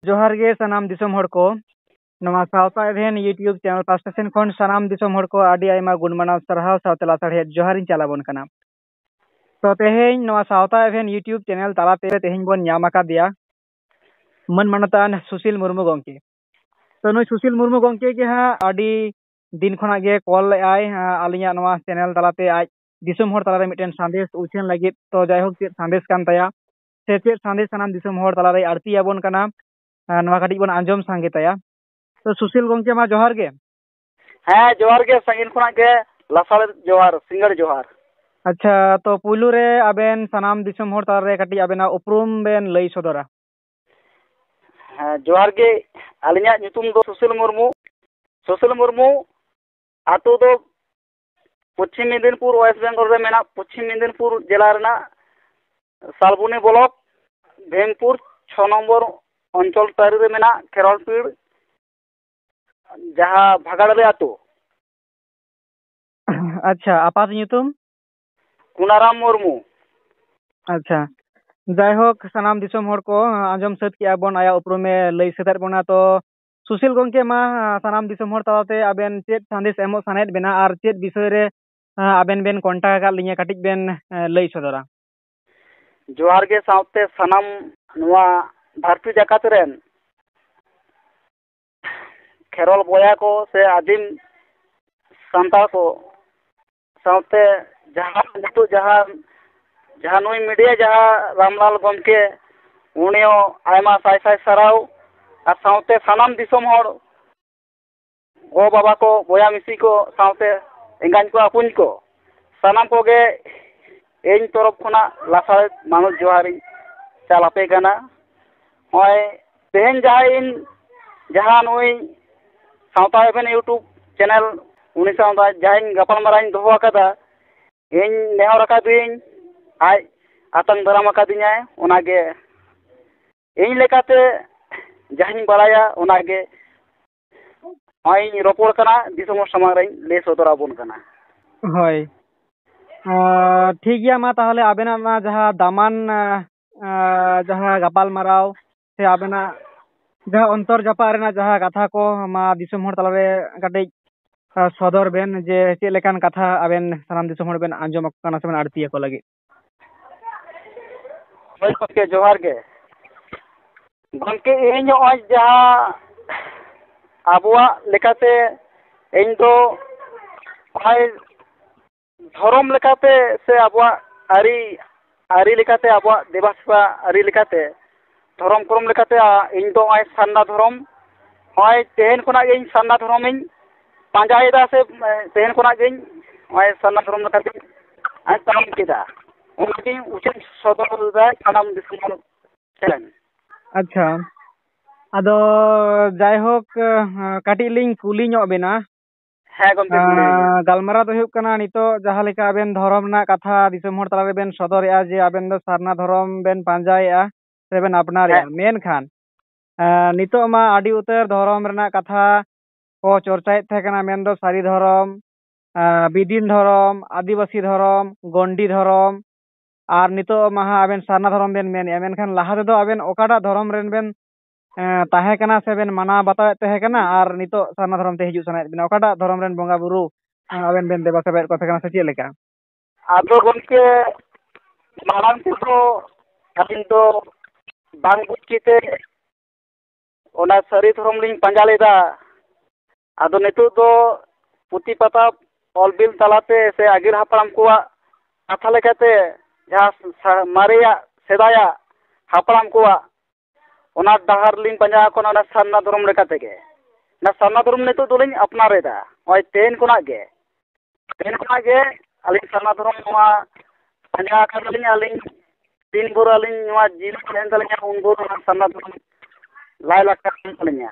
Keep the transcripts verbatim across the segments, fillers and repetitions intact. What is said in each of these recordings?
ᱡᱚᱦᱟᱨ ᱜᱮ ᱥᱟᱱᱟᱢ ᱫᱤᱥᱚᱢ ᱦᱚᱲ ᱠᱚ᱾ ᱱᱚᱣᱟ ᱥᱟᱶᱛᱟ ᱮᱵᱷᱮᱱ YouTube ᱪᱮᱱᱮᱞ ᱯᱟᱥᱴᱟ ᱥᱮᱱ ᱠᱷᱚᱱ ᱥᱟᱱᱟᱢ ᱫᱤᱥᱚᱢ ᱦᱚᱲ ᱠᱚ ᱟᱹᱰᱤ ᱟᱭᱢᱟ ᱜᱩᱱ ᱢᱟᱱᱟᱣ ᱥᱟᱨᱦᱟᱣ ᱥᱟᱶᱛᱮ ᱞᱟᱥᱟᱲᱦᱮᱫ ᱡᱚᱦᱟᱨ ᱤᱧ ᱪᱟᱞ ᱟᱵᱚᱱ ᱠᱟᱱᱟ᱾ ᱛᱚ ᱛᱮᱦᱮᱧ ᱱᱚᱣᱟ ᱥᱟᱶᱛᱟ ᱮᱵᱷᱮᱱ YouTube ᱪᱮᱱᱮᱞ ᱛᱟᱞᱟᱛᱮ ᱛᱮᱦᱮᱧ ᱵᱚᱱ ᱧᱟᱢ ᱟᱠᱟᱫᱮᱭᱟ ᱢᱟᱹᱱ ᱢᱟᱱᱚᱛᱟᱱ ᱥᱩᱥᱤᱞ ᱢᱩᱨᱢᱩ ᱜᱚᱢᱠᱮ᱾ ᱛᱚ ᱱᱩᱭ ᱥᱩᱥᱤᱞ ᱢᱩᱨᱢᱩ ᱜᱚᱢᱠᱮ ᱜᱮ ᱦᱟᱸᱜ ᱟᱹᱰᱤ ᱫᱤᱱ ᱠᱷᱚᱱᱟᱜ ᱜᱮ ᱠᱚᱞ ᱞᱮᱫᱼᱟᱭ, ᱟᱸ, ᱟᱹᱞᱤᱧᱟᱜ ᱱᱚᱣᱟ ᱪᱮᱱᱮᱞ ᱛᱟᱞᱟᱛᱮ ᱟᱡ ᱫᱤᱥᱚᱢ ᱦᱚᱲ ᱛᱟᱞᱟᱨᱮ ᱢᱤᱫᱴᱮᱱ ᱥᱟᱸᱫᱮᱥ ᱩᱪᱷᱟᱹᱱ ᱞᱟᱹᱜᱤᱫ᱾ ᱛᱚ ᱡᱟᱭᱦᱳᱠ, ᱪᱮᱫ ᱥᱟᱸᱫᱮᱥ ᱠᱟᱱ ᱛᱟᱭᱟ ᱥᱮ ᱪᱮᱫ ᱥᱟᱸᱫᱮᱥ ᱥᱟᱱᱟᱢ ᱫᱤᱥᱚᱢ ᱦᱚᱲ ᱛᱟᱞᱟᱨᱮᱭ ᱟᱬᱛᱤ ᱟᱵᱚᱱ ᱠᱟᱱᱟ, ᱟᱸ, ᱱᱚᱣᱟ ᱠᱟᱹᱴᱤᱡ ᱵᱚᱱ ᱟᱸᱡᱚᱢ ᱥᱟᱸᱜᱮ ᱛᱟᱭᱟ᱾ ᱛᱚ ᱥᱩᱥᱤᱞ ᱜᱚᱢᱠᱮ, ᱢᱟ ᱡᱚᱦᱟᱨ ᱜᱮ᱾ ᱦᱮᱸ, ᱡᱚᱦᱟᱨ ᱜᱮ, ᱥᱟᱺᱜᱤᱧ ᱠᱷᱚᱱᱟᱜ ᱜᱮ ᱞᱟᱥᱟᱲ ᱡᱚᱦᱟᱨ, ᱥᱤᱸᱜᱟᱹᱲ ᱡᱚᱦᱟᱨ᱾ ᱟᱪᱪᱷᱟ, ᱛᱚ ᱯᱩᱭᱞᱩ ᱨᱮ ᱟᱵᱮᱱ ᱥᱟᱱᱟᱢ ᱫᱤᱥᱚᱢ ᱦᱚᱲ ᱛᱟᱞᱟᱨᱮ ᱠᱟᱹᱴᱤᱡ ᱟᱵᱮᱱᱟᱜ ᱩᱯᱨᱩᱢ ᱵᱮᱱ ᱞᱟᱹᱭ ᱥᱚᱫᱚᱨᱟ᱾ ᱦᱮᱸ, ᱡᱚᱦᱟᱨ ᱜᱮ᱾ ᱟᱹᱞᱤᱧᱟᱜ ᱧᱩᱛᱩᱢ ᱫᱚ ᱥᱩᱥᱤᱞ ᱢᱩᱨᱢᱩ᱾ ᱥᱩᱥᱤᱞ ᱢᱩᱨᱢᱩ, ᱟᱛᱳ ᱫᱚ ᱯᱚᱪᱷᱤᱢ ᱢᱮᱫᱤᱱᱯᱩᱨ, ᱳᱭᱮᱥᱴ ᱵᱮᱝᱜᱚᱞ ᱨᱮ ᱢᱮᱱᱟᱜ ᱯᱚᱪᱷᱤᱢ ᱢᱮᱫᱤᱱᱯᱩᱨ ᱡᱮᱞᱟ ᱨᱮᱱᱟᱜ ᱥᱟᱞᱵᱚᱱᱤ ᱵᱞᱚᱠ, ᱵᱷᱤᱢᱯᱩᱨ ᱪᱷᱚ ᱱᱚᱢᱵᱚᱨ ᱚᱧᱪᱚᱞ ᱛᱟᱹᱨᱤ ᱨᱮ ᱢᱮᱱᱟᱜ ᱠᱷᱮᱨᱣᱟᱞᱯᱤᱲ, ᱡᱟᱦᱟᱸ ᱵᱷᱟᱜᱟᱲᱟᱞᱤ ᱟᱛᱳ᱾ ᱟᱪᱪᱷᱟ, ᱟᱯᱟᱛ ᱧᱩᱛᱩᱢ? ᱠᱩᱱᱟᱨᱟᱢ ᱢᱩᱨᱢᱩ᱾ ᱟᱪᱪᱷᱟ, ᱡᱟᱭᱦᱳᱠ, ᱥᱟᱱᱟᱢ ᱫᱤᱥᱚᱢ ᱦᱚᱲ ᱠᱚ ᱟᱸᱡᱚᱢ ᱥᱟᱹᱛ ᱠᱮᱜᱼᱟ ᱵᱚᱱ, ᱟᱭᱟᱜ ᱩᱯᱨᱩᱢᱮ ᱞᱟᱹᱭ ᱥᱟᱹᱛ ᱟᱫ ᱵᱚᱱᱟ᱾ ᱛᱚ ᱥᱩᱥᱤᱞ ᱜᱚᱢᱠᱮ, ᱢᱟ ᱥᱟᱱᱟᱢ ᱫᱤᱥᱚᱢ ᱦᱚᱲ ᱛᱟᱞᱟᱛᱮ ᱟᱵᱮᱱ ᱪᱮᱫ ᱥᱟᱸᱫᱮᱥ ᱮᱢᱚᱜ ᱥᱟᱱᱟᱭᱮᱫ ᱵᱮᱱᱟ ᱟᱨ ᱪᱮᱫ ᱵᱤᱥᱚᱭ ᱨᱮ, ᱟᱸ, ᱟᱵᱮᱱ ᱵᱮᱱ ᱠᱚᱱᱴᱟᱠᱴ ᱟᱠᱟᱫ ᱞᱤᱧᱟᱹ, ᱠᱟᱹᱴᱤᱡ ᱵᱮᱱ, ᱟᱸ, ᱞᱟᱹᱭ ᱥᱚᱫᱚᱨᱟ᱾ ᱡᱚᱦᱟᱨ ᱜᱮ ᱥᱟᱶᱛᱮ ᱥᱟᱱᱟᱢ ᱱᱚᱣᱟ ᱫᱷᱟᱹᱨᱛᱤ ᱡᱟᱠᱟᱛ ᱨᱮᱱ ᱠᱷᱮᱨᱣᱟᱞ ᱵᱚᱭᱦᱟ ᱠᱚ ᱥᱮ ᱟᱹᱫᱤᱢ ᱥᱟᱱᱛᱟᱲ ᱠᱚ ᱥᱟᱶᱛᱮ ᱡᱟᱦᱟᱸ ᱱᱤᱛᱚᱜ ᱡᱟᱦᱟᱸ, ᱡᱟᱦᱟᱸ ᱱᱩᱭ ᱢᱤᱰᱤᱭᱟ ᱡᱟᱦᱟᱸ ᱨᱟᱢᱞᱟᱞ ᱜᱚᱢᱠᱮ, ᱩᱱᱤ ᱦᱚᱸ ᱟᱭᱢᱟ ᱥᱟᱭ ᱥᱟᱭ ᱥᱟᱨᱦᱟᱣ᱾ ᱟᱨ ᱥᱟᱶᱛᱮ ᱥᱟᱱᱟᱢ ᱫᱤᱥᱚᱢ ᱦᱚᱲ, ᱜᱚ ᱵᱟᱵᱟ ᱠᱚ, ᱵᱚᱭᱦᱟ ᱢᱤᱥᱤ ᱠᱚ, ᱥᱟᱶᱛᱮ ᱮᱸᱜᱟᱧ ᱠᱚ, ᱟᱹᱯᱩᱧ ᱠᱚ, ᱥᱟᱱᱟᱢ ᱠᱚᱜᱮ ᱤᱧ ᱛᱚᱨᱚᱯ ᱠᱷᱚᱱᱟᱜ ᱞᱟᱥᱟᱲᱦᱮᱫ ᱢᱟᱱᱚᱛ ᱡᱚᱦᱟᱨᱤᱧ ᱪᱟᱞ ᱟᱯᱮ ᱠᱟᱱᱟ᱾ ᱱᱚᱜᱼᱚᱭ ᱛᱮᱦᱮᱧ ᱡᱟᱦᱟᱸᱭ ᱤᱧ, ᱡᱟᱦᱟᱸ ᱱᱩᱭ ᱥᱟᱶᱛᱟ ᱮᱵᱷᱮᱱ YouTube ᱪᱮᱱᱮᱞ, ᱩᱱᱤ ᱥᱟᱶ ᱡᱟᱦᱟᱸᱭ ᱜᱟᱯᱟᱞᱢᱟᱨᱟᱣ ᱤᱧ ᱫᱚᱦᱚ ᱟᱠᱟᱫᱟ, ᱤᱧ ᱱᱮᱦᱚᱨ ᱟᱠᱟᱫᱟᱹᱧ ᱟᱡ ᱟᱛᱟᱝ ᱫᱟᱨᱟᱢ ᱟᱠᱟᱫᱤᱧᱟᱭ, ᱚᱱᱟᱜᱮ ᱤᱧ ᱞᱮᱠᱟᱛᱮ ᱡᱟᱦᱟᱸᱧ ᱵᱟᱲᱟᱭᱟ, ᱚᱱᱟᱜᱮ ᱱᱚᱜᱼᱚᱭ ᱤᱧ ᱨᱚᱯᱚᱲ ᱠᱟᱱᱟ, ᱫᱤᱥᱚᱢ ᱦᱚᱲ ᱥᱟᱢᱟᱝ ᱨᱮᱧ ᱞᱟᱹᱭ ᱥᱚᱫᱚᱨ ᱟᱵᱚᱱ ᱠᱟᱱᱟ᱾ ᱦᱳᱭ᱾ ᱟᱸ, ᱴᱷᱤᱠ ᱜᱮᱭᱟ, ᱢᱟ ᱛᱟᱦᱚᱞᱮ ᱟᱵᱮᱱᱟᱜ ᱚᱱᱟ ᱡᱟᱦᱟᱸ ᱫᱟᱢᱟᱱ, ᱟᱸ, ᱟᱸ, ᱡᱟᱦᱟᱸ ᱜᱟᱯᱟᱞᱢᱟᱨᱟᱣ ᱥᱮ ᱟᱵᱮᱱᱟᱜ ᱡᱟᱦᱟᱸ ᱚᱱᱛᱚᱨ ᱡᱟᱯᱟᱜ ᱨᱮᱱᱟᱜ ᱡᱟᱦᱟᱸ ᱠᱟᱛᱷᱟ ᱠᱚ, ᱢᱟ ᱫᱤᱥᱚᱢ ᱦᱚᱲ ᱛᱟᱞᱟᱨᱮ ᱠᱟᱹᱴᱤᱡ, ᱟ, ᱥᱚᱫᱚᱨ ᱵᱮᱱ, ᱡᱮ ᱪᱮᱫ ᱞᱮᱠᱟᱱ ᱠᱟᱛᱷᱟ ᱟᱵᱮᱱ ᱥᱟᱱᱟᱢ ᱫᱤᱥᱚᱢ ᱦᱚᱲ ᱵᱮᱱ ᱟᱸᱡᱚᱢ ᱟᱠᱚ ᱠᱟᱱᱟ ᱥᱮ ᱵᱮᱱ ᱟᱹᱲᱛᱤ ᱟᱠᱚ ᱞᱟᱹᱜᱤᱫ? ᱦᱳᱭ ᱜᱚᱢᱠᱮ, ᱡᱚᱦᱟᱨ ᱜᱮ᱾ ᱜᱚᱢᱠᱮ, ᱤᱧ ᱱᱚᱜᱼᱚᱭ ᱡᱟᱦᱟᱸ ᱟᱵᱚᱣᱟᱜ ᱞᱮᱠᱟᱛᱮ, ᱤᱧ ᱫᱚ ᱱᱚᱜᱼᱚᱭ ᱫᱷᱚᱨᱚᱢ ᱞᱮᱠᱟᱛᱮ ᱥᱮ ᱟᱵᱚᱣᱟᱜ ᱟᱹᱨᱤ, ᱟᱹᱨᱤ ᱞᱮᱠᱟᱛᱮ, ᱟᱵᱚᱣᱟᱜ ᱫᱮᱵᱟ ᱥᱮᱵᱟ ᱟᱹᱨᱤ ᱞᱮᱠᱟᱛᱮ, ᱫᱷᱚᱨᱚᱢ ᱠᱚᱨᱚᱢ ᱞᱮᱠᱟᱛᱮ, ᱟ, ᱤᱧ ᱫᱚ ᱱᱚᱜᱼᱚᱭ ᱥᱟᱨᱱᱟ ᱫᱷᱚᱨᱚᱢ, ᱱᱚᱜᱼᱚᱭ ᱛᱮᱦᱮᱧ ᱠᱷᱚᱱᱟᱜ ᱜᱮ ᱤᱧ ᱥᱟᱨᱱᱟ ᱫᱷᱚᱨᱚᱢᱤᱧ ᱯᱟᱸᱡᱟᱭᱮᱫᱟ ᱥᱮ, ᱮ, ᱛᱮᱦᱮᱧ ᱠᱷᱚᱱᱟᱜ ᱜᱮ ᱤᱧ ᱱᱚᱜᱼᱚᱭ ᱥᱟᱨᱱᱟ ᱫᱷᱚᱨᱚᱢ ᱞᱮᱠᱟᱛᱮᱧ, ᱟᱧ ᱛᱟᱲᱟᱢ ᱠᱮᱫᱟ᱾ ᱚᱱᱟᱜᱤᱧ ᱩᱪᱷᱟᱹᱱ ᱥᱚᱫᱚᱨ ᱮᱫᱟ ᱥᱟᱱᱟᱢ ᱫᱤᱥᱚᱢ ᱦᱚᱲ ᱴᱷᱮᱱ᱾ ᱟᱪᱪᱷᱟ, ᱟᱫᱚ ᱡᱟᱭᱦᱳᱠ, ᱮ, ᱠᱟᱹᱴᱤᱡ ᱞᱤᱧ ᱠᱩᱞᱤ ᱧᱚᱜ ᱵᱮᱱᱟ᱾ ᱦᱮᱸ ᱜᱚᱢᱠᱮ, ᱠᱩᱞᱤ ᱞᱤᱧ ᱵᱮᱱ᱾ ᱟᱸ, ᱜᱟᱞᱢᱟᱨᱟᱣ ᱫᱚ ᱦᱩᱭᱩᱜ ᱠᱟᱱᱟ, ᱱᱤᱛᱚᱜ ᱡᱟᱦᱟᱸ ᱞᱮᱠᱟ ᱟᱵᱮᱱ ᱫᱷᱚᱨᱚᱢ ᱨᱮᱱᱟᱜ ᱠᱟᱛᱷᱟ ᱫᱤᱥᱚᱢ ᱦᱚᱲ ᱛᱟᱞᱟ ᱨᱮᱵᱮᱱ ᱥᱚᱫᱚᱨᱮᱜᱼᱟ ᱡᱮ ᱟᱵᱮᱱ ᱫᱚ ᱥᱟᱨᱱᱟ ᱫᱷᱚᱨᱚᱢ ᱵᱮᱱ ᱯᱟᱸᱡᱟᱭᱮᱜᱼᱟ ᱥᱮᱵᱮᱱ ᱟᱯᱱᱟᱨᱮᱜᱼᱟ, ᱦᱮᱸ᱾ ᱢᱮᱱᱠᱷᱟᱱ, ᱟᱸ, ᱱᱤᱛᱚᱜ ᱢᱟ ᱟᱹᱰᱤ ᱩᱛᱟᱹᱨ ᱫᱷᱚᱨᱚᱢ ᱨᱮᱱᱟᱜ ᱠᱟᱛᱷᱟ ᱠᱚ ᱪᱚᱨᱪᱟᱭᱮᱫ ᱛᱟᱦᱮᱸ ᱠᱟᱱᱟ, ᱢᱮᱱᱫᱚ ᱥᱟᱹᱨᱤ ᱫᱷᱚᱨᱚᱢ, ᱟᱸ, ᱵᱤᱫᱤᱱ ᱫᱷᱚᱨᱚᱢ, ᱟᱹᱫᱤᱵᱟᱹᱥᱤ ᱫᱷᱚᱨᱚᱢ, ᱜᱚᱱᱰᱤ ᱫᱷᱚᱨᱚᱢ, ᱟᱨ ᱱᱤᱛᱚᱜ ᱢᱟ ᱦᱟᱸᱜ ᱟᱵᱮᱱ ᱥᱟᱨᱱᱟ ᱫᱷᱚᱨᱚᱢ ᱵᱮᱱ ᱢᱮᱱᱮᱜᱼᱟ, ᱢᱮᱱᱠᱷᱟᱱ ᱞᱟᱦᱟ ᱛᱮᱫᱚ ᱟᱵᱮᱱ ᱚᱠᱟᱴᱟᱜ ᱫᱷᱚᱨᱚᱢ ᱨᱮᱱ ᱵᱮᱱ, ᱮᱸ, ᱛᱟᱦᱮᱸ ᱠᱟᱱᱟ ᱥᱮ ᱵᱮᱱ ᱢᱟᱱᱟᱣ ᱵᱟᱛᱟᱣᱮᱫ ᱛᱟᱦᱮᱸ ᱠᱟᱱᱟ, ᱟᱨ ᱱᱤᱛᱚᱜ ᱥᱟᱨᱱᱟ ᱫᱷᱚᱨᱚᱢ ᱛᱮ ᱦᱤᱡᱩᱜ ᱥᱟᱱᱟᱭᱮᱫ ᱵᱮᱱᱟ? ᱚᱠᱟᱴᱟᱜ ᱫᱷᱚᱨᱚᱢ ᱨᱮᱱ ᱵᱚᱸᱜᱟ ᱵᱩᱨᱩ, ᱮᱸ, ᱟᱵᱮᱱ ᱵᱮᱱ ᱫᱮᱵᱟ ᱥᱮᱵᱟᱭᱮᱫ ᱠᱚ ᱛᱟᱦᱮᱸ ᱠᱟᱱᱟ ᱥᱮ ᱪᱮᱫ ᱞᱮᱠᱟ? ᱟᱫᱚ ᱜᱚᱢᱠᱮ, ᱢᱟᱲᱟᱝ ᱛᱮᱫᱚ ᱟᱹᱞᱤᱧ ᱫᱚ ᱵᱟᱝ ᱵᱩᱡᱽ ᱠᱟᱛᱮ ᱚᱱᱟ ᱥᱟᱹᱨᱤ ᱫᱷᱚᱨᱚᱢ ᱞᱤᱧ ᱯᱟᱸᱡᱟ ᱞᱮᱫᱟ᱾ ᱟᱫᱚ ᱱᱤᱛᱚᱜ ᱫᱚ ᱯᱩᱛᱷᱤ ᱯᱟᱛᱷᱟᱢ ᱚᱞ ᱵᱤᱞ ᱛᱟᱞᱟᱛᱮ ᱥᱮ ᱟᱹᱜᱤᱞ ᱦᱟᱯᱲᱟᱢ ᱠᱚᱣᱟᱜ ᱠᱟᱛᱷᱟ ᱞᱮᱠᱟᱛᱮ ᱡᱟᱦᱟᱸ ᱥᱟ-, ᱢᱟᱨᱮᱭᱟᱜ, ᱥᱮᱫᱟᱭᱟᱜ ᱦᱟᱯᱲᱟᱢ ᱠᱚᱣᱟᱜ, ᱚᱱᱟ ᱰᱟᱦᱟᱨ ᱞᱤᱧ ᱯᱟᱸᱡᱟ ᱟᱠᱟᱱᱟ, ᱚᱱᱟ ᱥᱟᱨᱱᱟ ᱫᱷᱚᱨᱚᱢ ᱞᱮᱠᱟ ᱛᱮᱜᱮ᱾ ᱚᱱᱟ ᱥᱟᱨᱱᱟ ᱫᱷᱚᱨᱚᱢ ᱱᱤᱛᱚᱜ ᱫᱚᱞᱤᱧ ᱟᱯᱱᱟᱨ ᱮᱫᱟ, ᱱᱚᱜᱼᱚᱭ ᱛᱮᱦᱮᱧ ᱠᱷᱚᱱᱟᱜ ᱜᱮ᱾ ᱛᱮᱦᱮᱧ ᱠᱷᱚᱱᱟᱜ ᱜᱮ ᱟᱹᱞᱤᱧ ᱥᱟᱨᱱᱟ ᱫᱷᱚᱨᱚᱢ ᱱᱚᱣᱟ ᱯᱟᱸᱡᱟ ᱟᱠᱟᱫᱟᱞᱤᱧ᱾ ᱟᱹᱞᱤᱧ ᱛᱤᱱ ᱵᱷᱳᱨ ᱟᱹᱞᱤᱧ ᱱᱚᱣᱟ ᱡᱤᱣᱤ ᱛᱟᱦᱮᱱ ᱛᱟᱹᱞᱤᱧᱟ, ᱩᱱ ᱵᱷᱳᱨ ᱚᱱᱟ ᱥᱟᱨᱱᱟ ᱫᱷᱚᱨᱚᱢ ᱞᱟᱭ ᱞᱟᱠᱪᱟᱨ ᱠᱟᱱ ᱛᱟᱹᱞᱤᱧᱟ᱾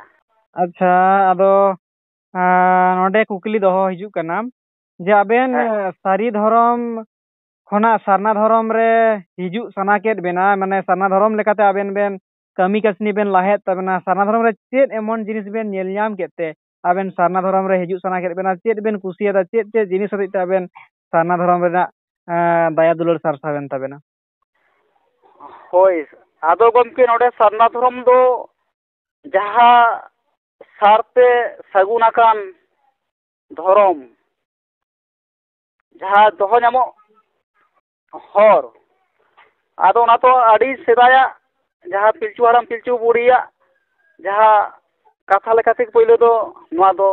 ᱟᱪᱪᱷᱟ, ᱟᱫᱚ, ᱟᱸ, ᱱᱚᱰᱮ ᱠᱩᱠᱞᱤ ᱫᱚᱦᱚ ᱦᱤᱡᱩᱜ ᱠᱟᱱᱟ ᱡᱮ ᱟᱵᱮᱱ, ᱦᱮᱸ᱾ ᱥᱟᱹᱨᱤ ᱫᱷᱚᱨᱚᱢ ᱠᱷᱚᱱᱟᱜ ᱥᱟᱨᱱᱟ ᱫᱷᱚᱨᱚᱢ ᱨᱮ ᱦᱤᱡᱩᱜ ᱥᱟᱱᱟ ᱠᱮᱫ ᱵᱮᱱᱟ, ᱢᱟᱱᱮ ᱥᱟᱨᱱᱟ ᱫᱷᱚᱨᱚᱢ ᱞᱮᱠᱟᱛᱮ ᱟᱵᱮᱱ ᱵᱮᱱ ᱠᱟᱹᱢᱤ ᱠᱟᱹᱥᱱᱤ ᱵᱮᱱ ᱞᱟᱦᱟᱭᱮᱫ ᱛᱟᱵᱮᱱᱟ, ᱥᱟᱨᱱᱟ ᱫᱷᱚᱨᱚᱢ ᱨᱮ ᱪᱮᱫ ᱮᱢᱚᱱ ᱡᱤᱱᱤᱥ ᱵᱮᱱ ᱧᱮᱞ ᱧᱟᱢ ᱠᱮᱫ ᱛᱮ ᱟᱵᱮᱱ ᱥᱟᱨᱱᱟ ᱫᱷᱚᱨᱚᱢ ᱨᱮ ᱦᱤᱡᱩᱜ ᱥᱟᱱᱟ ᱠᱮᱫ ᱵᱮᱱᱟ? ᱪᱮᱫ ᱵᱮᱱ ᱠᱩᱥᱤᱭᱟᱫᱟ? ᱪᱮᱫ ᱪᱮᱫ ᱡᱤᱱᱤᱥ ᱦᱚᱛᱮᱡ ᱛᱮ ᱟᱵᱮᱱ ᱥᱟᱨᱱᱟ ᱫᱷᱚᱨᱚᱢ ᱨᱮᱱᱟᱜ, ᱮᱸ, ᱫᱟᱭᱟ ᱫᱩᱞᱟᱹᱲ ᱥᱟᱨᱥᱟᱣ ᱮᱱ ᱛᱟᱵᱮᱱᱟ? ᱦᱳᱭ, ᱟᱫᱚ ᱜᱚᱢᱠᱮ, ᱱᱚᱰᱮ ᱥᱟᱨᱱᱟ ᱫᱷᱚᱨᱚᱢ ᱫᱚ ᱡᱟᱦᱟᱸ ᱥᱟᱨᱛᱮ ᱥᱟᱹᱜᱩᱱ ᱟᱠᱟᱱ ᱫᱷᱚᱨᱚᱢ, ᱡᱟᱦᱟᱸ ᱫᱚᱦᱚ ᱧᱟᱢᱚᱜ ᱦᱚᱨ, ᱟᱫᱚ ᱚᱱᱟ ᱛᱚ ᱟᱹᱰᱤ ᱥᱮᱫᱟᱭᱟᱜ, ᱡᱟᱦᱟᱸ ᱯᱤᱞᱪᱩ ᱦᱟᱲᱟᱢ ᱯᱤᱞᱪᱩ ᱵᱩᱲᱦᱤᱭᱟᱜ ᱡᱟᱦᱟᱸ ᱠᱟᱛᱷᱟ ᱞᱮᱠᱟᱛᱮ ᱯᱳᱭᱞᱳ ᱫᱚ ᱱᱚᱣᱟ ᱫᱚ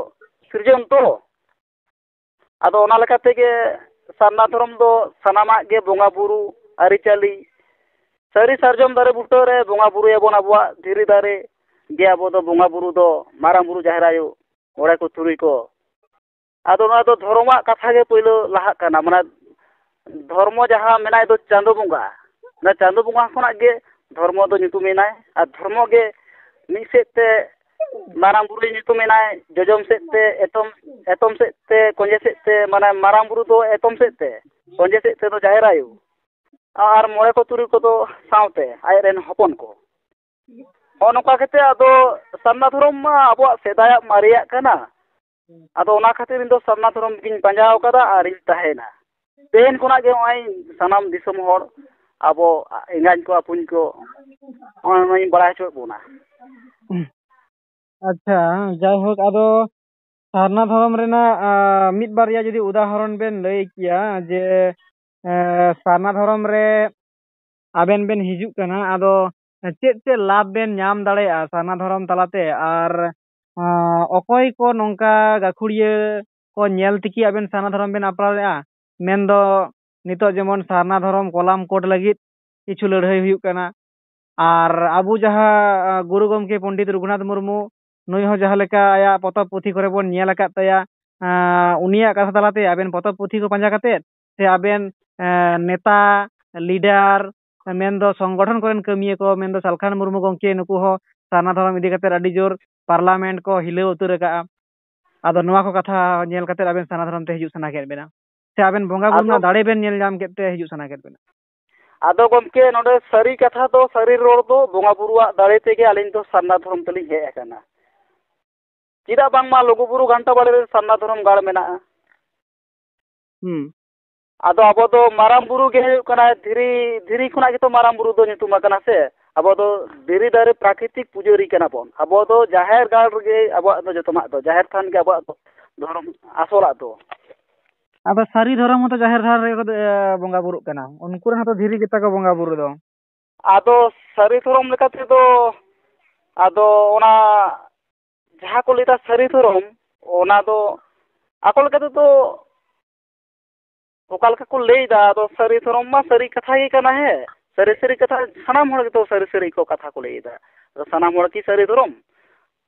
ᱥᱤᱨᱡᱚᱱ ᱛᱚ᱾ ᱟᱫᱚ ᱚᱱᱟ ᱞᱮᱠᱟ ᱛᱮᱜᱮ ᱥᱟᱨᱱᱟ ᱫᱷᱚᱨᱚᱢ ᱫᱚ ᱥᱟᱱᱟᱢᱟᱜ ᱜᱮ ᱵᱚᱸᱜᱟ ᱵᱩᱨᱩ, ᱟᱹᱨᱤᱪᱟᱹᱞᱤ, ᱥᱟᱹᱨᱤ ᱥᱟᱨᱡᱚᱢ ᱫᱟᱨᱮ ᱵᱩᱴᱟᱹ ᱨᱮ ᱵᱚᱸᱜᱟ ᱵᱩᱨᱩᱭᱟᱵᱚᱱ, ᱟᱵᱚᱣᱟᱜ ᱫᱷᱤᱨᱤ ᱫᱟᱨᱮ ᱜᱮ ᱟᱵᱚ ᱫᱚ ᱵᱚᱸᱜᱟ ᱵᱩᱨᱩ ᱫᱚ, ᱢᱟᱨᱟᱝ ᱵᱩᱨᱩ, ᱡᱟᱦᱮᱨ ᱟᱭᱳ, ᱢᱚᱬᱮ ᱠᱚ ᱛᱩᱨᱩᱭ ᱠᱚ᱾ ᱟᱫᱚ ᱱᱚᱣᱟ ᱫᱚ ᱫᱷᱚᱨᱚᱢᱟᱜ ᱠᱟᱛᱷᱟ ᱜᱮ ᱯᱳᱭᱞᱳ ᱞᱟᱦᱟᱜ ᱠᱟᱱᱟ, ᱢᱟᱱᱮ ᱫᱷᱚᱨᱢᱚ ᱡᱟᱦᱟᱸ ᱢᱮᱱᱟᱭ ᱫᱚ ᱪᱟᱸᱫᱳ ᱵᱚᱸᱜᱟ, ᱚᱱᱟ ᱪᱟᱸᱫᱳ ᱵᱚᱸᱜᱟ ᱠᱷᱚᱱᱟᱜ ᱜᱮ ᱫᱷᱚᱨᱢᱚ ᱫᱚ ᱧᱩᱛᱩᱢ ᱮᱱᱟᱭ᱾ ᱟᱨ ᱫᱷᱚᱨᱢᱚ ᱜᱮ ᱢᱤᱫ ᱥᱮᱫ ᱛᱮ ᱢᱟᱨᱟᱝ ᱵᱩᱨᱩᱭ ᱧᱩᱛᱩᱢ ᱮᱱᱟᱭ, ᱡᱚᱡᱚᱢ ᱥᱮᱫ ᱛᱮ ᱮᱛᱚᱢ, ᱮᱛᱚᱢ ᱥᱮᱫ ᱛᱮ ᱠᱚᱧᱮ ᱥᱮᱫ ᱛᱮ, ᱢᱟᱱᱮ ᱢᱟᱨᱟᱝ ᱵᱩᱨᱩ ᱫᱚ ᱮᱛᱚᱢ ᱥᱮᱫ ᱛᱮ, ᱠᱚᱧᱮ ᱥᱮᱫ ᱛᱮᱫᱚ ᱡᱟᱦᱮᱨ ᱟᱭᱳ, ᱟᱨ ᱢᱚᱬᱮ ᱠᱚ ᱛᱩᱨᱩᱭ ᱠᱚᱫᱚ ᱥᱟᱶᱛᱮ ᱟᱡ ᱨᱮᱱ ᱦᱚᱯᱚᱱ ᱠᱚ᱾ ᱱᱚᱜᱼᱚ ᱱᱚᱝᱠᱟ ᱠᱟᱛᱮ ᱟᱫᱚ ᱥᱟᱨᱱᱟ ᱫᱷᱚᱨᱚᱢ ᱢᱟ ᱟᱵᱚᱣᱟᱜ ᱥᱮᱫᱟᱭᱟᱜ ᱢᱟᱨᱮᱭᱟᱜ ᱠᱟᱱᱟ᱾ ᱟᱫᱚ ᱚᱱᱟ ᱠᱷᱟᱹᱛᱤᱨ ᱤᱧ ᱫᱚ ᱥᱟᱨᱱᱟ ᱫᱷᱚᱨᱚᱢ ᱜᱤᱧ ᱯᱟᱸᱡᱟ ᱟᱠᱟᱫᱟ ᱟᱨᱤᱧ ᱛᱟᱦᱮᱸᱭᱮᱱᱟ᱾ ᱛᱮᱦᱮᱧ ᱠᱷᱚᱱᱟᱜ ᱜᱮ ᱱᱚᱜᱼᱚᱭ ᱥᱟᱱᱟᱢ ᱫᱤᱥᱚᱢ ᱦᱚᱲ ᱟᱵᱚ ᱮᱸᱜᱟᱧ ᱠᱚ ᱟᱹᱯᱩᱧ ᱠᱚ ᱱᱚᱜᱼᱚᱭ ᱱᱚᱣᱟᱧ ᱵᱟᱲᱟᱭ ᱦᱚᱪᱚᱭᱮᱫ ᱵᱚᱱᱟ᱾ ᱟᱪᱪᱷᱟ, ᱡᱟᱭᱦᱳᱠ, ᱟᱫᱚ ᱥᱟᱨᱱᱟ ᱫᱷᱚᱨᱚᱢ ᱨᱮᱱᱟᱜ, ᱟ, ᱢᱤᱫ ᱵᱟᱨᱭᱟ ᱡᱩᱫᱤ ᱩᱫᱟᱦᱚᱨᱚᱱ ᱵᱮᱱ ᱞᱟᱹᱭ ᱠᱮᱭᱟ ᱡᱮ, ᱮ, ᱥᱟᱨᱱᱟ ᱫᱷᱚᱨᱚᱢ ᱨᱮ ᱟᱵᱮᱱ ᱵᱮᱱ ᱦᱤᱡᱩᱜ ᱠᱟᱱᱟ, ᱟᱫᱚ ᱪᱮᱫ ᱪᱮᱫ ᱞᱟᱵᱷ ᱵᱮᱱ ᱧᱟᱢ ᱫᱟᱲᱮᱭᱟᱜᱼᱟ ᱥᱟᱨᱱᱟ ᱫᱷᱚᱨᱚᱢ ᱛᱟᱞᱟᱛᱮ? ᱟᱨ, ᱟ, ᱚᱠᱚᱭ ᱠᱚ ᱱᱚᱝᱠᱟ ᱜᱟᱹᱠᱷᱩᱲᱤᱭᱟᱹ ᱠᱚ ᱧᱮᱞ ᱛᱮᱠᱤ ᱟᱵᱮᱱ ᱥᱟᱨᱱᱟ ᱫᱷᱚᱨᱚᱢ ᱵᱮᱱ ᱟᱯᱱᱟᱨᱮᱜᱼᱟ? ᱢᱮᱱᱫᱚ ᱱᱤᱛᱚᱜ ᱡᱮᱢᱚᱱ ᱥᱟᱨᱱᱟ ᱫᱷᱚᱨᱚᱢ ᱠᱚᱞᱟᱢ ᱠᱳᱰ ᱞᱟᱹᱜᱤᱫ ᱠᱤᱪᱷᱩ ᱞᱟᱹᱲᱦᱟᱹᱭ ᱦᱩᱭᱩᱜ ᱠᱟᱱᱟ᱾ ᱟᱨ ᱟᱵᱚ ᱡᱟᱦᱟᱸ, ᱟ, ᱜᱩᱨᱩ ᱜᱚᱢᱠᱮ ᱯᱚᱱᱰᱤᱛ ᱨᱚᱜᱷᱩᱱᱟᱛᱷ ᱢᱩᱨᱢᱩ, ᱱᱩᱭ ᱦᱚᱸ ᱡᱟᱦᱟᱸ ᱞᱮᱠᱟ ᱟᱭᱟᱜ ᱯᱚᱛᱚᱵ ᱯᱩᱛᱷᱤ ᱠᱚᱨᱮ ᱵᱚᱱ ᱧᱮᱞ ᱟᱠᱟᱫ ᱛᱟᱭᱟ, ᱟ, ᱩᱱᱤᱭᱟᱜ ᱠᱟᱛᱷᱟ ᱛᱟᱞᱟᱛᱮ ᱟᱵᱮᱱ ᱯᱚᱛᱚᱵ ᱯᱩᱛᱷᱤ ᱠᱚ ᱯᱟᱸᱡᱟ ᱠᱟᱛᱮᱫ ᱥᱮ ᱟᱵᱮᱱ, ᱮ, ᱱᱮᱛᱟ, ᱞᱤᱰᱟᱨ, ᱢᱮᱱᱫᱚ ᱥᱚᱝᱜᱚᱴᱷᱚᱱ ᱠᱚᱨᱮᱱ ᱠᱟᱹᱢᱤᱭᱟᱹ ᱠᱚ, ᱢᱮᱱᱫᱚ ᱥᱟᱞᱠᱷᱟᱱ ᱢᱩᱨᱢᱩ ᱜᱚᱢᱠᱮ, ᱱᱩᱠᱩ ᱦᱚᱸ ᱥᱟᱨᱱᱟ ᱫᱷᱚᱨᱚᱢ ᱤᱫᱤ ᱠᱟᱛᱮᱫ ᱟᱹᱰᱤ ᱡᱳᱨ ᱯᱟᱨᱞᱟᱢᱮᱱᱴ ᱠᱚ ᱦᱤᱞᱟᱹᱣ ᱩᱛᱟᱹᱨ ᱟᱠᱟᱜᱼᱟ᱾ ᱟᱫᱚ ᱱᱚᱣᱟ ᱠᱚ ᱠᱟᱛᱷᱟ ᱧᱮᱞ ᱠᱟᱛᱮᱫ ᱟᱵᱮᱱ ᱥᱟᱨᱱᱟ ᱫᱷᱚᱨᱚᱢ ᱛᱮ ᱦᱤᱡᱩᱜ ᱥᱟᱱᱟ ᱠᱮᱫ ᱵᱮᱱᱟ, ᱥᱮ ᱟᱵᱮᱱ ᱵᱚᱸᱜᱟ ᱵᱩᱨᱩ ᱟᱫᱚ ᱨᱮᱱᱟᱜ ᱫᱟᱲᱮ ᱵᱮᱱ ᱧᱮᱞ ᱧᱟᱢ ᱠᱮᱫ ᱛᱮ ᱦᱤᱡᱩᱜ ᱥᱟᱱᱟ ᱠᱮᱫ ᱵᱮᱱᱟ? ᱟᱫᱚ ᱜᱚᱢᱠᱮ, ᱱᱚᱰᱮ ᱥᱟᱹᱨᱤ ᱠᱟᱛᱷᱟ ᱫᱚ, ᱥᱟᱹᱨᱤ ᱨᱚᱲ ᱫᱚ, ᱵᱚᱸᱜᱟ ᱵᱩᱨᱩᱣᱟᱜ ᱫᱟᱲᱮ ᱛᱮᱜᱮ ᱟᱹᱞᱤᱧ ᱫᱚ ᱥᱟᱨᱱᱟ ᱫᱷᱚᱨᱚᱢ ᱛᱮᱞᱤᱧ ᱦᱮᱡ ᱟᱠᱟᱱᱟ᱾ ᱪᱮᱫᱟᱜ ᱵᱟᱝᱢᱟ ᱞᱩᱜᱩᱵᱩᱨᱩ ᱜᱷᱟᱱᱴᱟ ᱵᱟᱲᱮ ᱨᱮ ᱥᱟᱨᱱᱟ ᱫᱷᱚᱨᱚᱢ ᱜᱟᱲ ᱢᱮᱱᱟᱜᱼᱟ᱾ ᱦᱩᱸ᱾ ᱟᱫᱚ ᱟᱵᱚ ᱫᱚ ᱢᱟᱨᱟᱝ ᱵᱩᱨᱩ ᱜᱮ ᱦᱩᱭᱩᱜ ᱠᱟᱱᱟ, ᱫᱷᱤᱨᱤ, ᱫᱷᱤᱨᱤ ᱠᱷᱚᱱᱟᱜ ᱜᱮᱛᱚ ᱢᱟᱨᱟᱝ ᱵᱩᱨᱩ ᱫᱚ ᱧᱩᱛᱩᱢ ᱟᱠᱟᱱᱟ ᱥᱮ᱾ ᱟᱵᱚ ᱫᱚ ᱫᱷᱤᱨᱤ ᱫᱟᱨᱮ ᱯᱨᱟᱠᱨᱤᱛᱤᱠ ᱯᱩᱡᱟᱹᱨᱤ ᱠᱟᱱᱟ ᱵᱚᱱ᱾ ᱟᱵᱚ ᱫᱚ ᱡᱟᱦᱮᱨ ᱜᱟᱲ ᱨᱮᱜᱮ ᱟᱵᱚᱣᱟᱜ ᱫᱚ ᱡᱚᱛᱚᱱᱟᱜ ᱫᱚ, ᱡᱟᱦᱮᱨ ᱛᱷᱟᱱ ᱜᱮ ᱟᱵᱚᱣᱟᱜ ᱫᱚ ᱫᱷᱚᱨᱚᱢ ᱟᱥᱚᱞᱟᱜ ᱫᱚ᱾ ᱟᱫᱚ ᱥᱟᱹᱨᱤ ᱫᱷᱚᱨᱚᱢ ᱦᱚᱸᱛᱚ ᱡᱟᱦᱮᱨ ᱛᱷᱟᱱ ᱨᱮᱜᱮ ᱠᱚ, ᱮ, ᱵᱚᱸᱜᱟ ᱵᱩᱨᱩᱜ ᱠᱟᱱᱟ, ᱩᱱᱠᱩ ᱨᱮᱱ ᱦᱚᱸᱛᱚ ᱫᱷᱤᱨᱤ ᱜᱮᱛᱟ ᱠᱚ ᱵᱚᱸᱜᱟ ᱵᱩᱨᱩ ᱫᱚ᱾ ᱟᱫᱚ ᱥᱟᱹᱨᱤ ᱫᱷᱚᱨᱚᱢ ᱞᱮᱠᱟ ᱛᱮᱫᱚ, ᱟᱫᱚ ᱚᱱᱟ ᱡᱟᱦᱟᱸ ᱠᱚ ᱞᱟᱹᱭᱫᱟ ᱥᱟᱹᱨᱤ ᱫᱷᱚᱨᱚᱢ, ᱚᱱᱟ ᱫᱚ ᱟᱠᱚ ᱞᱮᱠᱟ ᱛᱮᱫᱚ ᱚᱠᱟ ᱞᱮᱠᱟ ᱠᱚ ᱞᱟᱹᱭᱫᱟ, ᱟᱫᱚ ᱥᱟᱹᱨᱤ ᱫᱷᱚᱨᱚᱢ ᱢᱟ ᱥᱟᱹᱨᱤ ᱠᱟᱛᱷᱟ ᱜᱮ ᱠᱟᱱᱟ᱾ ᱦᱮᱸ, ᱥᱟᱹᱨᱤ ᱥᱟᱹᱨᱤ ᱠᱟᱛᱷᱟ, ᱥᱟᱱᱟᱢ ᱦᱚᱲ ᱜᱮᱛᱚ ᱥᱟᱹᱨᱤ ᱥᱟᱹᱨᱤ ᱠᱚ ᱠᱟᱛᱷᱟ ᱠᱚ ᱞᱟᱹᱭᱫᱟ᱾ ᱟᱫᱚ ᱥᱟᱱᱟᱢ ᱦᱚᱲ ᱠᱤ ᱥᱟᱹᱨᱤ ᱫᱷᱚᱨᱚᱢ?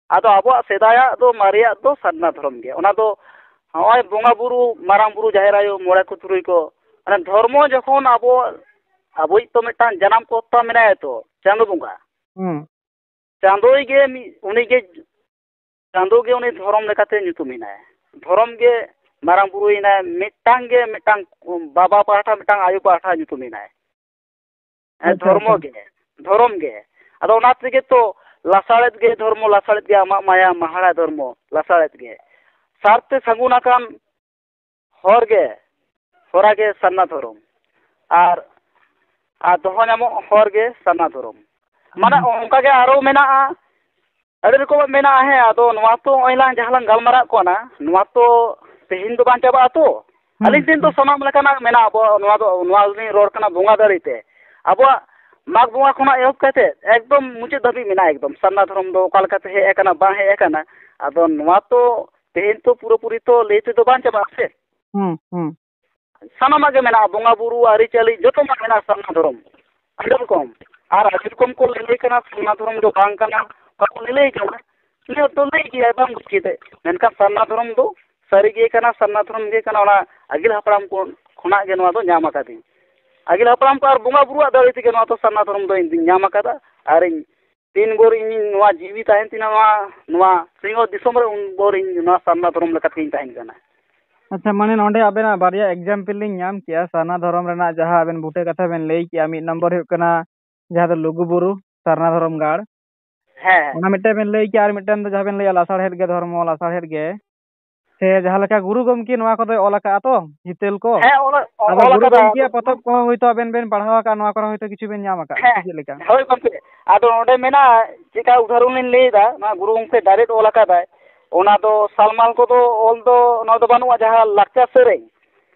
ᱟᱫᱚ ᱟᱵᱚᱣᱟᱜ ᱥᱮᱫᱟᱭᱟᱜ ᱫᱚ, ᱢᱟᱨᱮᱭᱟᱜ ᱫᱚ ᱥᱟᱨᱱᱟ ᱫᱷᱚᱨᱚᱢ ᱜᱮ᱾ ᱚᱱᱟ ᱫᱚ ᱱᱚᱜᱼᱚᱭ ᱵᱚᱸᱜᱟ ᱵᱩᱨᱩ, ᱢᱟᱨᱟᱝ ᱵᱩᱨᱩ, ᱡᱟᱦᱮᱨ ᱟᱭᱳ, ᱢᱚᱬᱮ ᱠᱚ ᱛᱩᱨᱩᱭ ᱠᱚ, ᱢᱟᱱᱮ ᱫᱷᱚᱨᱢᱚ ᱡᱚᱠᱷᱚᱱ ᱟᱵᱚ, ᱟᱵᱚᱭᱤᱡ ᱛᱚ ᱢᱤᱫᱴᱟᱝ ᱡᱟᱱᱟᱢ ᱠᱚᱨᱛᱟ ᱢᱮᱱᱟᱭᱟ ᱛᱚ, ᱪᱟᱸᱫᱚ ᱵᱚᱸᱜᱟ᱾ ᱦᱩᱸ᱾ ᱪᱟᱸᱫᱚᱭ ᱜᱮ ᱢᱤᱫ, ᱩᱱᱤ ᱜᱮ, ᱪᱟᱸᱫᱚ ᱜᱮ ᱩᱱᱤ ᱫᱷᱚᱨᱚᱢ ᱞᱮᱠᱟᱛᱮ ᱧᱩᱛᱩᱢ ᱮᱱᱟᱭ᱾ ᱫᱷᱚᱨᱚᱢ ᱜᱮ ᱢᱟᱨᱟᱝ ᱵᱩᱨᱩᱭᱮᱱᱟᱭ, ᱢᱤᱫᱴᱟᱝ ᱜᱮ, ᱢᱤᱫᱴᱟᱝ ᱵᱟᱵᱟ ᱯᱟᱦᱴᱟ, ᱢᱤᱫᱴᱟᱝ ᱟᱭᱳ ᱯᱟᱦᱴᱟ ᱧᱩᱛᱩᱢ ᱮᱱᱟᱭ᱾ ᱦᱮᱸ, ᱟᱪᱪᱷᱟ, ᱫᱷᱚᱨᱢᱚ ᱟᱪᱪᱷᱟ᱾ ᱜᱮ, ᱫᱷᱚᱨᱚᱢ ᱜᱮ᱾ ᱟᱫᱚ ᱚᱱᱟ ᱛᱮᱜᱮ ᱛᱚ ᱞᱟᱥᱟᱲᱮᱫ ᱜᱮ ᱫᱷᱚᱨᱢᱚ, ᱞᱟᱥᱟᱲᱮᱫ ᱜᱮ ᱟᱢᱟᱜ ᱢᱟᱭᱟ ᱢᱟᱦᱟᱲᱟ ᱫᱷᱚᱨᱢᱚ, ᱞᱟᱥᱟᱲᱮᱫ ᱜᱮ᱾ ᱥᱟᱨᱛᱮ ᱥᱟᱹᱜᱩᱱ ᱟᱠᱟᱱ ᱦᱚᱨ ᱜᱮ, ᱦᱚᱨᱟ ᱜᱮ ᱥᱟᱨᱱᱟ ᱫᱷᱚᱨᱚᱢ᱾ ᱟᱨ, ᱟᱨ ᱫᱚᱦᱚ ᱧᱟᱢᱚᱜ ᱦᱚᱨ ᱜᱮ ᱥᱟᱨᱱᱟ ᱫᱷᱚᱨᱚᱢ᱾ ᱢᱟᱱᱮ ᱦᱩᱸ᱾ ᱚᱱᱠᱟ ᱜᱮ ᱟᱨᱚ ᱢᱮᱱᱟᱜᱼᱟ, ᱟᱹᱰᱤ ᱨᱚᱠᱚᱢᱟᱜ ᱢᱮᱱᱟᱜᱼᱟ᱾ ᱦᱮᱸ, ᱟᱫᱚ ᱱᱚᱣᱟ ᱛᱚ ᱱᱚᱜᱼᱚᱭ ᱞᱟᱝ ᱡᱟᱦᱟᱸ ᱞᱟᱝ ᱜᱟᱞᱢᱟᱨᱟᱜ ᱠᱟᱱᱟ, ᱱᱚᱣᱟ ᱛᱚ ᱛᱮᱦᱮᱧ ᱫᱚ ᱵᱟᱝ ᱪᱟᱵᱟᱜᱼᱟ ᱛᱚ᱾ ᱦᱩᱸ, ᱟᱹᱞᱤᱧ ᱴᱷᱮᱱ ᱫᱚ ᱦᱩᱸ᱾ ᱥᱟᱱᱟᱢ ᱞᱮᱠᱟᱱᱟᱜ ᱢᱮᱱᱟᱜᱼᱟ᱾ ᱟᱵᱚ ᱱᱚᱣᱟ ᱫᱚ, ᱱᱚᱣᱟ ᱫᱚᱞᱤᱧ ᱨᱚᱲ ᱠᱟᱱᱟ ᱵᱚᱸᱜᱟ ᱫᱟᱲᱮ ᱛᱮ᱾ ᱟᱵᱚᱣᱟᱜ ᱢᱟᱜᱽ ᱵᱚᱸᱜᱟ ᱠᱷᱚᱱᱟᱜ ᱮᱦᱚᱵ ᱠᱟᱛᱮ ᱮᱠᱫᱚᱢ ᱢᱩᱪᱟᱹᱫ ᱫᱷᱟᱹᱵᱤᱡ ᱢᱮᱱᱟᱜᱼᱟ, ᱮᱠᱫᱚᱢ ᱥᱟᱨᱱᱟ ᱫᱷᱚᱨᱚᱢ ᱫᱚ ᱚᱠᱟ ᱞᱮᱠᱟᱛᱮ ᱦᱮᱡ ᱟᱠᱟᱱᱟ, ᱵᱟᱝ ᱦᱮᱡ ᱟᱠᱟᱱᱟ᱾ ᱟᱫᱚ ᱱᱚᱣᱟ ᱛᱚ ᱛᱮᱦᱮᱧ ᱛᱚ ᱯᱩᱨᱟᱹᱯᱩᱨᱤ ᱛᱚ ᱞᱟᱹᱭ ᱛᱮᱫᱚ ᱵᱟᱝ ᱪᱟᱵᱟᱜᱼᱟ ᱥᱮ᱾ ᱦᱩᱸ, ᱦᱩᱸ᱾ ᱥᱟᱱᱟᱢᱟᱜ ᱜᱮ ᱢᱮᱱᱟᱜᱼᱟ, ᱵᱚᱸᱜᱟ ᱵᱩᱨᱩ, ᱟᱹᱨᱤᱪᱟᱹᱞᱤ, ᱡᱚᱛᱚᱱᱟᱜ ᱢᱮᱱᱟᱜᱼᱟ ᱥᱟᱨᱱᱟ ᱫᱷᱚᱨᱚᱢ᱾ ᱟᱹᱰᱤ ᱨᱚᱠᱚᱢ᱾ ᱟᱨ ᱟᱹᱰᱤ ᱨᱚᱠᱚᱢ ᱠᱚ ᱞᱟᱹᱞᱟᱹᱭ ᱠᱟᱱᱟ, ᱥᱟᱨᱱᱟ ᱫᱷᱚᱨᱚᱢ ᱫᱚ ᱵᱟᱝ ᱠᱟᱱᱟ, ᱵᱟᱠᱚ ᱞᱟᱹᱞᱟᱹᱭ ᱠᱟᱱᱟ᱾ ᱩᱱᱤ ᱦᱚᱲ ᱫᱚ ᱞᱟᱹᱭ ᱜᱮᱭᱟᱭ ᱵᱟᱝ ᱵᱩᱡᱽ ᱠᱟᱛᱮ᱾ ᱢᱮᱱᱠᱷᱟᱱ ᱥᱟᱨᱱᱟ ᱫᱷᱚᱨᱚᱢ ᱫᱚ ᱥᱟᱹᱨᱤ ᱜᱮ ᱠᱟᱱᱟ, ᱥᱟᱨᱱᱟ ᱫᱷᱚᱨᱚᱢ ᱜᱮ ᱠᱟᱱᱟ᱾ ᱚᱱᱟ ᱟᱹᱜᱤᱞ ᱦᱟᱯᱲᱟᱢ ᱠᱚ ᱠᱷᱚᱱᱟᱜ ᱜᱮ ᱱᱚᱣᱟ ᱫᱚ ᱧᱟᱢ ᱟᱠᱟᱫᱤᱧ᱾ ᱟᱹᱜᱤᱞ ᱦᱟᱯᱲᱟᱢ ᱠᱚ ᱟᱨ ᱵᱚᱸᱜᱟ ᱵᱩᱨᱩᱣᱟᱜ ᱫᱟᱲᱮ ᱛᱮᱜᱮ ᱱᱚᱣᱟ ᱫᱚ ᱥᱟᱨᱱᱟ ᱫᱷᱚᱨᱚᱢ ᱫᱚ ᱤᱧ ᱫᱩᱧ ᱧᱟᱢ ᱟᱠᱟᱫᱟ᱾ ᱟᱨᱤᱧ ᱛᱤᱱ ᱵᱷᱳᱨ ᱤᱧ ᱱᱚᱣᱟ ᱡᱤᱣᱤ ᱛᱟᱦᱮᱱ ᱛᱤᱧᱟ, ᱱᱚᱣᱟ, ᱱᱚᱣᱟ ᱥᱤᱧᱚᱛ ᱫᱤᱥᱚᱢ ᱨᱮ, ᱩᱱ ᱵᱷᱳᱨ ᱤᱧ ᱱᱚᱣᱟ ᱥᱟᱨᱱᱟ ᱫᱷᱚᱨᱚᱢ ᱞᱮᱠᱟ ᱛᱮᱜᱤᱧ ᱛᱟᱦᱮᱱ ᱠᱟᱱᱟ᱾ ᱟᱪᱪᱷᱟ, ᱢᱟᱱᱮ ᱱᱚᱰᱮ ᱟᱵᱮᱱᱟᱜ ᱵᱟᱨᱭᱟ example ᱞᱤᱧ ᱧᱟᱢ ᱠᱮᱜᱼᱟ᱾ ᱥᱟᱨᱱᱟ ᱫᱷᱚᱨᱚᱢ ᱨᱮᱱᱟᱜ ᱡᱟᱦᱟᱸ ᱟᱵᱮᱱ ᱵᱩᱴᱟᱹ ᱠᱟᱛᱷᱟ ᱵᱮᱱ ᱞᱟᱹᱭ ᱠᱮᱜᱼᱟ, ᱢᱤᱫ ᱱᱚᱢᱵᱚᱨ ᱦᱩᱭᱩᱜ ᱠᱟᱱᱟ ᱡᱟᱦᱟᱸ ᱫᱚ ᱞᱩᱜᱩ ᱵᱩᱨᱩ ᱥᱟᱨᱱᱟ ᱫᱷᱚᱨᱚᱢ ᱜᱟᱲ᱾ ᱦᱮᱸ, ᱦᱮᱸ᱾ ᱚᱱᱟ ᱢᱤᱫᱴᱮᱱ ᱵᱮᱱ ᱞᱟᱹᱭ ᱠᱮᱜᱼᱟ, ᱟᱨ ᱢᱤᱫᱴᱮᱱ ᱫᱚ ᱡᱟᱦᱟᱸ ᱵᱮᱱ ᱞᱟᱹᱭᱟ ᱞᱟᱥᱟᱲᱦᱮᱫ ᱜᱮ ᱫᱷᱚᱨᱢᱚ, ᱞᱟᱥᱟᱲᱦᱮᱫ ᱜᱮ᱾ ᱥᱮ ᱡᱟᱦᱟᱸ ᱞᱮᱠᱟ ᱜᱩᱨᱩ ᱜᱚᱢᱠᱮ ᱱᱚᱣᱟ ᱠᱚᱫᱚᱭ ᱚᱞ ᱟᱠᱟᱫᱼᱟ ᱛᱚ, ᱦᱤᱛᱟᱹᱞ ᱠᱚ? ᱦᱮᱸ, ᱚᱞ, ᱟᱫᱚ ᱚᱞ ᱜᱩᱨᱩ ᱟᱠᱟᱫᱟ᱾ ᱜᱚᱢᱠᱮᱭᱟᱜ ᱯᱚᱛᱚᱵ ᱠᱚᱦᱚᱸ ᱦᱳᱭᱛᱳ ᱟᱵᱮᱱ ᱵᱮᱱ ᱯᱟᱲᱦᱟᱣ ᱟᱠᱟᱫᱼᱟ, ᱱᱚᱣᱟ ᱠᱚᱨᱮ ᱦᱳᱭᱛᱳ ᱠᱤᱪᱷᱩ ᱵᱮᱱ ᱧᱟᱢ ᱟᱠᱟᱫᱼᱟ, ᱦᱮᱸ, ᱥᱮ ᱪᱮᱫ ᱞᱮᱠᱟ? ᱦᱳᱭ ᱜᱚᱢᱠᱮ, ᱟᱫᱚ ᱚᱸᱰᱮ ᱢᱮᱱᱟᱜᱼᱟ, ᱪᱮᱫᱠᱟ ᱩᱫᱟᱦᱚᱨᱚᱱ ᱞᱤᱧ ᱞᱟᱹᱭᱮᱫᱟ, ᱱᱚᱣᱟ ᱜᱩᱨᱩ ᱜᱚᱢᱠᱮ direct ᱚᱞ ᱟᱠᱟᱫᱟᱭ, ᱚᱱᱟ ᱫᱚ ᱥᱟᱞᱢᱟᱞ ᱠᱚᱫᱚ ᱚᱞ ᱫᱚ ᱱᱚᱣᱟ ᱫᱚ ᱵᱟᱹᱱᱩᱜᱼᱟ, ᱡᱟᱦᱟᱸ ᱞᱟᱠᱪᱟᱨ ᱥᱮᱨᱮᱧ᱾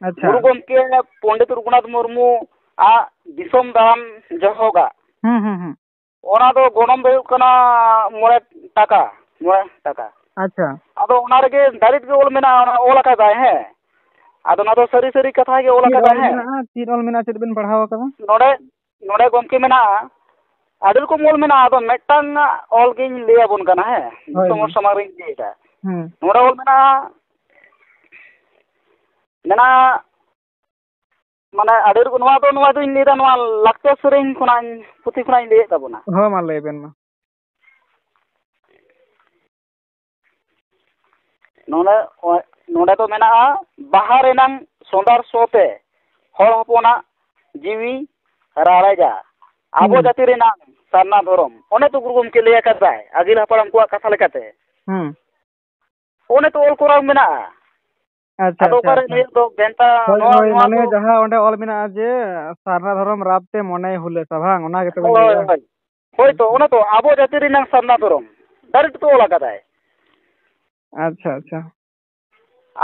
ᱟᱪᱪᱷᱟ᱾ ᱜᱩᱨᱩ ᱜᱚᱢᱠᱮ ᱯᱚᱱᱰᱤᱛ ᱨᱚᱜᱷᱩᱱᱟᱛᱷ ᱢᱩᱨᱢᱩ ᱟᱜ ᱫᱤᱥᱚᱢ ᱫᱟᱬᱟᱱ ᱡᱚᱦᱚᱜᱟᱜ᱾ ᱦᱩᱸ, ᱦᱩᱸ, ᱦᱩᱸ᱾ ᱚᱱᱟ ᱫᱚ ᱜᱚᱱᱚᱝ ᱫᱚ ᱦᱩᱭᱩᱜ ᱠᱟᱱᱟ ᱢᱚᱬᱮ ᱴᱟᱠᱟ, ᱢᱚᱬᱮ ᱴᱟᱠᱟ᱾ ᱟᱪᱪᱷᱟ᱾ ᱟᱫᱚ ᱚᱱᱟ ᱨᱮᱜᱮ direct ᱜᱮ ᱚᱞ ᱢᱮᱱᱟᱜᱼᱟ, ᱚᱱᱟ ᱚᱞ ᱟᱠᱟᱫᱟᱭ, ᱦᱮᱸ᱾ ᱟᱫᱚ ᱚᱱᱟ ᱫᱚ ᱥᱟᱹᱨᱤ ᱥᱟᱹᱨᱤ ᱠᱟᱛᱷᱟ ᱜᱮ ᱚᱞ ᱪᱮᱫ ᱟᱠᱟᱫᱟᱭ, ᱚᱞ ᱦᱮᱸ᱾ ᱢᱮᱱᱟᱜᱼᱟ? ᱪᱮᱫ ᱚᱞ ᱢᱮᱱᱟᱜᱼᱟ? ᱪᱮᱫ ᱵᱮᱱ ᱯᱟᱲᱦᱟᱣ ᱟᱠᱟᱫᱟ? ᱱᱚᱰᱮ, ᱱᱚᱰᱮ ᱜᱚᱢᱠᱮ ᱢᱮᱱᱟᱜᱼᱟ, ᱟᱹᱰᱤ ᱨᱚᱠᱚᱢ ᱚᱞ ᱢᱮᱱᱟᱜᱼᱟ, ᱟᱫᱚ ᱢᱤᱫᱴᱟᱝ ᱚᱞ ᱜᱤᱧ ᱞᱟᱹᱭ ᱟᱵᱚᱱ ᱠᱟᱱᱟ, ᱦᱮᱸ᱾ ᱦᱳᱭ, ᱫᱤᱥᱚᱢ ᱦᱚᱲ ᱦᱳᱭ᱾ ᱥᱟᱢᱟᱝ ᱨᱤᱧ ᱞᱟᱹᱭ ᱮᱫᱟ᱾ ᱦᱩᱸ᱾ ᱱᱚᱰᱮ ᱚᱞ ᱢᱮᱱᱟᱜᱼᱟ, ᱢᱮᱱᱟᱜᱼᱟ, ᱢᱟᱱᱮ ᱟᱹᱰᱤ ᱨᱚᱠᱚᱢ, ᱱᱚᱣᱟ ᱫᱚ, ᱱᱚᱣᱟ ᱫᱚᱧ ᱞᱟᱹᱭᱫᱟ, ᱱᱚᱣᱟ ᱞᱟᱠᱪᱟᱨ ᱥᱮᱨᱮᱧ ᱠᱷᱚᱱᱟᱜ ᱤᱧ, ᱯᱩᱛᱷᱤ ᱠᱷᱚᱱᱟᱜ ᱤᱧ ᱞᱟᱹᱭᱮᱫ ᱛᱟᱵᱚᱱᱟ᱾ ᱦᱚᱸ, ᱢᱟ ᱞᱟᱹᱭ ᱵᱮᱱ ᱢᱟ᱾ ᱱᱚᱰᱮ, ᱱᱚᱰᱮ ᱫᱚ ᱢᱮᱱᱟᱜᱼᱟ, ᱵᱟᱦᱟ ᱨᱮᱱᱟᱝ ᱥᱚᱸᱫᱷᱟᱲ ᱥᱚ ᱛᱮ ᱦᱚᱲ ᱦᱚᱯᱚᱱᱟᱜ ᱡᱤᱣᱤ ᱨᱟᱲᱮᱡᱟ, ᱟᱵᱚ ᱦᱩᱸ᱾ ᱡᱟᱹᱛᱤ ᱨᱮᱱᱟᱝ ᱥᱟᱨᱱᱟ ᱫᱷᱚᱨᱚᱢ᱾ ᱚᱱᱮ ᱛᱚ ᱜᱩᱨᱩ ᱜᱚᱢᱠᱮ ᱞᱟᱹᱭ ᱟᱠᱟᱫᱟᱭ, ᱟᱹᱜᱤᱞ ᱦᱟᱯᱲᱟᱢ ᱠᱚᱣᱟᱜ ᱠᱟᱛᱷᱟ ᱞᱮᱠᱟᱛᱮ᱾ ᱦᱩᱸ᱾ ᱚᱱᱮ ᱛᱚ ᱚᱞ ᱠᱚᱨᱟᱣ ᱢᱮᱱᱟᱜᱼᱟ᱾ ᱟᱪᱪᱷᱟ, ᱟᱫᱚ ᱟᱪᱪᱷᱟ, ᱚᱠᱟᱨᱮ ᱟᱪᱪᱷᱟ᱾ ᱱᱤᱭᱟᱹ ᱫᱚ ᱵᱷᱮᱱᱛᱟ, ᱦᱳᱭ, ᱱᱚᱣᱟ, ᱦᱳᱭ, ᱱᱚᱣᱟ ᱢᱟᱱᱮ ᱫᱚ ᱡᱟᱦᱟᱸ ᱚᱸᱰᱮ ᱚᱞ ᱢᱮᱱᱟᱜᱼᱟ ᱡᱮ, "ᱥᱟᱨᱱᱟ ᱫᱷᱚᱨᱚᱢ ᱨᱟᱯ ᱛᱮ ᱢᱚᱱᱮᱭ ᱦᱩᱞᱟᱹᱥᱟ", ᱵᱟᱝ? ᱚᱱᱟ ᱜᱮᱛᱚ ᱵᱮᱱ ᱦᱳᱭ, ᱞᱟᱹᱭᱮᱜᱼᱟ? ᱦᱳᱭ᱾ ᱦᱳᱭ ᱛᱚ, ᱚᱱᱟ ᱛᱚ ᱟᱵᱚ ᱡᱟᱹᱛᱤ ᱨᱮᱱᱟᱝ ᱥᱟᱨᱱᱟ ᱫᱷᱚᱨᱚᱢ᱾ Direct ᱛᱚ ᱚᱞ ᱟᱠᱟᱫᱟᱭ᱾ ᱟᱪᱪᱷᱟ, ᱟᱪᱪᱷᱟ᱾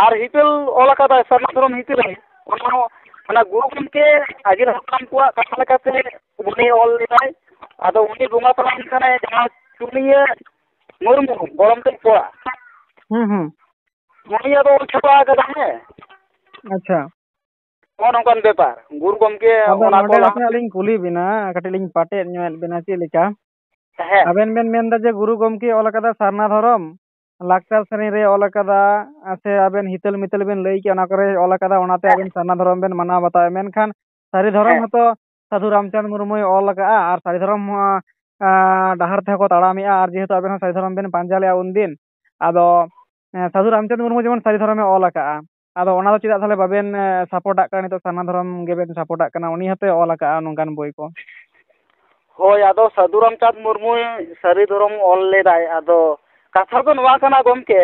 ᱟᱨ ᱦᱤᱛᱟᱹᱞ ᱚᱞ ᱟᱠᱟᱫᱟᱭ, ᱥᱟᱨᱱᱟ ᱫᱷᱚᱨᱚᱢ ᱦᱤᱛᱟᱹᱞ᱾ ᱚᱱᱟ ᱦᱚᱸ, ᱚᱱᱟ ᱜᱩᱨᱩ ᱜᱚᱢᱠᱮ ᱟᱹᱜᱤᱞ ᱦᱟᱯᱲᱟᱢ ᱠᱚᱣᱟᱜ ᱠᱟᱛᱷᱟ ᱞᱮᱠᱟᱛᱮ ᱩᱱᱤ ᱚᱞ ᱞᱮᱫᱟᱭ᱾ ᱟᱫᱚ ᱩᱱᱤ ᱵᱚᱸᱜᱟ ᱛᱟᱞᱟᱭᱮᱱ ᱠᱷᱟᱱᱮ ᱡᱟᱦᱟᱸ ᱪᱩᱱᱤᱭᱟᱹ ᱢᱩᱨᱢᱩ, ᱜᱚᱲᱚᱢ ᱛᱮᱫ ᱠᱚᱲᱟ᱾ ᱦᱩᱸ, ᱦᱩᱸ᱾ ᱩᱱᱤ ᱟᱫᱚ ᱚᱞ ᱪᱷᱟᱯᱟ ᱟᱠᱟᱫᱟ, ᱦᱮᱸ᱾ ᱟᱪᱪᱷᱟ᱾ ᱱᱚᱜᱼᱚ ᱱᱚᱝᱠᱟᱱ ᱵᱮᱯᱟᱨ᱾ ᱜᱩᱨᱩ ᱜᱚᱢᱠᱮ ᱟᱫᱚ ᱚᱱᱟ ᱠᱚ ᱱᱚᱰᱮ ᱞᱟᱦᱟ ᱱᱟᱥᱮᱱᱟᱜ ᱞᱤᱧ ᱠᱩᱞᱤ ᱵᱤᱱᱟ, ᱠᱟᱹᱴᱤᱡ ᱞᱤᱧ ᱯᱟᱴᱮᱫ ᱧᱚᱜ ᱮᱫ ᱵᱤᱱᱟ, ᱪᱮᱫ ᱞᱮᱠᱟ? ᱦᱮᱸ᱾ ᱟᱵᱮᱱ ᱵᱮᱱ ᱢᱮᱱᱫᱟ ᱡᱮ ᱜᱩᱨᱩ ᱜᱚᱢᱠᱮ ᱚᱞ ᱟᱠᱟᱫᱟ ᱥᱟᱨᱱᱟ ᱫᱷᱚᱨᱚᱢ, ᱞᱟᱠᱪᱟᱨ ᱥᱮᱨᱮᱧ ᱨᱮ ᱚᱞ ᱟᱠᱟᱫᱟ, ᱥᱮ ᱟᱵᱮᱱ ᱦᱤᱛᱟᱹᱞ ᱢᱤᱛᱟᱹᱞ ᱵᱮᱱ ᱞᱟᱹᱭ ᱠᱮᱜᱼᱟ, ᱚᱱᱟ ᱠᱚᱨᱮ ᱚᱞ ᱟᱠᱟᱫᱟ, ᱚᱱᱟᱛᱮ ᱦᱮᱸ᱾ ᱟᱵᱮᱱ ᱥᱟᱨᱱᱟ ᱫᱷᱚᱨᱚᱢ ᱵᱮᱱ ᱢᱟᱱᱟᱣ ᱵᱟᱛᱟᱣᱟ᱾ ᱢᱮᱱᱠᱷᱟᱱ ᱥᱟᱹᱨᱤ ᱫᱷᱚᱨᱚᱢ ᱦᱮᱸ᱾ ᱦᱚᱸᱛᱚ ᱥᱟᱹᱫᱷᱩ ᱨᱟᱢᱪᱟᱸᱫᱽ ᱢᱩᱨᱢᱩᱭ ᱚᱞ ᱟᱠᱟᱫᱼᱟ, ᱟᱨ ᱥᱟᱹᱨᱤ ᱫᱷᱚᱨᱚᱢ, ᱟᱸ, ᱰᱟᱦᱟᱨ ᱛᱮᱦᱚᱸ ᱠᱚ ᱛᱟᱲᱟᱢᱮᱜᱼᱟ, ᱟᱨ ᱡᱮᱦᱮᱛᱩ ᱟᱵᱮᱱ ᱦᱚᱸ ᱥᱟᱹᱨᱤ ᱫᱷᱚᱨᱚᱢ ᱵᱮᱱ ᱯᱟᱸᱡᱟ ᱞᱮᱜᱼᱟ ᱩᱱᱫᱤᱱ, ᱟᱫᱚ, ᱮᱸ, ᱥᱟᱹᱫᱷᱩ ᱨᱟᱢᱪᱟᱸᱫᱽ ᱢᱩᱨᱢᱩ ᱡᱮᱢᱚᱱ ᱥᱟᱹᱨᱤ ᱫᱷᱚᱨᱚᱢᱮ ᱚᱞ ᱟᱠᱟᱫᱼᱟ, ᱟᱫᱚ ᱚᱱᱟ ᱫᱚ ᱪᱮᱫᱟᱜ ᱛᱟᱦᱚᱞᱮ ᱵᱟᱵᱮᱱ, ᱮᱸ, ᱥᱟᱯᱳᱨᱴᱟᱜ ᱠᱟᱱᱟ? ᱱᱤᱛᱚᱜ ᱥᱟᱨᱱᱟ ᱫᱷᱚᱨᱚᱢ ᱜᱮᱵᱮᱱ ᱥᱟᱯᱳᱨᱴᱟᱜ ᱠᱟᱱᱟ, ᱩᱱᱤ ᱦᱚᱸᱛᱚᱭ ᱚᱞ ᱟᱠᱟᱫᱼᱟ ᱱᱚᱝᱠᱟᱱ ᱵᱳᱭ ᱠᱚ᱾ ᱦᱳᱭ, ᱟᱫᱚ ᱥᱟᱹᱫᱷᱩ ᱨᱟᱢᱪᱟᱸᱫᱽ ᱢᱩᱨᱢᱩᱭ ᱥᱟᱹᱨᱤ ᱫᱷᱚᱨᱚᱢ ᱚᱞ ᱞᱮᱫᱟᱭ, ᱟᱫᱚ ᱠᱟᱛᱷᱟ ᱫᱚ ᱱᱚᱣᱟ ᱠᱟᱱᱟ ᱜᱚᱢᱠᱮ,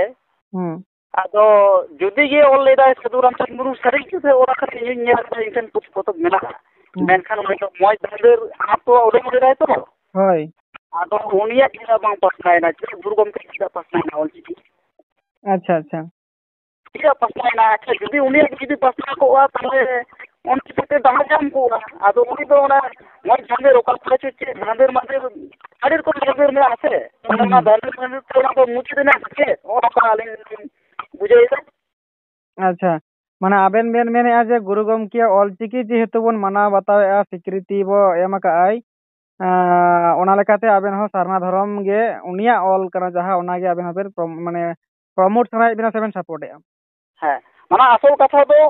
ᱦᱩᱸ᱾ ᱟᱫᱚ ᱡᱩᱫᱤ ᱜᱮ ᱚᱞ ᱞᱮᱫᱟᱭ ᱥᱟᱹᱫᱷᱩ ᱨᱟᱢᱪᱟᱸᱫᱽ ᱢᱩᱨᱢᱩ, ᱥᱟᱹᱨᱤ ᱜᱮ ᱥᱮ ᱚᱱᱟ ᱠᱷᱟᱹᱛᱤᱨ ᱤᱧ ᱦᱚᱧ ᱧᱮᱞ ᱠᱟᱫᱟ, ᱤᱧ ᱴᱷᱮᱱ ᱯᱩᱛᱷᱤ ᱯᱚᱛᱚᱵ ᱢᱮᱱᱟᱜᱼᱟ᱾ ᱦᱩᱸ᱾ ᱢᱮᱱᱠᱷᱟᱱ ᱩᱱᱤ ᱫᱚ ᱢᱚᱡᱽ ᱫᱷᱟᱸᱫᱮᱨ ᱟᱨ ᱛᱚ ᱚᱞᱮ ᱚᱞ ᱞᱮᱫᱟᱭ ᱛᱚ᱾ ᱦᱳᱭ᱾ ᱟᱫᱚ ᱩᱱᱤᱭᱟᱜ ᱪᱮᱫᱟᱜ ᱵᱟᱝ ᱯᱟᱥᱱᱟᱣ ᱮᱱᱟ? ᱪᱮᱫ ᱜᱩᱨᱩ ᱜᱚᱢᱠᱮ ᱪᱮᱫᱟᱜ ᱯᱟᱥᱱᱟᱣ ᱮᱱᱟ ᱚᱞ ᱪᱤᱠᱤ? ᱟᱪᱪᱷᱟ, ᱟᱪᱪᱷᱟ᱾ ᱪᱮᱫᱟᱜ ᱯᱟᱥᱱᱟᱣ ᱮᱱᱟ? ᱟᱪᱪᱷᱟ, ᱡᱩᱫᱤ ᱩᱱᱤᱭᱟᱜ ᱡᱩᱫᱤ ᱯᱟᱥᱱᱟᱣ ᱠᱚᱜᱼᱟ, ᱛᱟᱦᱚᱞᱮ ᱚᱱ ᱪᱤᱠᱟᱹᱛᱮ ᱫᱟᱣ ᱧᱟᱢ ᱠᱚᱜᱼᱟ? ᱟᱫᱚ ᱩᱱᱤ ᱫᱚ ᱚᱱᱟ ᱢᱚᱡᱽ ᱫᱷᱟᱸᱫᱮᱨ ᱚᱠᱟ ᱠᱚᱨᱮ ᱪᱚ ᱪᱮᱫ ᱫᱷᱟᱸᱫᱮᱨ ᱢᱟᱸᱫᱮᱨ ᱟᱹᱰᱤ ᱨᱚᱠᱚᱢ ᱫᱷᱟᱸᱫᱮᱨ ᱢᱮᱱᱟᱜᱼᱟ ᱥᱮ? ᱦᱩᱸ, ᱚᱱᱟ ᱦᱩᱸ᱾ ᱫᱷᱟᱸᱫᱮᱨ ᱢᱟᱸᱫᱮᱨ ᱛᱮ ᱚᱱᱟ ᱫᱚ ᱢᱩᱪᱟᱹᱫ ᱮᱱᱟ ᱥᱮ ᱪᱮᱫ? ᱚᱱᱟ ᱠᱚ ᱟᱹᱞᱤᱧ ᱞᱤᱧ ᱵᱩᱡᱷᱟᱹᱣᱮᱫᱟ᱾ ᱟᱪᱪᱷᱟ, ᱢᱟᱱᱮ ᱟᱵᱮᱱ ᱵᱮᱱ ᱢᱮᱱᱮᱫᱼᱟ ᱡᱮ ᱜᱩᱨᱩ ᱜᱚᱢᱠᱮᱭᱟᱜ ᱚᱞᱪᱤᱠᱤ ᱡᱮᱦᱮᱛᱩ ᱵᱚᱱ ᱢᱟᱱᱟᱣ ᱵᱟᱛᱟᱣᱮᱫᱼᱟ, ᱥᱤᱠᱨᱤᱛᱤ ᱵᱚ ᱮᱢ ᱟᱠᱟᱫᱼᱟᱭ, ᱟᱸ, ᱚᱱᱟ ᱞᱮᱠᱟᱛᱮ ᱟᱵᱮᱱ ᱦᱚᱸ ᱥᱟᱨᱱᱟ ᱫᱷᱚᱨᱚᱢ ᱜᱮ ᱩᱱᱤᱭᱟᱜ ᱚᱞ ᱠᱟᱱᱟ ᱡᱟᱦᱟᱸ, ᱚᱱᱟ ᱜᱮ ᱟᱵᱮᱱ ᱦᱚᱸᱵᱮᱱ ᱯᱨᱚᱢ-, ᱢᱟᱱᱮ ᱯᱨᱚᱢᱳᱴ ᱥᱟᱱᱟᱭᱮᱫ ᱵᱮᱱᱟ ᱥᱮ ᱵᱮᱱ ᱥᱟᱯᱳᱨᱴᱮᱫᱼᱟ? ᱦᱮᱸ, ᱢᱟᱱᱮ ᱟᱥᱚᱞ ᱠᱟᱛᱷᱟ ᱫᱚ,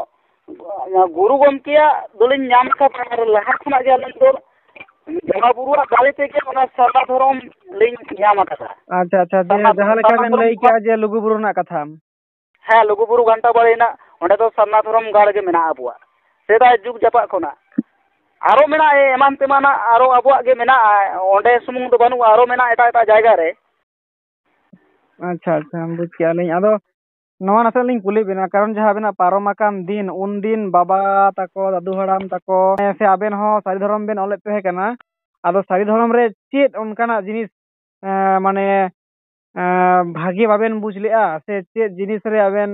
ᱜᱩᱨᱩ ᱜᱚᱢᱠᱮᱭᱟᱜ ᱫᱚᱞᱤᱧ ᱧᱟᱢ ᱟᱠᱟᱫᱟ, ᱟᱨ ᱞᱟᱦᱟ ᱠᱷᱚᱱᱟᱜ ᱜᱮ ᱟᱹᱞᱤᱧ ᱫᱚ ᱵᱚᱸᱜᱟ ᱵᱩᱨᱩᱣᱟᱜ ᱫᱟᱲᱮ ᱛᱮᱜᱮ ᱚᱱᱟ ᱥᱟᱨᱱᱟ ᱫᱷᱚᱨᱚᱢ ᱞᱤᱧ ᱧᱟᱢ ᱟᱠᱟᱫᱟ᱾ ᱟᱪᱪᱷᱟ, ᱟᱪᱪᱷᱟ, ᱡᱮ ᱥᱟᱨᱱᱟ, ᱡᱟᱦᱟᱸ ᱞᱮᱠᱟ ᱥᱟᱨᱱᱟ ᱵᱮᱱ ᱫᱷᱚᱨᱚᱢ ᱞᱟᱹᱭ ᱠᱮᱜᱼᱟ ᱡᱮ ᱞᱩᱜᱩ ᱵᱩᱨᱩ ᱨᱮᱱᱟᱜ ᱠᱟᱛᱷᱟ᱾ ᱦᱮᱸ, ᱞᱩᱜᱩ ᱵᱩᱨᱩ ᱜᱷᱟᱱᱴᱟ ᱵᱟᱲᱮ ᱨᱮᱱᱟᱜ, ᱚᱸᱰᱮ ᱫᱚ ᱥᱟᱨᱱᱟ ᱫᱷᱚᱨᱚᱢ ᱜᱟᱲ ᱜᱮ ᱢᱮᱱᱟᱜᱼᱟ ᱟᱵᱚᱣᱟᱜ, ᱥᱮᱫᱟᱭ ᱡᱩᱜᱽ ᱡᱟᱯᱟᱜ ᱠᱷᱚᱱᱟᱜ᱾ ᱟᱨᱚ ᱢᱮᱱᱟᱜᱼᱟ, ᱮᱢᱟᱱ ᱛᱮᱢᱟᱱᱟᱜ ᱟᱨᱚ ᱟᱵᱚᱣᱟᱜ ᱜᱮ ᱢᱮᱱᱟᱜᱼᱟ, ᱚᱸᱰᱮ ᱥᱩᱢᱩᱝ ᱫᱚ ᱵᱟᱹᱱᱩᱜᱼᱟ, ᱟᱨᱚ ᱢᱮᱱᱟᱜᱼᱟ ᱮᱴᱟᱜ ᱮᱴᱟᱜ ᱡᱟᱭᱜᱟ ᱨᱮ᱾ ᱟᱪᱪᱷᱟ, ᱟᱪᱪᱷᱟ, ᱵᱩᱡᱽ ᱠᱮᱜᱼᱟ ᱞᱤᱧ᱾ ᱟᱫᱚ ᱱᱚᱣᱟ ᱱᱟᱥᱮ ᱞᱤᱧ ᱠᱩᱞᱤ ᱵᱮᱱᱟ, ᱠᱟᱨᱚᱱ ᱡᱟᱦᱟᱸ ᱟᱵᱮᱱᱟᱜ ᱯᱟᱨᱚᱢ ᱟᱠᱟᱱ ᱫᱤᱱ, ᱩᱱ ᱫᱤᱱ ᱵᱟᱵᱟ ᱛᱟᱠᱚ, ᱫᱟᱫᱩ ᱦᱟᱲᱟᱢ ᱛᱟᱠᱚ, ᱥᱮ ᱟᱵᱮᱱ ᱦᱚᱸ ᱥᱟᱹᱨᱤ ᱫᱷᱚᱨᱚᱢ ᱵᱮᱱ ᱚᱞᱮᱫ ᱛᱟᱦᱮᱸ ᱠᱟᱱᱟ, ᱟᱫᱚ ᱥᱟᱹᱨᱤ ᱫᱷᱚᱨᱚᱢ ᱨᱮ ᱪᱮᱫ ᱚᱱᱠᱟᱱᱟᱜ ᱡᱤᱱᱤᱥ, ᱮᱸ, ᱢᱟᱱᱮ, ᱮᱸ, ᱵᱷᱟᱜᱮ ᱵᱟᱵᱮᱱ ᱵᱩᱡᱽ ᱞᱮᱜᱼᱟ, ᱥᱮ ᱪᱮᱫ ᱡᱤᱱᱤᱥ ᱨᱮ ᱟᱵᱮᱱ,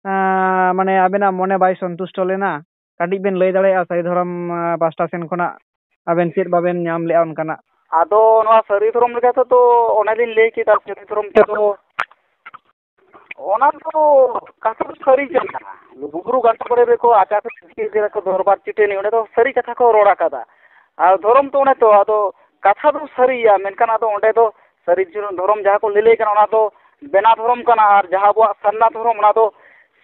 ᱮᱸ, ᱢᱟᱱᱮ ᱟᱵᱮᱱᱟᱜ ᱢᱚᱱᱮ ᱵᱟᱭ ᱥᱚᱱᱛᱩᱥᱴᱚ ᱞᱮᱱᱟ? ᱠᱟᱹᱴᱤᱡ ᱵᱮᱱ ᱞᱟᱹᱭ ᱫᱟᱲᱮᱭᱟᱜᱼᱟ, ᱥᱟᱹᱨᱤ ᱫᱷᱚᱨᱚᱢ, ᱮᱸ, ᱯᱟᱥᱴᱟ ᱥᱮᱱ ᱠᱷᱚᱱᱟᱜ ᱟᱵᱮᱱ ᱪᱮᱫ ᱵᱟᱵᱮᱱ ᱧᱟᱢ ᱞᱮᱜᱼᱟ ᱚᱱᱠᱟᱱᱟᱜ? ᱟᱫᱚ ᱱᱚᱣᱟ ᱥᱟᱹᱨᱤ ᱫᱷᱚᱨᱚᱢ ᱞᱮᱠᱟ ᱛᱮᱫᱚ ᱚᱱᱮᱞᱤᱧ ᱞᱟᱹᱭ ᱠᱮᱫᱟ, ᱥᱟᱹᱨᱤ ᱫᱷᱚᱨᱚᱢ ᱛᱮᱫᱚ ᱚᱱᱟ ᱫᱚ ᱠᱟᱛᱷᱟ ᱫᱚ ᱥᱟᱹᱨᱤ ᱠᱟᱱᱟ᱾ ᱞᱩᱜᱩᱵᱩᱨᱩ ᱜᱷᱟᱱᱴᱟ ᱵᱟᱲᱮ ᱨᱮᱠᱚ ᱟᱪᱟᱨ ᱠᱚ ᱥᱤᱥᱴᱤ ᱠᱟᱫᱟ ᱠᱚ, ᱫᱚᱨᱵᱟᱨ ᱪᱟᱹᱴᱟᱹᱱᱤ, ᱚᱸᱰᱮ ᱫᱚ ᱥᱟᱹᱨᱤ ᱠᱟᱛᱷᱟ ᱠᱚ ᱨᱚᱲ ᱟᱠᱟᱫᱟ᱾ ᱟᱨ ᱫᱷᱚᱨᱚᱢ ᱫᱚ ᱚᱱᱮ ᱛᱚ, ᱟᱫᱚ ᱠᱟᱛᱷᱟ ᱫᱚ ᱥᱟᱹᱨᱤᱭᱟ, ᱢᱮᱱᱠᱷᱟᱱ ᱟᱫᱚ ᱚᱸᱰᱮ ᱫᱚ ᱥᱟᱹᱨᱤ ᱫᱷᱚᱨᱚᱢ ᱡᱟᱦᱟᱸ ᱠᱚ ᱞᱟᱹᱞᱟᱹᱭ ᱠᱟᱱᱟ, ᱚᱱᱟ ᱫᱚ ᱵᱮᱱᱟᱣ ᱫᱷᱚᱨᱚᱢ ᱠᱟᱱᱟ, ᱟᱨ ᱡᱟᱦᱟᱸ ᱟᱵᱚᱣᱟᱜ ᱥᱟᱨᱱᱟ ᱫᱷᱚᱨᱚᱢ, ᱚᱱᱟ ᱫᱚ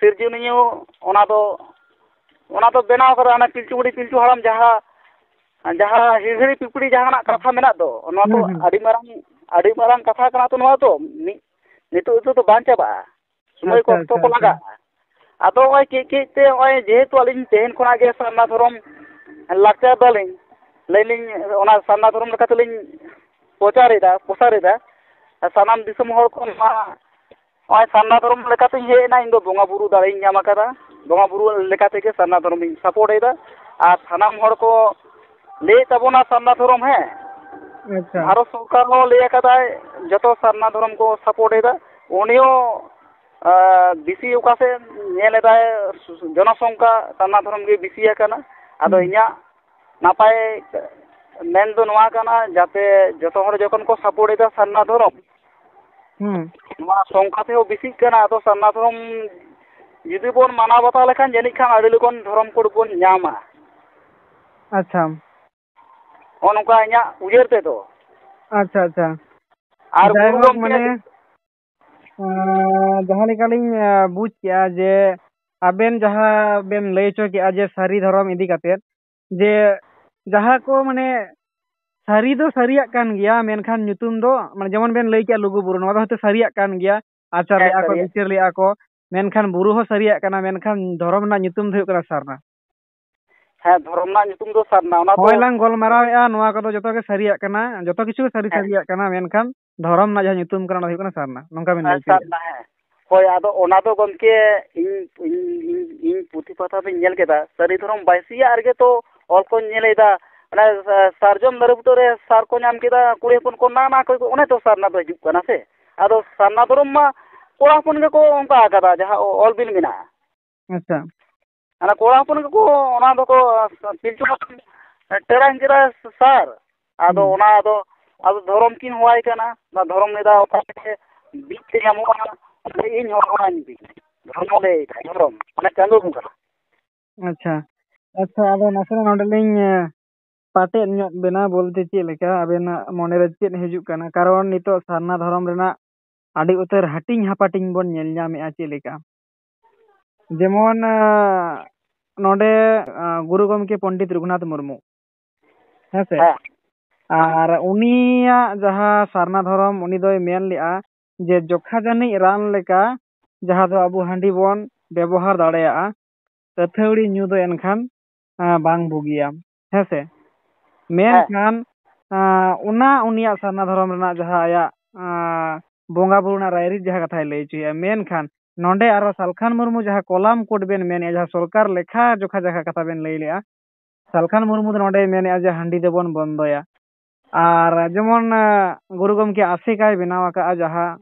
ᱥᱤᱨᱡᱚᱱᱤᱭᱟᱹ, ᱚᱱᱟ ᱫᱚ, ᱚᱱᱟ ᱫᱚ ᱵᱮᱱᱟᱣ ᱠᱟᱫᱟ ᱚᱱᱟ ᱯᱤᱞᱪᱩ ᱵᱩᱲᱦᱤ ᱯᱤᱞᱪᱩ ᱦᱟᱲᱟᱢ ᱡᱟᱦᱟᱸ, ᱡᱟᱦᱟᱸ ᱦᱤᱦᱤᱲᱤ ᱯᱤᱯᱤᱲᱤ ᱡᱟᱦᱟᱸ ᱱᱟᱜ ᱠᱟᱛᱷᱟ ᱢᱮᱱᱟᱜ ᱫᱚ, ᱱᱚᱣᱟ ᱫᱚ ᱦᱩᱸ, ᱦᱩᱸ᱾ ᱟᱹᱰᱤ ᱢᱟᱨᱟᱝ, ᱟᱹᱰᱤ ᱢᱟᱨᱟᱝ ᱠᱟᱛᱷᱟ ᱠᱟᱱᱟ ᱛᱚ ᱱᱚᱣᱟ ᱫᱚ, ᱢᱤᱫ, ᱱᱤᱛᱚᱜ, ᱱᱤᱛᱚᱜ ᱫᱚ ᱵᱟᱝ ᱪᱟᱵᱟᱜᱼᱟ, ᱥᱚᱢᱚᱭ ᱠᱚ ᱟᱪᱪᱷᱟ, ᱚᱠᱛᱚ ᱟᱪᱪᱷᱟ, ᱠᱚ ᱟᱪᱪᱷᱟ᱾ ᱞᱟᱜᱟᱜᱼᱟ᱾ ᱟᱫᱚ ᱱᱚᱜᱼᱚᱭ ᱠᱟᱹᱡ ᱠᱟᱹᱡ ᱛᱮ ᱱᱚᱜᱼᱚᱭ ᱡᱮᱦᱮᱛᱩ ᱟᱹᱞᱤᱧ ᱛᱮᱦᱮᱧ ᱠᱷᱚᱱᱟᱜ ᱜᱮ ᱥᱟᱨᱱᱟ ᱫᱷᱚᱨᱚᱢ ᱞᱟᱠᱪᱟᱨ ᱫᱟᱞᱤᱧ, ᱞᱟᱹᱭ ᱞᱤᱧ ᱚᱱᱟ ᱥᱟᱨᱱᱟ ᱫᱷᱚᱨᱚᱢ ᱞᱮᱠᱟ ᱛᱮᱞᱤᱧ ᱯᱨᱚᱪᱟᱨᱮᱫᱟ, ᱯᱨᱚᱥᱟᱨᱮᱫᱟ, ᱟᱨ ᱥᱟᱱᱟᱢ ᱫᱤᱥᱚᱢ ᱦᱚᱲ ᱠᱚ ᱱᱚᱣᱟ ᱱᱚᱜᱼᱚᱭ ᱥᱟᱨᱱᱟ ᱫᱷᱚᱨᱚᱢ ᱞᱮᱠᱟᱛᱤᱧ ᱦᱮᱡ ᱮᱱᱟ, ᱤᱧ ᱫᱚ ᱵᱚᱸᱜᱟ ᱵᱩᱨᱩ ᱫᱟᱲᱮᱧ ᱧᱟᱢ ᱟᱠᱟᱫᱟ, ᱵᱚᱸᱜᱟ ᱵᱩᱨᱩ ᱞᱮᱠᱟ ᱛᱮᱜᱮ ᱥᱟᱨᱱᱟ ᱫᱷᱚᱨᱚᱢ ᱤᱧ ᱥᱟᱯᱳᱨᱴ ᱮᱫᱟ᱾ ᱟᱨ ᱥᱟᱱᱟᱢ ᱦᱚᱲ ᱠᱚ ᱞᱟᱹᱭᱮᱫ ᱛᱟᱵᱚᱱᱟ ᱥᱟᱨᱱᱟ ᱫᱷᱚᱨᱚᱢ, ᱦᱮᱸ, ᱟᱪᱪᱷᱟ᱾ ᱵᱷᱟᱨᱚᱛ ᱥᱚᱨᱠᱟᱨ ᱦᱚᱸ ᱞᱟᱹᱭ ᱟᱠᱟᱫᱟᱭ ᱡᱚᱛᱚ ᱥᱟᱨᱱᱟ ᱫᱷᱚᱨᱚᱢ ᱠᱚ ᱥᱟᱯᱳᱨᱴ ᱮᱫᱟ᱾ ᱩᱱᱤ ᱦᱚᱸ ᱟᱸ, ᱵᱮᱥᱤ ᱚᱠᱟ ᱥᱮᱫ ᱧᱮᱞ ᱮᱫᱟᱭ, ᱡᱚᱱᱚᱥᱚᱝᱠᱷᱟ ᱥᱟᱨᱱᱟ ᱫᱷᱚᱨᱚᱢ ᱜᱮ ᱵᱮᱥᱤ ᱟᱠᱟᱱᱟ᱾ ᱟᱫᱚ ᱦᱩᱸ᱾ ᱤᱧᱟᱹᱜ ᱱᱟᱯᱟᱭ ᱢᱮᱱ ᱫᱚ ᱱᱚᱣᱟ ᱠᱟᱱᱟ, ᱡᱟᱛᱮ ᱡᱚᱛᱚ ᱦᱚᱲ ᱡᱚᱠᱷᱚᱱ ᱠᱚ ᱥᱟᱯᱳᱨᱴ ᱮᱫᱟ ᱥᱟᱨᱱᱟ ᱫᱷᱚᱨᱚᱢ, ᱦᱩᱸ᱾ ᱱᱚᱣᱟ ᱥᱚᱝᱠᱷᱟ ᱛᱮᱦᱚᱸ ᱵᱮᱥᱤᱜ ᱠᱟᱱᱟ᱾ ᱟᱫᱚ ᱥᱟᱨᱱᱟ ᱫᱷᱚᱨᱚᱢ ᱡᱩᱫᱤ ᱵᱚᱱ ᱢᱟᱱᱟᱣ ᱵᱟᱛᱟᱣ ᱞᱮᱠᱷᱟᱱ ᱡᱟᱹᱱᱤᱡ ᱠᱷᱟᱱ ᱟᱹᱰᱤ ᱞᱚᱜᱚᱱ ᱫᱷᱚᱨᱚᱢ ᱠᱳᱰ ᱵᱚᱱ ᱧᱟᱢᱟ᱾ ᱟᱪᱪᱷᱟ᱾ ᱱᱚᱜᱼᱚ ᱱᱚᱝᱠᱟ ᱤᱧᱟᱹᱜ ᱩᱭᱦᱟᱹᱨ ᱛᱮᱫᱚ᱾ ᱟᱪᱪᱷᱟ, ᱟᱪᱪᱷᱟ᱾ ᱟᱨ ᱜᱩᱨᱩ ᱡᱟᱭᱦᱳᱠ, ᱜᱚᱢᱠᱮ ᱢᱟᱱᱮ, ᱟᱸ, ᱡᱟᱦᱟᱸ ᱞᱮᱠᱟᱞᱤᱧ, ᱟᱸ, ᱵᱩᱡᱽ ᱠᱮᱜᱼᱟ ᱡᱮ ᱟᱵᱮᱱ ᱡᱟᱦᱟᱸ ᱵᱮᱱ ᱞᱟᱹᱭ ᱦᱚᱪᱚ ᱠᱮᱜᱼᱟ ᱡᱮ ᱥᱟᱹᱨᱤ ᱫᱷᱚᱨᱚᱢ ᱤᱫᱤ ᱠᱟᱛᱮᱫ, ᱡᱮ ᱡᱟᱦᱟᱸ ᱠᱚ, ᱢᱟᱱᱮ, ᱥᱟᱹᱨᱤ ᱫᱚ ᱥᱟᱹᱨᱤᱭᱟᱜ ᱠᱟᱱ ᱜᱮᱭᱟ, ᱢᱮᱱᱠᱷᱟᱱ ᱧᱩᱛᱩᱢ ᱫᱚ, ᱢᱟᱱᱮ, ᱡᱮᱢᱚᱱ ᱵᱮᱱ ᱞᱟᱹᱭ ᱠᱮᱜᱼᱟ ᱞᱩᱜᱩ ᱵᱩᱨᱩ, ᱱᱚᱣᱟ ᱫᱚ ᱦᱚᱭᱛᱳ ᱥᱟᱹᱨᱤᱭᱟᱜ ᱠᱟᱱ ᱜᱮᱭᱟ, ᱟᱪᱟᱨ ᱦᱮᱸ, ᱞᱮᱜᱼᱟ ᱠᱚ, ᱥᱟᱹᱨᱤᱭᱟᱜ᱾ ᱵᱤᱪᱟᱹᱨ ᱞᱮᱜᱼᱟ ᱠᱚ, ᱢᱮᱱᱠᱷᱟᱱ ᱵᱩᱨᱩ ᱦᱚᱸ ᱥᱟᱹᱨᱤᱭᱟᱜ ᱠᱟᱱᱟ, ᱢᱮᱱᱠᱷᱟᱱ ᱫᱷᱚᱨᱚᱢ ᱨᱮᱱᱟᱜ ᱧᱩᱛᱩᱢ ᱫᱚ ᱦᱩᱭᱩᱜ ᱠᱟᱱᱟ ᱥᱟᱨᱱᱟ᱾ ᱦᱮᱸ, ᱫᱷᱚᱨᱚᱢ ᱨᱮᱱᱟᱜ ᱧᱩᱛᱩᱢ ᱫᱚ ᱥᱟᱨᱱᱟ, ᱚᱱᱟ ᱫᱚ ᱦᱚᱸᱜᱼᱚᱭ ᱞᱟᱝ ᱜᱟᱞᱢᱟᱨᱟᱣᱮᱜᱼᱟ, ᱱᱚᱣᱟ ᱠᱚᱫᱚ ᱡᱚᱛᱚ ᱜᱮ ᱥᱟᱹᱨᱤᱭᱟᱜ ᱠᱟᱱᱟ, ᱡᱚᱛᱚ ᱠᱤᱪᱷᱩ ᱜᱮ ᱥᱟᱹᱨᱤ ᱦᱮᱸ᱾ ᱥᱟᱹᱨᱤᱭᱟᱜ ᱠᱟᱱᱟ, ᱢᱮᱱᱠᱷᱟᱱ ᱫᱷᱚᱨᱚᱢ ᱨᱮᱱᱟᱜ ᱡᱟᱦᱟᱸ ᱧᱩᱛᱩᱢ ᱠᱟᱱᱟ, ᱚᱱᱟ ᱫᱚ ᱦᱩᱭᱩᱜ ᱠᱟᱱᱟ ᱥᱟᱨᱱᱟ, ᱱᱚᱝᱠᱟ ᱵᱮᱱ ᱞᱟᱹᱭ ᱦᱮᱸ, ᱦᱚᱪᱚᱭᱮᱫᱼᱟ᱾ ᱥᱟᱨᱱᱟ, ᱦᱮᱸ᱾ ᱦᱳᱭ, ᱟᱫᱚ ᱚᱱᱟ ᱫᱚ ᱜᱚᱢᱠᱮ, ᱤᱧ, ᱤᱧ, ᱤᱧ, ᱤᱧ ᱯᱩᱛᱷᱤ ᱯᱟᱛᱷᱟᱢ ᱨᱤᱧ ᱧᱮᱞ ᱠᱮᱫᱟ, ᱥᱟᱹᱨᱤ ᱫᱷᱚᱨᱚᱢ ᱵᱟᱹᱭᱥᱤᱭᱟᱜ ᱨᱮᱜᱮ ᱛᱚ ᱚᱞ ᱠᱚᱧ ᱧᱮᱞ ᱮᱫᱟ, ᱚᱱᱮ ᱥᱟ-, ᱥᱟᱨᱡᱚᱢ ᱫᱟᱨᱮ ᱵᱩᱴᱟᱹ ᱨᱮ ᱥᱟᱨ ᱠᱚ ᱧᱟᱢ ᱠᱮᱫᱟ, ᱠᱩᱲᱤ ᱦᱚᱯᱚᱱ ᱠᱚ ᱱᱟ ᱱᱟ ᱠᱚ, ᱚᱱᱮ ᱛᱚ ᱥᱟᱨᱱᱟ ᱫᱚ ᱦᱤᱡᱩᱜ ᱠᱟᱱᱟ ᱥᱮ᱾ ᱟᱫᱚ ᱥᱟᱨᱱᱟ ᱫᱷᱚᱨᱚᱢ ᱢᱟ ᱠᱚᱲᱟ ᱦᱚᱯᱚᱱ ᱜᱮᱠᱚ ᱚᱱᱠᱟ ᱟᱠᱟᱫᱟ, ᱡᱟᱦᱟᱸ ᱚ-, ᱚᱞ ᱵᱤᱞ ᱢᱮᱱᱟᱜᱼᱟ᱾ ᱟᱪᱪᱷᱟ᱾ ᱚᱱᱟ ᱠᱚᱲᱟ ᱦᱚᱯᱚᱱ ᱜᱮᱠᱚ ᱚᱱᱟ ᱫᱚᱠᱚ ᱯᱤᱞᱪᱩ ᱦᱟᱲᱟᱢ ᱴᱮᱨᱟᱝ ᱠᱮᱫᱟ ᱥᱟᱨ᱾ ᱟᱫᱚ ᱦᱩᱸ᱾ ᱚᱱᱟ ᱫᱚ ᱟᱫᱚ ᱫᱷᱚᱨᱚᱢ ᱠᱤᱱ ᱦᱚᱦᱚᱣᱟᱭ ᱠᱟᱱᱟ, ᱚᱱᱟ ᱫᱷᱚᱨᱚᱢ ᱞᱟᱹᱭᱫᱟ ᱚᱠᱟ ᱨᱮ ᱵᱤᱪ ᱛᱮ ᱧᱟᱢᱚᱜᱼᱟ, ᱚᱸᱰᱮ ᱤᱧ ᱦᱚᱦᱚᱣᱟᱹᱧ ᱵᱤᱱ᱾ ᱫᱷᱚᱨᱢᱚ ᱞᱟᱹᱭᱫᱟ, ᱫᱷᱚᱨᱚᱢ, ᱢᱟᱱᱮ ᱪᱟᱸᱫᱳ ᱵᱚᱸᱜᱟ᱾ ᱟᱪᱪᱷᱟ, ᱟᱪᱪᱷᱟ, ᱟᱫᱚ ᱱᱟᱥᱮᱱᱟᱜ ᱱᱚᱰᱮ ᱞᱤᱧ, ᱮ, ᱯᱟᱴᱮᱫ ᱧᱚᱜ ᱵᱮᱱᱟ, ᱵᱚᱞᱛᱮ ᱪᱮᱫ ᱞᱮᱠᱟ ᱟᱵᱮᱱᱟᱜ ᱢᱚᱱᱮᱨᱮ ᱪᱮᱫ ᱦᱤᱡᱩᱜ ᱠᱟᱱᱟ? ᱠᱟᱨᱚᱱ ᱱᱤᱛᱚᱜ ᱥᱟᱨᱱᱟ ᱫᱷᱚᱨᱚᱢ ᱨᱮᱱᱟᱜ ᱟᱹᱰᱤ ᱩᱛᱟᱹᱨ ᱦᱟᱹᱴᱤᱧ ᱦᱟᱯᱟᱴᱤᱧ ᱵᱚᱱ ᱧᱮᱞ ᱧᱟᱢᱮᱜᱼᱟ᱾ ᱪᱮᱫ ᱞᱮᱠᱟ? ᱡᱮᱢᱚᱱ, ᱮ, ᱱᱚᱰᱮ, ᱮ, ᱜᱩᱨᱩ ᱜᱚᱢᱠᱮ ᱯᱚᱱᱰᱤᱛ ᱨᱚᱜᱷᱩᱱᱟᱛᱷ ᱢᱩᱨᱢᱩ, ᱦᱮᱸ ᱥᱮ? ᱦᱮᱸ᱾ ᱟᱨ ᱩᱱᱤᱭᱟᱜ ᱡᱟᱦᱟᱸ ᱥᱟᱨᱱᱟ ᱫᱷᱚᱨᱚᱢ, ᱩᱱᱤ ᱫᱚᱭ ᱢᱮᱱ ᱞᱮᱜᱼᱟ ᱡᱮ ᱡᱚᱠᱷᱟ ᱡᱟᱹᱱᱤᱡ ᱨᱟᱱ ᱞᱮᱠᱟ ᱡᱟᱦᱟᱸ ᱫᱚ ᱟᱵᱚ ᱦᱟᱺᱰᱤ ᱵᱚᱱ ᱵᱮᱵᱚᱦᱟᱨ ᱫᱟᱲᱮᱭᱟᱜᱼᱟ, ᱟᱹᱛᱷᱟᱹᱣᱲᱤ ᱧᱩ ᱫᱚ ᱮᱱᱠᱷᱟᱱ, ᱮ, ᱵᱟᱝ ᱵᱩᱜᱤᱭᱟ, ᱦᱮᱸ ᱥᱮ? ᱢᱮᱱᱠᱷᱟᱱ, ᱮ, ᱚᱱᱟ ᱩᱱᱤᱭᱟᱜ ᱥᱟᱨᱱᱟ ᱫᱷᱚᱨᱚᱢ ᱨᱮᱱᱟᱜ ᱡᱟᱦᱟᱸ ᱟᱭᱟᱜ, ᱮ, ᱵᱚᱸᱜᱟ ᱵᱩᱨᱩ ᱨᱮᱱᱟᱜ ᱨᱟᱭᱨᱤᱛ ᱡᱟᱦᱟᱸ ᱠᱟᱛᱷᱟᱭ ᱞᱟᱹᱭ ᱦᱚᱪᱚᱭᱮᱫᱼᱟ᱾ ᱢᱮᱱᱠᱷᱟᱱ ᱱᱚᱰᱮ ᱟᱨᱚ ᱥᱟᱞᱠᱷᱟᱱ ᱢᱩᱨᱢᱩ ᱡᱟᱦᱟᱸ ᱠᱚᱞᱟᱢ ᱠᱳᱰ ᱵᱮᱱ ᱢᱮᱱᱮᱫᱼᱟ, ᱡᱟᱦᱟᱸ ᱥᱚᱨᱠᱟᱨ ᱞᱮᱠᱷᱟ ᱡᱚᱠᱷᱟ ᱡᱟᱦᱟᱸ ᱠᱟᱛᱷᱟ ᱵᱮᱱ ᱞᱟᱹᱭ ᱞᱮᱫᱼᱟ, ᱥᱟᱞᱠᱷᱟᱱ ᱢᱩᱨᱢᱩ ᱫᱚ ᱱᱚᱰᱮᱭ ᱢᱮᱱᱮᱫᱼᱟ ᱡᱮ ᱦᱟᱺᱰᱤ ᱫᱚᱵᱚᱱ ᱵᱚᱱᱫᱚᱭᱟ᱾ ᱟᱨ ᱡᱮᱢᱚᱱ, ᱟᱸ, ᱜᱩᱨᱩ ᱜᱚᱢᱠᱮ ᱟᱥᱮᱠᱟᱭ ᱵᱮᱱᱟᱣ ᱟᱠᱟᱫᱼᱟ, ᱡᱟᱦᱟᱸ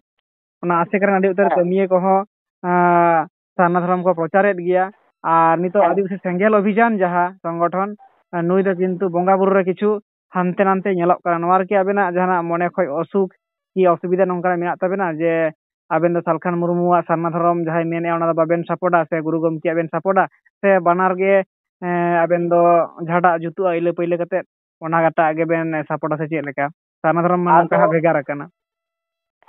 ᱚᱱᱟ ᱟᱥᱮᱠᱟ ᱨᱮᱱ ᱟᱹᱰᱤ ᱩᱛᱟᱹᱨ ᱦᱮᱸ᱾ ᱠᱟᱹᱢᱤᱭᱟᱹ ᱠᱚᱦᱚᱸ, ᱟᱸ, ᱥᱟᱨᱱᱟ ᱫᱷᱚᱨᱚᱢ ᱠᱚ ᱯᱨᱚᱪᱟᱨᱮᱫ ᱜᱮᱭᱟ᱾ ᱟᱨ ᱱᱤᱛᱚᱜ ᱦᱮᱸ᱾ ᱟᱹᱫᱤᱵᱟᱹᱥᱤ ᱥᱮᱸᱜᱮᱞ ᱚᱵᱷᱤᱡᱟᱱ ᱡᱟᱦᱟᱸ ᱥᱚᱝᱜᱚᱴᱷᱚᱱ, ᱟᱸ, ᱱᱩᱭ ᱫᱚ ᱠᱤᱱᱛᱩ ᱵᱚᱸᱜᱟ ᱵᱩᱨᱩ ᱨᱮ ᱠᱤᱪᱷᱩ ᱦᱟᱱᱛᱮ ᱱᱟᱱᱛᱮ ᱧᱮᱞᱚᱜ ᱠᱟᱱᱟ᱾ ᱱᱚᱣᱟ ᱨᱮᱠᱤ ᱟᱵᱮᱱᱟᱜ ᱡᱟᱦᱟᱱᱟᱜ ᱢᱚᱱᱮ ᱠᱷᱚᱡ ᱚᱥᱩᱠ ᱠᱤ ᱚᱥᱩᱵᱤᱫᱷᱟ ᱱᱚᱝᱠᱟᱱᱟᱜ ᱢᱮᱱᱟᱜ ᱛᱟᱵᱮᱱᱟ ᱡᱮ ᱟᱵᱮᱱ ᱫᱚ ᱥᱟᱞᱠᱷᱟᱱ ᱢᱩᱨᱢᱩᱣᱟᱜ ᱥᱟᱨᱱᱟ ᱫᱷᱚᱨᱚᱢ ᱡᱟᱦᱟᱸᱭ ᱢᱮᱱᱮᱫᱼᱟ ᱚᱱᱟ ᱫᱚ ᱵᱟᱵᱮᱱ ᱥᱟᱯᱳᱨᱴᱟ ᱥᱮ ᱜᱩᱨᱩ ᱜᱚᱢᱠᱮᱭᱟᱜ ᱵᱮᱱ ᱥᱟᱯᱳᱨᱴᱟ, ᱥᱮ ᱵᱟᱱᱟᱨ ᱜᱮ, ᱮᱸ, ᱟᱵᱮᱱ ᱫᱚ ᱡᱟᱦᱟᱸᱴᱟᱜ ᱡᱩᱛᱩᱜᱼᱟ ᱤᱞᱟᱹ ᱯᱟᱹᱭᱞᱟᱹ ᱠᱟᱛᱮᱫ ᱚᱱᱟᱴᱟᱜ ᱜᱮᱵᱮᱱ ᱥᱟᱯᱳᱨᱴᱟ ᱥᱮ ᱪᱮᱫ ᱞᱮᱠᱟ? ᱥᱟᱨᱱᱟ ᱫᱷᱚᱨᱚᱢ ᱢᱟ ᱱᱚᱝᱠᱟ ᱟᱫᱚ ᱦᱟᱸᱜ ᱵᱷᱮᱜᱟᱨ ᱟᱠᱟᱱᱟ᱾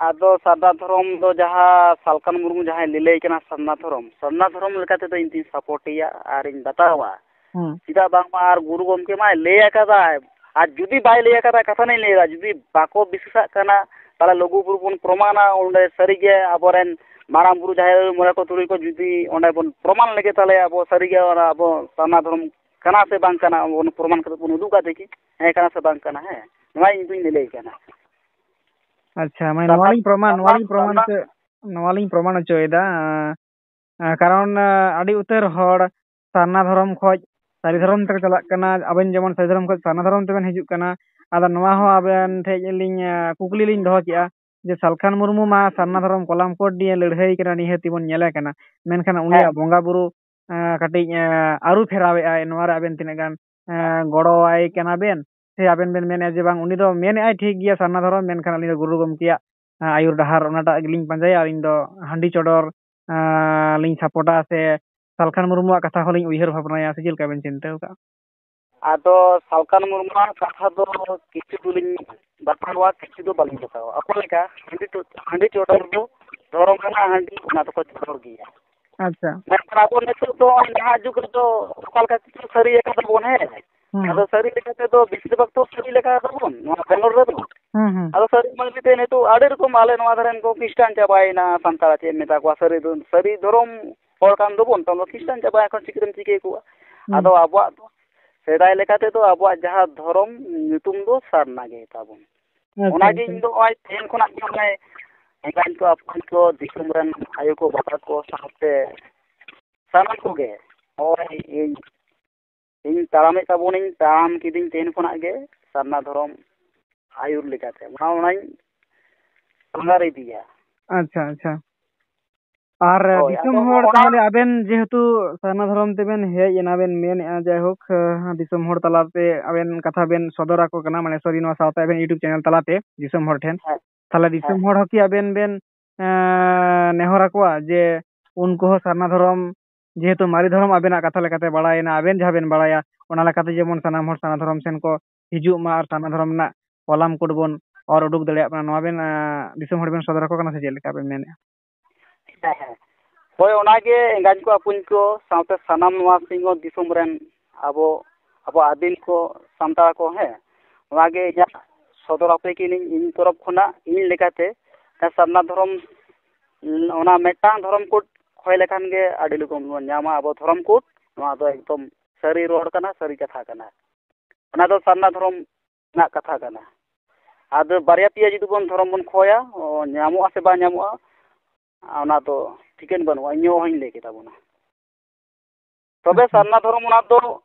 ᱟᱫᱚ ᱥᱟᱨᱱᱟ ᱫᱷᱚᱨᱚᱢ ᱫᱚ ᱡᱟᱦᱟᱸ ᱥᱟᱞᱠᱷᱟᱱ ᱢᱩᱨᱢᱩ ᱡᱟᱦᱟᱸᱭ ᱞᱟᱹᱞᱟᱹᱭ ᱠᱟᱱᱟ ᱥᱟᱨᱱᱟ ᱫᱷᱚᱨᱚᱢ, ᱥᱟᱨᱱᱟ ᱫᱷᱚᱨᱚᱢ ᱞᱮᱠᱟ ᱛᱮᱫᱚ ᱤᱧ ᱫᱩᱧ ᱥᱟᱯᱳᱨᱴᱮᱭᱟ ᱟᱨᱤᱧ ᱵᱟᱛᱟᱣᱟ᱾ ᱦᱩᱸ᱾ ᱪᱮᱫᱟᱜ ᱵᱟᱝᱢᱟ ᱟᱨ ᱜᱩᱨᱩ ᱜᱚᱢᱠᱮ ᱢᱟᱭ ᱞᱟᱹᱭ ᱟᱠᱟᱫᱟᱭ, ᱟᱨ ᱡᱩᱫᱤ ᱵᱟᱭ ᱞᱟᱹᱭ ᱟᱠᱟᱫᱟ, ᱠᱟᱛᱷᱟ ᱱᱟᱧ ᱞᱟᱹᱭ ᱮᱫᱟ, ᱡᱩᱫᱤ ᱵᱟᱠᱚ ᱵᱤᱥᱣᱟᱥᱟᱜ ᱠᱟᱱᱟ, ᱛᱟᱦᱚᱞᱮ ᱞᱩᱜᱩ ᱵᱩᱨᱩ ᱵᱚᱱ ᱯᱨᱚᱢᱟᱱᱟ, ᱚᱸᱰᱮ ᱥᱟᱹᱨᱤᱜᱮ ᱟᱵᱚᱨᱮᱱ ᱢᱟᱨᱟᱝ ᱵᱩᱨᱩ ᱡᱟᱦᱮᱨ ᱟᱭᱳ ᱢᱚᱬᱮ ᱠᱚ ᱛᱩᱨᱩᱭ ᱠᱚ ᱡᱩᱫᱤ ᱚᱸᱰᱮ ᱵᱚᱱ ᱯᱨᱚᱢᱟᱱ ᱞᱮᱜᱮ, ᱛᱟᱦᱚᱞᱮ ᱟᱵᱚ ᱥᱟᱹᱨᱤᱜᱮ ᱚᱱᱟ ᱟᱵᱚ ᱥᱟᱨᱱᱟ ᱫᱷᱚᱨᱚᱢ ᱠᱟᱱᱟ ᱥᱮ ᱵᱟᱝ ᱠᱟᱱᱟ, ᱟᱵᱚ ᱵᱚᱱ ᱯᱨᱚᱢᱟᱱ ᱠᱟᱛᱮ ᱵᱚᱱ ᱩᱫᱩᱜᱟ ᱫᱮᱠᱷᱤ, ᱦᱮᱸ ᱠᱟᱱᱟ ᱥᱮ ᱵᱟᱝ ᱠᱟᱱᱟ᱾ ᱦᱮᱸ, ᱱᱚᱣᱟ ᱤᱧ ᱫᱩᱧ ᱞᱟᱹᱞᱟᱹᱭ ᱠᱟᱱᱟ᱾ ᱟᱪᱪᱷᱟ, ᱢᱟᱱᱮ ᱱᱚᱣᱟ ᱥᱟᱨᱱᱟ, ᱞᱤᱧ ᱯᱨᱚᱢᱟᱱ, ᱱᱚᱣᱟ ᱥᱟᱨᱱᱟ, ᱞᱤᱧ ᱯᱨᱚᱢᱟᱱ ᱥᱟᱨᱱᱟ ᱦᱚᱪᱚ-, ᱱᱚᱣᱟ ᱞᱤᱧ ᱯᱨᱚᱢᱟᱱ ᱦᱚᱪᱚᱭᱮᱫᱟ᱾ ᱟᱸ, ᱠᱟᱨᱚᱱ, ᱟᱸ, ᱟᱹᱰᱤ ᱩᱛᱟᱹᱨ ᱦᱚᱲ ᱥᱟᱨᱱᱟ ᱫᱷᱚᱨᱚᱢ ᱠᱷᱚᱡ ᱥᱟᱹᱨᱤ ᱫᱷᱚᱨᱚᱢ ᱛᱮᱠᱚ ᱪᱟᱞᱟᱜ ᱠᱟᱱᱟ᱾ ᱟᱵᱮᱱ ᱡᱮᱢᱚᱱ ᱥᱟᱹᱨᱤ ᱫᱷᱚᱨᱚᱢ ᱠᱷᱚᱡ ᱥᱟᱨᱱᱟ ᱫᱷᱚᱨᱚᱢ ᱛᱮᱵᱮᱱ ᱦᱤᱡᱩᱜ ᱠᱟᱱᱟ᱾ ᱟᱫᱚ ᱱᱚᱣᱟ ᱦᱚᱸ ᱟᱵᱮᱱ ᱴᱷᱮᱡ ᱞᱤᱧ, ᱟᱸ, ᱠᱩᱠᱞᱤ ᱞᱤᱧ ᱫᱚᱦᱚ ᱠᱮᱜᱼᱟ ᱡᱮ ᱥᱟᱞᱠᱷᱟᱱ ᱢᱩᱨᱢᱩ ᱢᱟ ᱥᱟᱨᱱᱟ ᱫᱷᱚᱨᱚᱢ ᱠᱚᱞᱟᱢ ᱠᱳᱰ ᱱᱤᱭᱮ ᱞᱟᱹᱲᱦᱟᱹᱭ ᱠᱟᱱᱟ, ᱱᱤᱦᱟᱹᱛᱤ ᱵᱚᱱ ᱧᱮᱞᱮ ᱠᱟᱱᱟ, ᱢᱮᱱᱠᱷᱟᱱ ᱩᱱᱤᱭᱟᱜ ᱦᱮᱸ᱾ ᱵᱚᱸᱜᱟ ᱵᱩᱨᱩ, ᱟᱸ, ᱠᱟᱹᱴᱤᱡ, ᱟᱸ, ᱟᱹᱨᱩ ᱯᱷᱮᱨᱟᱣᱮᱫᱼᱟᱭ, ᱱᱚᱣᱟ ᱨᱮ ᱟᱵᱮᱱ ᱛᱤᱱᱟᱹᱜ ᱜᱟᱱ, ᱟᱸ, ᱜᱚᱲᱚᱣᱟᱭ ᱠᱟᱱᱟ ᱵᱮᱱ? ᱥᱮ ᱟᱵᱮᱱ ᱵᱮᱱ ᱢᱮᱱᱮᱫᱼᱟ ᱡᱮ ᱵᱟᱝ, ᱩᱱᱤ ᱫᱚ ᱢᱮᱱᱮᱫᱼᱟᱭ ᱴᱷᱤᱠ ᱜᱮᱭᱟ ᱥᱟᱨᱱᱟ ᱫᱷᱚᱨᱚᱢ, ᱢᱮᱱᱠᱷᱟᱱ ᱟᱹᱞᱤᱧ ᱫᱚ ᱜᱩᱨᱩ ᱜᱚᱢᱠᱮᱭᱟᱜ, ᱟᱸ, ᱟᱹᱭᱩᱨ ᱰᱟᱦᱟᱨ ᱚᱱᱟᱴᱟᱜ ᱜᱮᱞᱤᱧ ᱯᱟᱸᱡᱟᱭᱟ, ᱟᱹᱞᱤᱧ ᱫᱚ ᱦᱟᱺᱰᱤ ᱪᱚᱰᱚᱨ, ᱟᱸ, ᱞᱤᱧ ᱥᱟᱯᱳᱨᱴᱟ ᱥᱮ ᱥᱟᱞᱠᱷᱟᱱ ᱢᱩᱨᱢᱩᱣᱟᱜ ᱠᱟᱛᱷᱟ ᱦᱚᱸᱞᱤᱧ ᱩᱭᱦᱟᱹᱨ ᱵᱷᱟᱵᱽᱱᱟᱭᱟ, ᱥᱮ ᱪᱮᱫ ᱞᱮᱠᱟ ᱵᱮᱱ ᱪᱤᱱᱛᱟᱹ ᱟᱠᱟᱫᱼᱟ? ᱟᱫᱚ ᱥᱟᱞᱠᱷᱟᱱ ᱢᱩᱨᱢᱩᱣᱟᱜ ᱠᱟᱛᱷᱟ ᱫᱚ ᱠᱤᱪᱷᱩ ᱫᱚᱞᱤᱧ ᱵᱟᱛᱟᱣᱟ, ᱠᱤᱪᱷᱩ ᱫᱚ ᱵᱟᱹᱞᱤᱧ ᱵᱟᱛᱟᱣᱟ᱾ ᱚᱠᱟ ᱞᱮᱠᱟ? ᱦᱟᱺᱰᱤ ᱪᱚ-, ᱦᱟᱺᱰᱤ ᱪᱚᱰᱚᱨ ᱫᱚ ᱫᱷᱚᱨᱚᱢ ᱨᱮᱱᱟᱜ ᱦᱟᱺᱰᱤ, ᱚᱱᱟ ᱫᱚᱠᱚ ᱪᱚᱰᱚᱨ ᱜᱮᱭᱟ᱾ ᱟᱪᱪᱷᱟ᱾ ᱢᱮᱱᱠᱷᱟᱱ ᱟᱵᱚ ᱱᱤᱛᱚᱜ ᱫᱚ ᱱᱚᱜᱼᱚᱭ ᱱᱟᱦᱟᱜ ᱡᱩᱜᱽ ᱨᱮᱫᱚ ᱚᱠᱟ ᱞᱮᱠᱟ ᱠᱤᱪᱷᱩ ᱥᱟᱹᱨᱤ ᱟᱠᱟᱫᱟ ᱵᱚᱱ, ᱦᱮᱸ᱾ ᱦᱩᱸ᱾ ᱟᱫᱚ ᱥᱟᱹᱨᱤ ᱞᱮᱠᱟ ᱛᱮᱫᱚ ᱵᱮᱥᱤᱨ ᱵᱷᱟᱜᱽ ᱛᱚ ᱥᱟᱹᱨᱤ ᱞᱮᱠᱟ ᱛᱟᱵᱚᱱ ᱱᱚᱣᱟ ᱵᱮᱝᱜᱚᱞ ᱨᱮᱫᱚ᱾ ᱦᱩᱸ, ᱦᱩᱸ᱾ ᱟᱫᱚ ᱥᱟᱹᱨᱤ ᱢᱟᱹᱨᱤ ᱛᱮ ᱱᱤᱛᱚᱜ ᱟᱹᱰᱤ ᱨᱚᱠᱚᱢ ᱟᱞᱮ ᱱᱚᱣᱟ ᱫᱷᱟᱨᱮᱱ ᱠᱚ ᱠᱷᱨᱤᱥᱴᱟᱱ ᱪᱟᱵᱟᱭᱮᱱᱟ, ᱥᱟᱱᱛᱟᱲ ᱪᱮᱫ ᱮᱢ ᱢᱮᱛᱟ ᱠᱚᱣᱟ, ᱥᱟᱹᱨᱤ ᱫᱚ, ᱥᱟᱹᱨᱤ ᱫᱷᱚᱨᱚᱢ ᱦᱚᱲ ᱠᱟᱱ ᱫᱚᱵᱚᱱ, ᱛᱟᱦᱞᱮ ᱠᱷᱨᱤᱥᱴᱟᱱ ᱪᱟᱵᱟ ᱮᱱᱠᱷᱟᱱ ᱪᱤᱠᱟᱹᱛᱮᱢ ᱪᱤᱠᱟᱹ ᱠᱚᱣᱟ? ᱦᱩᱸ᱾ ᱟᱫᱚ ᱟᱵᱚᱣᱟᱜ ᱫᱚ ᱥᱮᱫᱟᱭ ᱞᱮᱠᱟ ᱛᱮᱫᱚ ᱟᱵᱚᱣᱟᱜ ᱡᱟᱦᱟᱸ ᱫᱷᱚᱨᱚᱢ ᱧᱩᱛᱩᱢ ᱫᱚ ᱥᱟᱨᱱᱟ ᱜᱮ ᱛᱟᱵᱚᱱ᱾ ᱟᱪᱪᱷᱟ, ᱚᱱᱟᱜᱮ ᱟᱪᱪᱷᱟ᱾ ᱤᱧ ᱫᱚ ᱱᱚᱜᱼᱚᱭ ᱛᱮᱦᱮᱧ ᱠᱷᱚᱱᱟᱜ ᱜᱮ ᱢᱟᱱᱮ ᱮᱸᱜᱟᱧ ᱠᱚ, ᱟᱯᱟᱧ ᱠᱚ, ᱫᱤᱥᱚᱢ ᱨᱮᱱ ᱟᱭᱳ ᱠᱚ, ᱵᱟᱵᱟ ᱠᱚ ᱥᱟᱶᱛᱮ ᱥᱟᱱᱟᱢ ᱠᱚᱜᱮ ᱱᱚᱜᱼᱚᱭ ᱤᱧ, ᱤᱧ ᱛᱟᱲᱟᱢᱮᱫ ᱛᱟᱵᱚᱱᱟᱹᱧ, ᱛᱟᱲᱟᱢ ᱠᱤᱫᱤᱧ ᱛᱮᱦᱮᱧ ᱠᱷᱚᱱᱟᱜ ᱜᱮ ᱥᱟᱨᱱᱟ ᱫᱷᱚᱨᱚᱢ ᱟᱹᱭᱩᱨ ᱞᱮᱠᱟᱛᱮ ᱚᱱᱟ, ᱚᱱᱟᱧ ᱥᱚᱸᱫᱷᱟᱲ ᱤᱫᱤᱭᱟ᱾ ᱟᱪᱪᱷᱟ, ᱟᱪᱪᱷᱟ᱾ ᱟᱨ ᱦᱳᱭ, ᱫᱤᱥᱚᱢ ᱟᱫᱚ ᱦᱚᱲ ᱚᱱᱟ ᱛᱟᱦᱚᱞᱮ ᱟᱵᱮᱱ ᱡᱮᱦᱮᱛᱩ ᱥᱟᱨᱱᱟ ᱫᱷᱚᱨᱚᱢ ᱛᱮᱵᱮᱱ ᱦᱮᱡ ᱮᱱᱟ, ᱵᱮᱱ ᱢᱮᱱᱮᱫᱼᱟ, ᱡᱟᱭᱦᱳᱠ, ᱫᱤᱥᱚᱢ ᱦᱚᱲ ᱛᱟᱞᱟᱛᱮ ᱟᱵᱮᱱ ᱠᱟᱛᱷᱟ ᱵᱮᱱ ᱥᱚᱫᱚᱨ ᱟᱠᱚ ᱠᱟᱱᱟ, ᱢᱟᱱᱮ, ᱥᱚᱨᱤ, ᱱᱚᱣᱟ ᱥᱟᱶᱛᱟ ᱟᱵᱮᱱ YouTube ᱪᱮᱱᱮᱞ ᱛᱟᱞᱟᱛᱮ ᱫᱤᱥᱚᱢ ᱦᱚᱲ ᱴᱷᱮᱱ᱾ ᱦᱮᱸ᱾ ᱛᱟᱦᱚᱞᱮ ᱫᱤᱥᱚᱢ ᱦᱮᱸ᱾ ᱦᱚᱲ ᱦᱚᱸ ᱠᱤ ᱟᱵᱮᱱ ᱵᱮᱱ, ᱮᱸ, ᱱᱮᱦᱚᱨ ᱟᱠᱚᱣᱟ ᱡᱮ ᱩᱱᱠᱩ ᱦᱚᱸ ᱥᱟᱨᱱᱟ ᱫᱷᱚᱨᱚᱢ, ᱡᱮᱦᱮᱛᱩ ᱢᱟᱨᱮ ᱫᱷᱚᱨᱚᱢ ᱟᱵᱮᱱᱟᱜ ᱠᱟᱛᱷᱟ ᱞᱮᱠᱟᱛᱮ ᱵᱟᱲᱟᱭᱮᱱᱟ, ᱟᱵᱮᱱ ᱡᱟᱦᱟᱸ ᱵᱮᱱ ᱵᱟᱲᱟᱭᱟ, ᱚᱱᱟ ᱞᱮᱠᱟᱛᱮ ᱡᱮᱢᱚᱱ ᱥᱟᱱᱟᱢ ᱦᱚᱲ ᱥᱟᱨᱱᱟ ᱫᱷᱚᱨᱚᱢ ᱥᱮᱱ ᱠᱚ ᱦᱤᱡᱩᱜ ᱢᱟ ᱟᱨ ᱥᱟᱨᱱᱟ ᱫᱷᱚᱨᱚᱢ ᱨᱮᱱᱟᱜ ᱠᱚᱞᱟᱢ ᱠᱳᱰ ᱵᱚᱱ ᱚᱨ ᱩᱰᱩᱠ ᱫᱟᱲᱮᱭᱟᱜ ᱠᱟᱱᱟ, ᱱᱚᱣᱟ ᱵᱮᱱ, ᱮᱸ, ᱫᱤᱥᱚᱢ ᱦᱚᱲ ᱵᱮᱱ ᱥᱚᱫᱚᱨ ᱟᱠᱚ ᱠᱟᱱᱟ ᱥᱮ ᱪᱮᱫ ᱞᱮᱠᱟ ᱵᱮᱱ ᱢᱮᱱᱮᱫᱼᱟ? ᱦᱮᱸ, ᱦᱮᱸ᱾ ᱦᱳᱭ, ᱚᱱᱟᱜᱮ ᱮᱸᱜᱟᱧ ᱠᱚ ᱟᱹᱯᱩᱧ ᱠᱚ ᱥᱟᱶᱛᱮ ᱥᱟᱱᱟᱢ ᱱᱚᱣᱟ ᱥᱤᱧᱚᱛ ᱫᱤᱥᱚᱢ ᱨᱮᱱ ᱟᱵᱚ, ᱟᱵᱚ ᱟᱹᱫᱤᱢ ᱠᱚ, ᱥᱟᱱᱛᱟᱲ ᱠᱚ, ᱦᱮᱸ, ᱱᱚᱣᱟᱜᱮ ᱤᱧᱟᱹᱜ ᱥᱚᱫᱚᱨ ᱟᱯᱮ ᱠᱟᱹᱱᱟᱹᱧ ᱤᱧ ᱛᱚᱨᱚᱯ ᱠᱷᱚᱱᱟᱜ, ᱤᱧ ᱞᱮᱠᱟᱛᱮ᱾ ᱥᱟᱨᱱᱟ ᱫᱷᱚᱨᱚᱢ, ᱚᱱᱟ ᱢᱤᱫᱴᱟᱝ ᱫᱷᱚᱨᱚᱢ ᱠᱳᱰ ᱠᱷᱚᱭ ᱞᱮᱠᱷᱟᱱ ᱜᱮ ᱟᱹᱰᱤ ᱞᱚᱜᱚᱱ ᱵᱚᱱ ᱧᱟᱢᱟ ᱟᱵᱚ ᱫᱷᱚᱨᱚᱢ ᱠᱳᱰ᱾ ᱱᱚᱣᱟ ᱫᱚ ᱮᱠᱫᱚᱢ ᱥᱟᱹᱨᱤ ᱨᱚᱲ ᱠᱟᱱᱟ, ᱥᱟᱹᱨᱤ ᱠᱟᱛᱷᱟ ᱠᱟᱱᱟ᱾ ᱚᱱᱟ ᱫᱚ ᱥᱟᱨᱱᱟ ᱫᱷᱚᱨᱚᱢ ᱨᱮᱱᱟᱜ ᱠᱟᱛᱷᱟ ᱠᱟᱱᱟ᱾ ᱟᱫᱚ ᱵᱟᱨᱭᱟ ᱯᱮᱭᱟ ᱡᱩᱫᱤ ᱵᱚᱱ ᱫᱷᱚᱨᱚᱢ ᱵᱚᱱ ᱠᱷᱚᱭᱟ, ᱚ, ᱧᱟᱢᱚᱜᱼᱟ ᱥᱮ ᱵᱟᱝ ᱧᱟᱢᱚᱜᱼᱟ, ᱚᱱᱟ ᱫᱚ ᱴᱷᱤᱠᱟᱹᱱ ᱵᱟᱹᱱᱩᱜᱼᱟ᱾ ᱤᱧ ᱦᱚᱸ ᱚᱦᱚᱧ ᱞᱟᱹᱭ ᱠᱮᱛᱟ ᱵᱚᱱᱟ᱾ ᱛᱚᱵᱮ ᱟᱪᱪᱷᱟ᱾ ᱥᱟᱨᱱᱟ ᱫᱷᱚᱨᱚᱢ ᱚᱱᱟ ᱫᱚ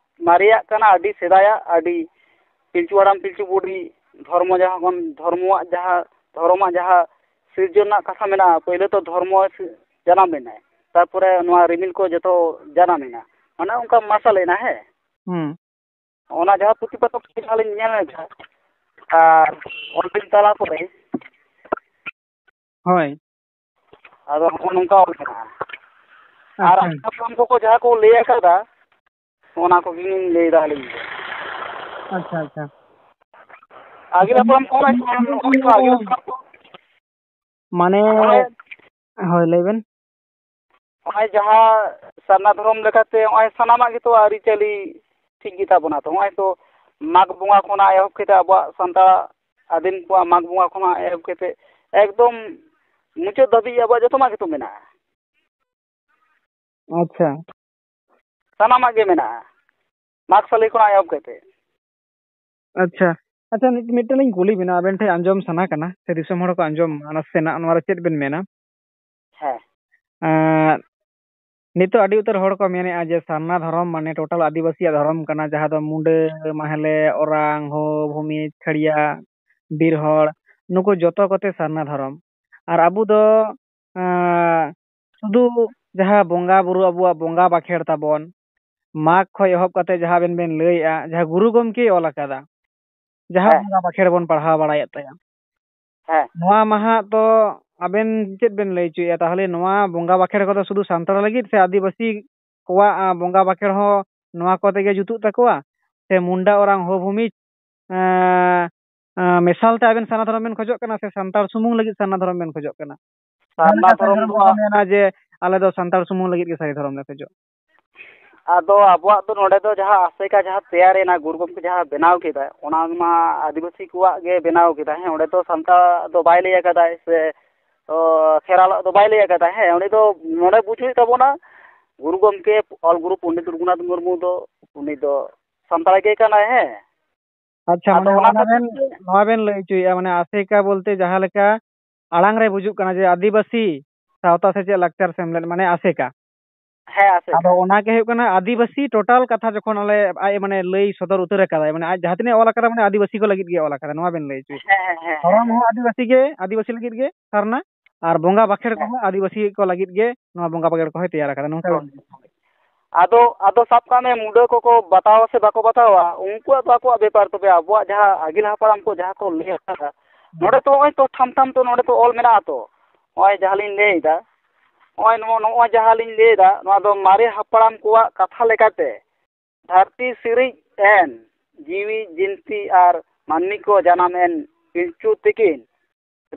ᱢᱟᱨᱮᱭᱟᱜ ᱠᱟᱱᱟ, ᱟᱹᱰᱤ ᱥᱮᱫᱟᱭᱟᱜ, ᱟᱹᱰᱤ ᱯᱤᱞᱪᱩ ᱦᱟᱲᱟᱢ ᱯᱤᱞᱪᱩ ᱵᱩᱰᱷᱤ ᱫᱷᱚᱨᱢᱚ ᱡᱟᱦᱟᱸ ᱠᱷᱚᱱ, ᱫᱷᱚᱨᱢᱚᱣᱟᱜ ᱡᱟᱦᱟᱸ, ᱫᱷᱚᱨᱚᱢᱟᱜ ᱡᱟᱦᱟᱸ ᱥᱤᱨᱡᱚᱱ ᱨᱮᱱᱟᱜ ᱠᱟᱛᱷᱟ ᱢᱮᱱᱟᱜᱼᱟ, ᱯᱳᱭᱞᱳ ᱛᱚ ᱫᱷᱚᱨᱢᱚ ᱥᱤ-, ᱡᱟᱱᱟᱢ ᱞᱮᱱᱟᱭ, ᱛᱟᱨᱯᱚᱨᱮ ᱱᱚᱣᱟ ᱨᱤᱢᱤᱞ ᱠᱚ ᱡᱚᱛᱚ ᱡᱟᱱᱟᱢ ᱮᱱᱟ, ᱢᱟᱱᱮ ᱚᱱᱠᱟ ᱢᱟᱨᱥᱟᱞ ᱮᱱᱟ, ᱦᱮᱸ᱾ ᱦᱩᱸ᱾ ᱚᱱᱟ ᱡᱟᱦᱟᱸ ᱯᱩᱛᱷᱤ ᱯᱚᱛᱚᱵ ᱠᱚ ᱡᱟᱦᱟᱸ ᱞᱤᱧ ᱧᱮᱞ ᱮᱫᱟ, ᱟᱨ ᱚᱞ ᱵᱤᱞ ᱛᱟᱞᱟ ᱠᱚᱨᱮ ᱦᱳᱭ᱾ ᱟᱫᱚ ᱱᱚᱜᱼᱚ ᱱᱚᱝᱠᱟ ᱚᱞ ᱢᱮᱱᱟᱜᱼᱟ᱾ ᱟᱨ ᱟᱪᱪᱷᱟ᱾ ᱦᱟᱯᱲᱟᱢ ᱠᱚᱠᱚ ᱡᱟᱦᱟᱸ ᱠᱚ ᱞᱟᱹᱭ ᱟᱠᱟᱫᱟ, ᱚᱱᱟ ᱠᱚᱜᱮᱞᱤᱧ ᱞᱟᱹᱭ ᱮᱫᱟ ᱟᱹᱞᱤᱧ ᱫᱚ᱾ ᱟᱪᱪᱷᱟ, ᱟᱪᱪᱷᱟ᱾ ᱟᱹᱜᱤᱞ ᱦᱟᱯᱲᱟᱢ ᱠᱚ, ᱱᱚᱜᱼᱚᱭ ᱛᱚ ᱟᱹᱜᱤᱞ ᱦᱟᱯᱲᱟᱢ ᱠᱚ᱾ ᱢᱟᱱᱮ, ᱱᱚᱜᱼᱚᱭ ᱦᱳᱭ, ᱞᱟᱹᱭ ᱵᱮᱱ᱾ ᱱᱚᱜᱼᱚᱭ ᱡᱟᱦᱟᱸ ᱥᱟᱨᱱᱟ ᱫᱷᱚᱨᱚᱢ ᱞᱮᱠᱟᱛᱮ ᱱᱚᱜᱼᱚᱭ ᱥᱟᱱᱟᱢᱟᱜ ᱜᱮᱛᱚ ᱟᱹᱨᱤᱪᱟᱹᱞᱤ ᱴᱷᱤᱠ ᱜᱮᱛᱟ ᱵᱚᱱᱟ ᱛᱚ᱾ ᱱᱚᱜᱼᱚᱭ ᱛᱚ ᱢᱟᱜᱽ ᱵᱚᱸᱜᱟ ᱠᱷᱚᱱᱟᱜ ᱮᱦᱚᱵ ᱠᱟᱛᱮ ᱟᱵᱚᱣᱟᱜ ᱥᱟᱱᱛᱟᱲ ᱟᱹᱫᱤᱢ ᱠᱚᱣᱟᱜ ᱢᱟᱜᱽ ᱵᱚᱸᱜᱟ ᱠᱷᱚᱱᱟᱜ ᱮᱦᱚᱵ ᱠᱟᱛᱮ ᱮᱠᱫᱚᱢ ᱢᱩᱪᱟᱹᱫ ᱫᱷᱟᱹᱵᱤᱡ ᱟᱵᱚᱣᱟᱜ ᱡᱚᱛᱚᱱᱟᱜ ᱜᱮᱛᱚ ᱢᱮᱱᱟᱜᱼᱟ᱾ ᱟᱪᱪᱷᱟ᱾ ᱥᱟᱱᱟᱢᱟᱜ ᱜᱮ ᱢᱮᱱᱟᱜᱼᱟ, ᱢᱟᱜᱽ ᱥᱟᱞᱮ ᱠᱷᱚᱱᱟᱜ ᱮᱦᱚᱵ ᱠᱟᱛᱮ᱾ ᱟᱪᱪᱷᱟ᱾ ᱟᱪᱪᱷᱟ, ᱢᱤᱫ-, ᱢᱤᱫᱴᱮᱱ ᱞᱤᱧ ᱠᱩᱞᱤ ᱵᱮᱱᱟ, ᱟᱵᱮᱱ ᱴᱷᱮᱱ ᱟᱸᱡᱚᱢ ᱥᱟᱱᱟ ᱠᱟᱱᱟ ᱥᱮ ᱫᱤᱥᱚᱢ ᱦᱚᱲ ᱠᱚ ᱟᱸᱡᱚᱢ ᱢᱟ, ᱱᱟᱥᱮᱱᱟᱜ ᱱᱚᱣᱟ ᱨᱮ ᱪᱮᱫ ᱵᱮᱱ ᱢᱮᱱᱟ? ᱦᱮᱸ᱾ ᱮᱸ, ᱱᱤᱛᱚᱜ ᱟᱹᱰᱤ ᱩᱛᱟᱹᱨ ᱦᱚᱲ ᱠᱚ ᱢᱮᱱᱮᱫᱼᱟ ᱡᱮ ᱥᱟᱨᱱᱟ ᱫᱷᱚᱨᱚᱢ ᱢᱟᱱᱮ total ᱟᱹᱫᱤᱵᱟᱹᱥᱤᱭᱟᱜ ᱫᱷᱚᱨᱚᱢ ᱠᱟᱱᱟ, ᱡᱟᱦᱟᱸ ᱫᱚ ᱢᱩᱰᱟᱹ, ᱢᱟᱦᱞᱮ, ᱳᱨᱟᱝ, ᱦᱳ, ᱵᱷᱩᱢᱤᱡᱽ, ᱠᱷᱟᱹᱲᱭᱟ, ᱵᱤᱨ ᱦᱚᱲ, ᱱᱩᱠᱩ ᱡᱚᱛᱚ ᱠᱚᱛᱮ ᱥᱟᱨᱱᱟ ᱫᱷᱚᱨᱚᱢ᱾ ᱟᱨ ᱟᱵᱚ ᱫᱚ, ᱮᱸ, ᱥᱩᱫᱷᱩ ᱡᱟᱦᱟᱸ ᱵᱚᱸᱜᱟ ᱵᱩᱨᱩ, ᱟᱵᱚᱣᱟᱜ ᱵᱚᱸᱜᱟ ᱵᱟᱠᱷᱮᱲ ᱛᱟᱵᱚᱱ, ᱢᱟᱜᱽ ᱠᱷᱚᱱ ᱮᱦᱚᱵ ᱠᱟᱛᱮ ᱡᱟᱦᱟᱸ ᱵᱮᱱ ᱵᱮᱱ ᱞᱟᱹᱭᱮᱫᱼᱟ, ᱡᱟᱦᱟᱸ ᱜᱩᱨᱩ ᱜᱚᱢᱠᱮᱭ ᱚᱞ ᱟᱠᱟᱫᱟ, ᱡᱟᱦᱟᱸ ᱦᱮᱸ᱾ ᱵᱚᱸᱜᱟ ᱵᱟᱠᱷᱮᱲ ᱵᱚᱱ ᱯᱟᱲᱦᱟᱣ ᱵᱟᱲᱟᱭᱮᱫ ᱛᱟᱭᱟ᱾ ᱦᱮᱸ᱾ ᱱᱚᱣᱟ ᱢᱟᱦᱟ ᱫᱚ ᱟᱵᱮᱱ ᱪᱮᱫ ᱵᱮᱱ ᱞᱟᱹᱭ ᱦᱚᱪᱚᱭᱮᱫᱼᱟ? ᱛᱟᱦᱚᱞᱮ ᱱᱚᱣᱟ ᱵᱚᱸᱜᱟ ᱵᱟᱠᱷᱮᱲ ᱠᱚᱫᱚ ᱥᱩᱫᱷᱩ ᱥᱟᱱᱛᱟᱲ ᱞᱟᱹᱜᱤᱫ ᱥᱮ ᱟᱹᱫᱤᱵᱟᱹᱥᱤ ᱠᱚᱣᱟᱜ, ᱟ, ᱵᱚᱸᱜᱟ ᱵᱟᱠᱷᱮᱲ ᱦᱚᱸ ᱱᱚᱣᱟ ᱠᱚ ᱛᱮᱜᱮ ᱡᱩᱛᱩᱜ ᱛᱟᱠᱚᱣᱟ? ᱥᱮ ᱢᱩᱱᱰᱟ, ᱳᱨᱟᱝ, ᱦᱳ, ᱵᱷᱩᱢᱤᱡᱽ, ᱮᱸ, ᱮᱸ, ᱢᱮᱥᱟᱞ ᱛᱮ ᱟᱵᱮᱱ ᱥᱟᱨᱱᱟ ᱫᱷᱚᱨᱚᱢ ᱵᱮᱱ ᱠᱷᱚᱡᱚᱜ ᱠᱟᱱᱟ ᱥᱮ ᱥᱟᱱᱛᱟᱲ ᱥᱩᱢᱩᱝ ᱞᱟᱹᱜᱤᱫ ᱥᱟᱨᱱᱟ ᱫᱷᱚᱨᱚᱢ ᱵᱮᱱ ᱠᱷᱚᱡᱚᱜ ᱠᱟᱱᱟ? ᱥᱟᱨᱱᱟ ᱡᱟᱦᱟᱸ ᱞᱮᱠᱟ ᱫᱷᱚᱨᱚᱢ ᱥᱟᱹᱨᱤ ᱫᱚ ᱦᱚᱲ ᱠᱚ ᱦᱟᱸᱜ ᱢᱮᱱᱟ ᱡᱮ ᱟᱞᱮ ᱫᱚ ᱥᱟᱱᱛᱟᱲ ᱥᱩᱢᱩᱝ ᱞᱟᱹᱜᱤᱫ ᱜᱮ ᱥᱟᱹᱨᱤ ᱫᱷᱚᱨᱚᱢ ᱞᱮ ᱠᱷᱚᱡᱚᱜ᱾ ᱟᱫᱚ ᱟᱵᱚᱣᱟᱜ ᱫᱚ ᱱᱚᱰᱮ ᱫᱚ ᱡᱟᱦᱟᱸ ᱟᱥᱮᱠᱟ ᱡᱟᱦᱟᱸ ᱛᱮᱭᱟᱨ ᱮᱱᱟ, ᱜᱩᱨᱩ ᱜᱚᱢᱠᱮ ᱡᱟᱦᱟᱸ ᱵᱮᱱᱟᱣ ᱠᱮᱫᱟ, ᱚᱱᱟ ᱢᱟ ᱟᱹᱫᱤᱵᱟᱹᱥᱤ ᱠᱚᱣᱟᱜ ᱜᱮ ᱵᱮᱱᱟᱣ ᱠᱮᱫᱟ᱾ ᱦᱮᱸ, ᱚᱸᱰᱮ ᱫᱚ ᱥᱟᱱᱛᱟᱲ ᱫᱚ ᱵᱟᱭ ᱞᱟᱹᱭ ᱟᱠᱟᱫᱟᱭ ᱥᱮ, ᱚ, ᱠᱷᱮᱨᱣᱟᱞᱟᱜ ᱫᱚ ᱵᱟᱭ ᱞᱟᱹᱭ ᱟᱠᱟᱫᱟ᱾ ᱦᱮᱸ, ᱩᱱᱤ ᱫᱚ ᱱᱚᱰᱮ ᱵᱩᱡᱽ ᱦᱩᱭᱩᱜ ᱛᱟᱵᱚᱱᱟ, ᱜᱩᱨᱩ ᱜᱚᱢᱠᱮ ᱚᱞ ᱜᱩᱨᱩ ᱯᱚᱱᱰᱤᱛ ᱨᱚᱜᱷᱩᱱᱟᱛᱷ ᱢᱩᱨᱢᱩ ᱫᱚ, ᱩᱱᱤ ᱫᱚ ᱥᱟᱱᱛᱟᱲ ᱜᱮ ᱠᱟᱱᱟᱭ᱾ ᱦᱮᱸ, ᱟᱪᱪᱷᱟ, ᱟᱫᱚ ᱢᱟᱱᱮ ᱚᱱᱟ ᱚᱱᱟ ᱵᱮᱱ, ᱠᱷᱟᱹᱛᱤᱨ ᱛᱮ ᱱᱚᱣᱟ ᱵᱮᱱ ᱞᱟᱹᱭ ᱦᱚᱪᱚᱭᱮᱫᱼᱟ, ᱢᱟᱱᱮ ᱟᱥᱮᱠᱟ ᱵᱚᱞᱛᱮ ᱡᱟᱦᱟᱸ ᱞᱮᱠᱟ ᱟᱲᱟᱝ ᱨᱮ ᱵᱩᱡᱩᱜ ᱠᱟᱱᱟ ᱡᱮ ᱟᱹᱫᱤᱵᱟᱹᱥᱤ ᱥᱟᱶᱛᱟ ᱥᱮᱪᱮᱫ ᱞᱟᱠᱪᱟᱨ ᱥᱮᱢᱞᱮᱫ, ᱢᱟᱱᱮ ᱟᱥᱮᱠᱟ᱾ ᱦᱮᱸ, ᱟᱥᱮᱠᱟ᱾ ᱟᱫᱚ ᱚᱱᱟ ᱜᱮ ᱦᱩᱭᱩᱜ ᱠᱟᱱᱟ ᱟᱹᱫᱤᱵᱟᱹᱥᱤ total ᱠᱟᱛᱷᱟ ᱡᱚᱠᱷᱚᱱ ᱟᱞᱮ ᱟᱡ ᱢᱟᱱᱮ ᱞᱟᱹᱭ ᱥᱚᱫᱚᱨ ᱩᱛᱟᱹᱨ ᱟᱠᱟᱫᱟᱭ, ᱢᱟᱱᱮ ᱟᱡ ᱡᱟᱦᱟᱸ ᱛᱤᱱᱟᱹᱜ ᱚᱞ ᱟᱠᱟᱫᱟ, ᱢᱟᱱᱮ ᱟᱹᱫᱤᱵᱟᱹᱥᱤ ᱠᱚ ᱞᱟᱹᱜᱤᱫ ᱜᱮ ᱚᱞ ᱟᱠᱟᱫᱟ, ᱱᱚᱣᱟ ᱵᱮᱱ ᱞᱟᱹᱭ ᱦᱚᱪᱚᱭᱮᱫ᱾ ᱦᱮᱸ, ᱦᱮᱸ, ᱦᱮᱸ, ᱫᱷᱚᱨᱚᱢ ᱦᱮᱸ, ᱦᱚᱸ ᱦᱮᱸ᱾ ᱟᱹᱫᱤᱵᱟᱹᱥᱤ ᱜᱮ, ᱟᱹᱫᱤᱵᱟᱹᱥᱤ ᱞᱟᱹᱜᱤᱫ ᱜᱮ ᱥᱟᱨᱱᱟ, ᱟᱨ ᱵᱚᱸᱜᱟ ᱵᱟᱠᱷᱮᱲ ᱦᱮᱸ᱾ ᱠᱚᱦᱚᱸ ᱟᱹᱫᱤᱵᱟᱹᱥᱤ ᱠᱚ ᱞᱟᱹᱜᱤᱫ ᱜᱮ ᱱᱚᱣᱟ ᱵᱚᱸᱜᱟ ᱵᱟᱠᱷᱮᱲ ᱠᱚᱦᱚᱸᱭ ᱛᱮᱭᱟᱨ ᱟᱠᱟᱫᱟ, ᱱᱚᱝᱠᱟ ᱵᱮᱱ ᱞᱟᱹᱭ᱾ ᱟᱫᱚ, ᱟᱫᱚ ᱥᱟᱵ ᱠᱟᱜ ᱢᱮ, ᱢᱩᱰᱟᱹ ᱠᱚᱠᱚ ᱵᱟᱛᱟᱣᱟ ᱥᱮ ᱵᱟᱠᱚ ᱵᱟᱛᱟᱣᱟ, ᱩᱱᱠᱩᱣᱟᱜ ᱫᱚ ᱟᱠᱚᱣᱟᱜ ᱵᱮᱯᱟᱨ᱾ ᱛᱚᱵᱮ ᱟᱵᱚᱣᱟᱜ ᱡᱟᱦᱟᱸ ᱟᱹᱜᱤᱞ ᱦᱟᱯᱲᱟᱢ ᱠᱚ ᱡᱟᱦᱟᱸ ᱠᱚ ᱞᱟᱹᱭ ᱟᱠᱟᱫᱟ, ᱱᱚᱰᱮ ᱛᱚ ᱱᱚᱜᱼᱚᱭ ᱛᱚ ᱴᱷᱟᱢ ᱴᱷᱟᱢ ᱛᱚ ᱱᱚᱰᱮ ᱛᱚ ᱚᱞ ᱢᱮᱱᱟᱜᱼᱟ ᱛᱚ, ᱱᱚᱜᱼᱚᱭ ᱡᱟᱦᱟᱸ ᱞᱤᱧ ᱞᱟᱹᱭ ᱮᱫᱟ, ᱱᱚᱜᱼᱚᱭ ᱱᱚᱣᱟ, ᱱᱚᱜᱼᱚᱭ ᱡᱟᱦᱟᱸ ᱞᱤᱧ ᱞᱟᱹᱭ ᱮᱫᱟ, ᱱᱚᱣᱟ ᱫᱚ ᱢᱟᱨᱮ ᱦᱟᱯᱲᱟᱢ ᱠᱚᱣᱟᱜ ᱠᱟᱛᱷᱟ ᱞᱮᱠᱟᱛᱮ, ᱫᱷᱟᱹᱨᱛᱤ ᱥᱤᱨᱤᱡ ᱮᱱ ᱡᱤᱣᱤ ᱡᱤᱱᱛᱤ ᱟᱨ ᱢᱟᱹᱱᱢᱤ ᱠᱚ ᱡᱟᱱᱟᱢ ᱮᱱ ᱯᱤᱞᱪᱩ ᱛᱤᱠᱤᱱ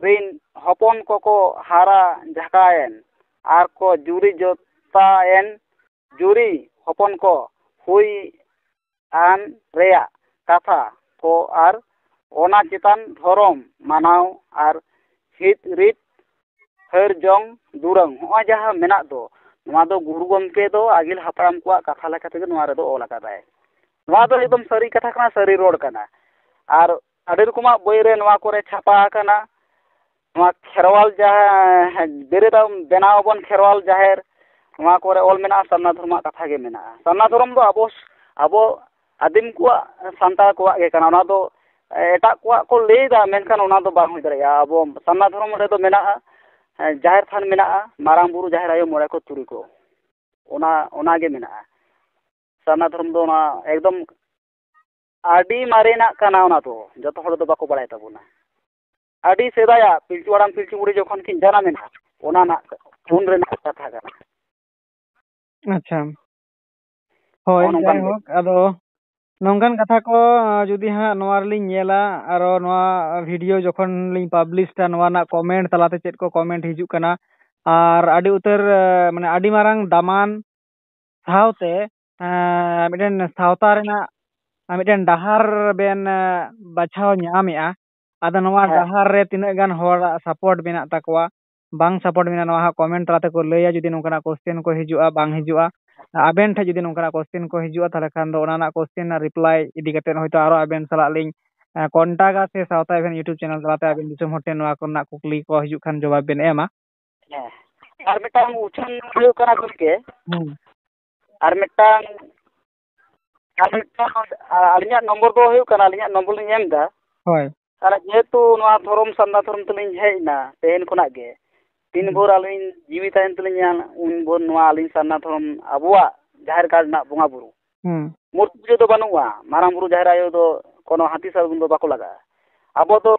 ᱨᱤᱱ ᱦᱚᱯᱚᱱ ᱠᱚᱠᱚ ᱦᱟᱨᱟ ᱡᱷᱟᱠᱟᱭᱮᱱ ᱟᱨ ᱠᱚ ᱡᱩᱨᱤ ᱡᱚᱛᱟᱭᱮᱱ, ᱡᱩᱨᱤ ᱦᱚᱯᱚᱱ ᱠᱚ ᱦᱩᱭ ᱟᱱ ᱨᱮᱭᱟᱜ ᱠᱟᱛᱷᱟ ᱠᱚ ᱟᱨ ᱚᱱᱟ ᱪᱮᱛᱟᱱ ᱫᱷᱚᱨᱚᱢ ᱢᱟᱱᱟᱣ ᱟᱨ ᱦᱤᱛ ᱨᱤᱛ ᱦᱟᱹᱨ ᱡᱚᱝ ᱫᱩᱨᱟᱹᱝ, ᱱᱚᱜᱼᱚᱭ ᱡᱟᱦᱟᱸ ᱢᱮᱱᱟᱜ ᱫᱚ, ᱱᱚᱣᱟ ᱫᱚ ᱜᱩᱨᱩ ᱜᱚᱢᱠᱮ ᱫᱚ ᱟᱹᱜᱤᱞ ᱦᱟᱯᱲᱟᱢ ᱠᱚᱣᱟᱜ ᱠᱟᱛᱷᱟ ᱞᱮᱠᱟ ᱛᱮᱜᱮ ᱱᱚᱣᱟ ᱨᱮᱫᱚ ᱚᱞ ᱟᱠᱟᱫᱟᱭ᱾ ᱱᱚᱣᱟ ᱫᱚ ᱮᱠᱫᱚᱢ ᱥᱟᱹᱨᱤ ᱠᱟᱛᱷᱟ ᱠᱟᱱᱟ, ᱥᱟᱹᱨᱤ ᱨᱚᱲ ᱠᱟᱱᱟ᱾ ᱟᱨ ᱟᱹᱰᱤ ᱨᱚᱠᱚᱢᱟᱜ ᱵᱳᱭ ᱨᱮ ᱱᱚᱣᱟ ᱠᱚᱨᱮ ᱪᱷᱟᱯᱟ ᱟᱠᱟᱱᱟ᱾ ᱱᱚᱣᱟ ᱠᱷᱮᱨᱣᱟᱞ ᱡᱟᱦᱟᱸ ᱵᱮᱨᱮᱫ ᱟᱵᱚᱱ, ᱵᱮᱱᱟᱣ ᱟᱵᱚᱱ ᱠᱷᱮᱨᱣᱟᱞ ᱡᱟᱦᱮᱨ, ᱱᱚᱣᱟ ᱠᱚᱨᱮ ᱚᱞ ᱢᱮᱱᱟᱜᱼᱟ, ᱥᱟᱨᱱᱟ ᱫᱷᱚᱨᱚᱢᱟᱜ ᱠᱟᱛᱷᱟ ᱜᱮ ᱢᱮᱱᱟᱜᱼᱟ᱾ ᱥᱟᱨᱱᱟ ᱫᱷᱚᱨᱚᱢ ᱫᱚ ᱟᱵᱚ, ᱟᱵᱚ ᱟᱹᱫᱤᱢ ᱠᱚᱣᱟᱜ, ᱥᱟᱱᱛᱟᱲ ᱠᱚᱣᱟᱜ ᱜᱮ ᱠᱟᱱᱟ᱾ ᱚᱱᱟ ᱫᱚ ᱮᱴᱟᱜ ᱠᱚᱣᱟᱜ ᱠᱚ ᱞᱟᱹᱭᱫᱟ, ᱢᱮᱱᱠᱷᱟᱱ ᱚᱱᱟ ᱫᱚ ᱵᱟᱝ ᱦᱩᱭ ᱫᱟᱲᱮᱭᱟᱜᱼᱟ᱾ ᱟᱵᱚ ᱥᱟᱨᱱᱟ ᱫᱷᱚᱨᱚᱢ ᱨᱮᱫᱚ ᱢᱮᱱᱟᱜᱼᱟ, ᱡᱟᱦᱮᱨ ᱛᱷᱟᱱ ᱢᱮᱱᱟᱜᱼᱟ, ᱢᱟᱨᱟᱝ ᱵᱩᱨᱩ, ᱡᱟᱦᱮᱨ ᱟᱭᱳ, ᱢᱚᱬᱮ ᱠᱚ, ᱛᱩᱨᱩᱭ ᱠᱚ, ᱚᱱᱟ, ᱚᱱᱟ ᱜᱮ ᱢᱮᱱᱟᱜᱼᱟ᱾ ᱥᱟᱨᱱᱟ ᱫᱷᱚᱨᱚᱢ ᱫᱚ ᱚᱱᱟ ᱮᱠᱫᱚᱢ ᱟᱹᱰᱤ ᱢᱟᱨᱮᱱᱟᱜ ᱠᱟᱱᱟ ᱚᱱᱟ ᱫᱚ, ᱡᱚᱛᱚ ᱦᱚᱲ ᱫᱚ ᱵᱟᱠᱚ ᱵᱟᱲᱟᱭ ᱛᱟᱵᱚᱱᱟ᱾ ᱟᱹᱰᱤ ᱥᱮᱫᱟᱭᱟᱜ ᱯᱤᱞᱪᱩ ᱦᱟᱲᱟᱢ ᱯᱤᱞᱪᱩ ᱵᱩᱲᱦᱤ ᱡᱚᱠᱷᱚᱱ ᱠᱤᱱ ᱡᱟᱱᱟᱢ ᱮᱱᱟ, ᱚᱱᱟ ᱨᱮᱱᱟᱜ, ᱩᱱ ᱨᱮᱱᱟᱜ ᱠᱟᱛᱷᱟ ᱠᱟᱱᱟ᱾ ᱟᱪᱪᱷᱟ᱾ ᱦᱳᱭ, ᱱᱚᱜᱼᱚ ᱱᱚᱝᱠᱟᱱ ᱜᱮ᱾ ᱡᱟᱭᱦᱳᱠ, ᱟᱫᱚ ᱱᱚᱝᱠᱟᱱ ᱠᱟᱛᱷᱟ ᱠᱚ, ᱟᱸ, ᱡᱩᱫᱤ ᱦᱟᱸᱜ ᱱᱚᱣᱟ ᱨᱮᱞᱤᱧ ᱧᱮᱞᱟ, ᱟᱨᱚ ᱱᱚᱣᱟ ᱵᱷᱤᱰᱤᱭᱳ ᱡᱚᱠᱷᱚᱱ ᱞᱤᱧ ᱯᱟᱵᱽᱞᱤᱥ ᱫᱟ, ᱱᱚᱣᱟ ᱨᱮᱱᱟᱜ ᱠᱚᱢᱮᱱᱴ ᱛᱟᱞᱟᱛᱮ ᱪᱮᱫ ᱠᱚ ᱠᱚᱢᱮᱱᱴ ᱦᱤᱡᱩᱜ ᱠᱟᱱᱟ, ᱟᱨ ᱟᱹᱰᱤ ᱩᱛᱟᱹᱨ, ᱟᱸ, ᱢᱟᱱᱮ ᱟᱹᱰᱤ ᱢᱟᱨᱟᱝ ᱫᱟᱢᱟᱱ ᱥᱟᱶᱛᱮ, ᱮᱸ, ᱢᱤᱫᱴᱮᱱ ᱥᱟᱶᱛᱟ ᱨᱮᱱᱟᱜ, ᱟᱸ, ᱢᱤᱫᱴᱮᱱ ᱰᱟᱦᱟᱨ ᱵᱮᱱ, ᱮᱸ, ᱵᱟᱪᱷᱟᱣ ᱧᱟᱢᱮᱜᱼᱟ᱾ ᱟᱫᱚ ᱱᱚᱣᱟ ᱦᱮᱸ᱾ ᱰᱟᱦᱟᱨ ᱨᱮ ᱛᱤᱱᱟᱹᱜ ᱜᱟᱱ ᱦᱚᱲᱟᱜ ᱥᱟᱯᱳᱨᱴ ᱢᱮᱱᱟᱜ ᱛᱟᱠᱚᱣᱟ, ᱵᱟᱝ ᱥᱟᱯᱳᱨᱴ ᱢᱮᱱᱟᱜᱼᱟ, ᱱᱚᱣᱟ ᱦᱟᱸᱜ ᱠᱚᱢᱮᱱᱴ ᱛᱟᱞᱟ ᱛᱮᱠᱚ ᱞᱟᱹᱭᱟ᱾ ᱡᱩᱫᱤ ᱱᱚᱝᱠᱟᱱᱟᱜ ᱠᱚᱥᱪᱮᱱ ᱠᱚ ᱦᱤᱡᱩᱜᱼᱟ, ᱵᱟᱝ ᱦᱤᱡᱩᱜᱼᱟ, ᱟᱵᱮᱱ ᱴᱷᱮᱱ ᱡᱩᱫᱤ ᱱᱚᱝᱠᱟᱱᱟᱜ ᱠᱚᱥᱪᱮᱱ ᱠᱚ ᱦᱤᱡᱩᱜᱼᱟ, ᱛᱟᱦᱚᱞᱮ ᱠᱷᱟᱱ ᱫᱚ ᱚᱱᱟ ᱨᱮᱱᱟᱜ ᱠᱚᱥᱪᱮᱱ ᱨᱮᱱᱟᱜ ᱨᱤᱯᱞᱟᱭ ᱤᱫᱤ ᱠᱟᱛᱮᱫ ᱦᱚᱭᱛᱳ ᱟᱨᱚ ᱟᱵᱮᱱ ᱥᱟᱞᱟᱜ ᱞᱤᱧ, ᱮᱸ, ᱠᱚᱱᱴᱟᱠᱟ ᱥᱮ ᱥᱟᱶᱛᱟ ᱮᱵᱷᱮᱱ YouTube ᱪᱮᱱᱮᱞ ᱛᱟᱞᱟᱛᱮ ᱟᱵᱮᱱ ᱫᱤᱥᱚᱢ ᱦᱚᱲ ᱴᱷᱮᱱ ᱱᱚᱣᱟ ᱠᱚᱨᱮᱱᱟᱜ ᱠᱩᱠᱞᱤ ᱠᱚ ᱦᱤᱡᱩᱜ ᱠᱷᱟᱱ ᱡᱚᱵᱟᱵ ᱵᱮᱱ ᱮᱢᱟ᱾ ᱦᱮᱸ᱾ ᱟᱨ ᱢᱤᱫᱴᱟᱝ ᱩᱪᱷᱟᱹᱱ ᱦᱩᱭᱩᱜ ᱠᱟᱱᱟ ᱜᱚᱢᱠᱮ, ᱦᱩᱸ᱾ ᱟᱨ ᱢᱤᱫᱴᱟᱝ, ᱟᱨ ᱢᱤᱫᱴᱟᱝ, ᱟ-, ᱟᱹᱞᱤᱧᱟᱜ ᱱᱚᱢᱵᱚᱨ ᱫᱚ ᱦᱩᱭᱩᱜ ᱠᱟᱱᱟ, ᱟᱹᱞᱤᱧᱟᱜ ᱱᱚᱢᱵᱚᱨ ᱞᱤᱧ ᱮᱢ ᱮᱫᱟ᱾ ᱦᱳᱭ᱾ ᱛᱟᱦᱚᱞᱮ ᱡᱮᱦᱮᱛᱩ ᱱᱚᱣᱟ ᱫᱷᱚᱨᱚᱢ ᱥᱟᱨᱱᱟ ᱫᱷᱚᱨᱚᱢ ᱛᱮᱞᱤᱧ ᱦᱮᱡ ᱮᱱᱟ ᱛᱮᱦᱮᱧ ᱠᱷᱚᱱᱟᱜ ᱜᱮ, ᱛᱤᱱ ᱦᱩᱸ᱾ ᱵᱷᱳᱨ ᱟᱹᱞᱤᱧ ᱡᱤᱣᱤ ᱛᱟᱦᱮᱱ ᱛᱟᱹᱞᱤᱧᱟ, ᱩᱱ ᱵᱷᱳᱨ ᱱᱚᱣᱟ ᱟᱹᱞᱤᱧ ᱥᱟᱨᱱᱟ ᱫᱷᱚᱨᱚᱢ ᱟᱵᱚᱣᱟᱜ ᱡᱟᱦᱮᱨ ᱜᱟᱲ ᱨᱮᱱᱟᱜ ᱵᱚᱸᱜᱟ ᱵᱩᱨᱩ᱾ ᱦᱩᱸ᱾ ᱢᱩᱨᱛᱤ ᱯᱩᱡᱟᱹ ᱫᱚ ᱵᱟᱹᱱᱩᱜᱼᱟ, ᱢᱟᱨᱟᱝ ᱵᱩᱨᱩ ᱡᱟᱦᱮᱨ ᱟᱭᱳ ᱫᱚ ᱠᱳᱱᱳ ᱦᱟᱹᱛᱤ ᱥᱟᱫᱚᱢ ᱫᱚ ᱵᱟᱠᱚ ᱞᱟᱜᱟᱜᱼᱟ᱾ ᱟᱵᱚ ᱫᱚ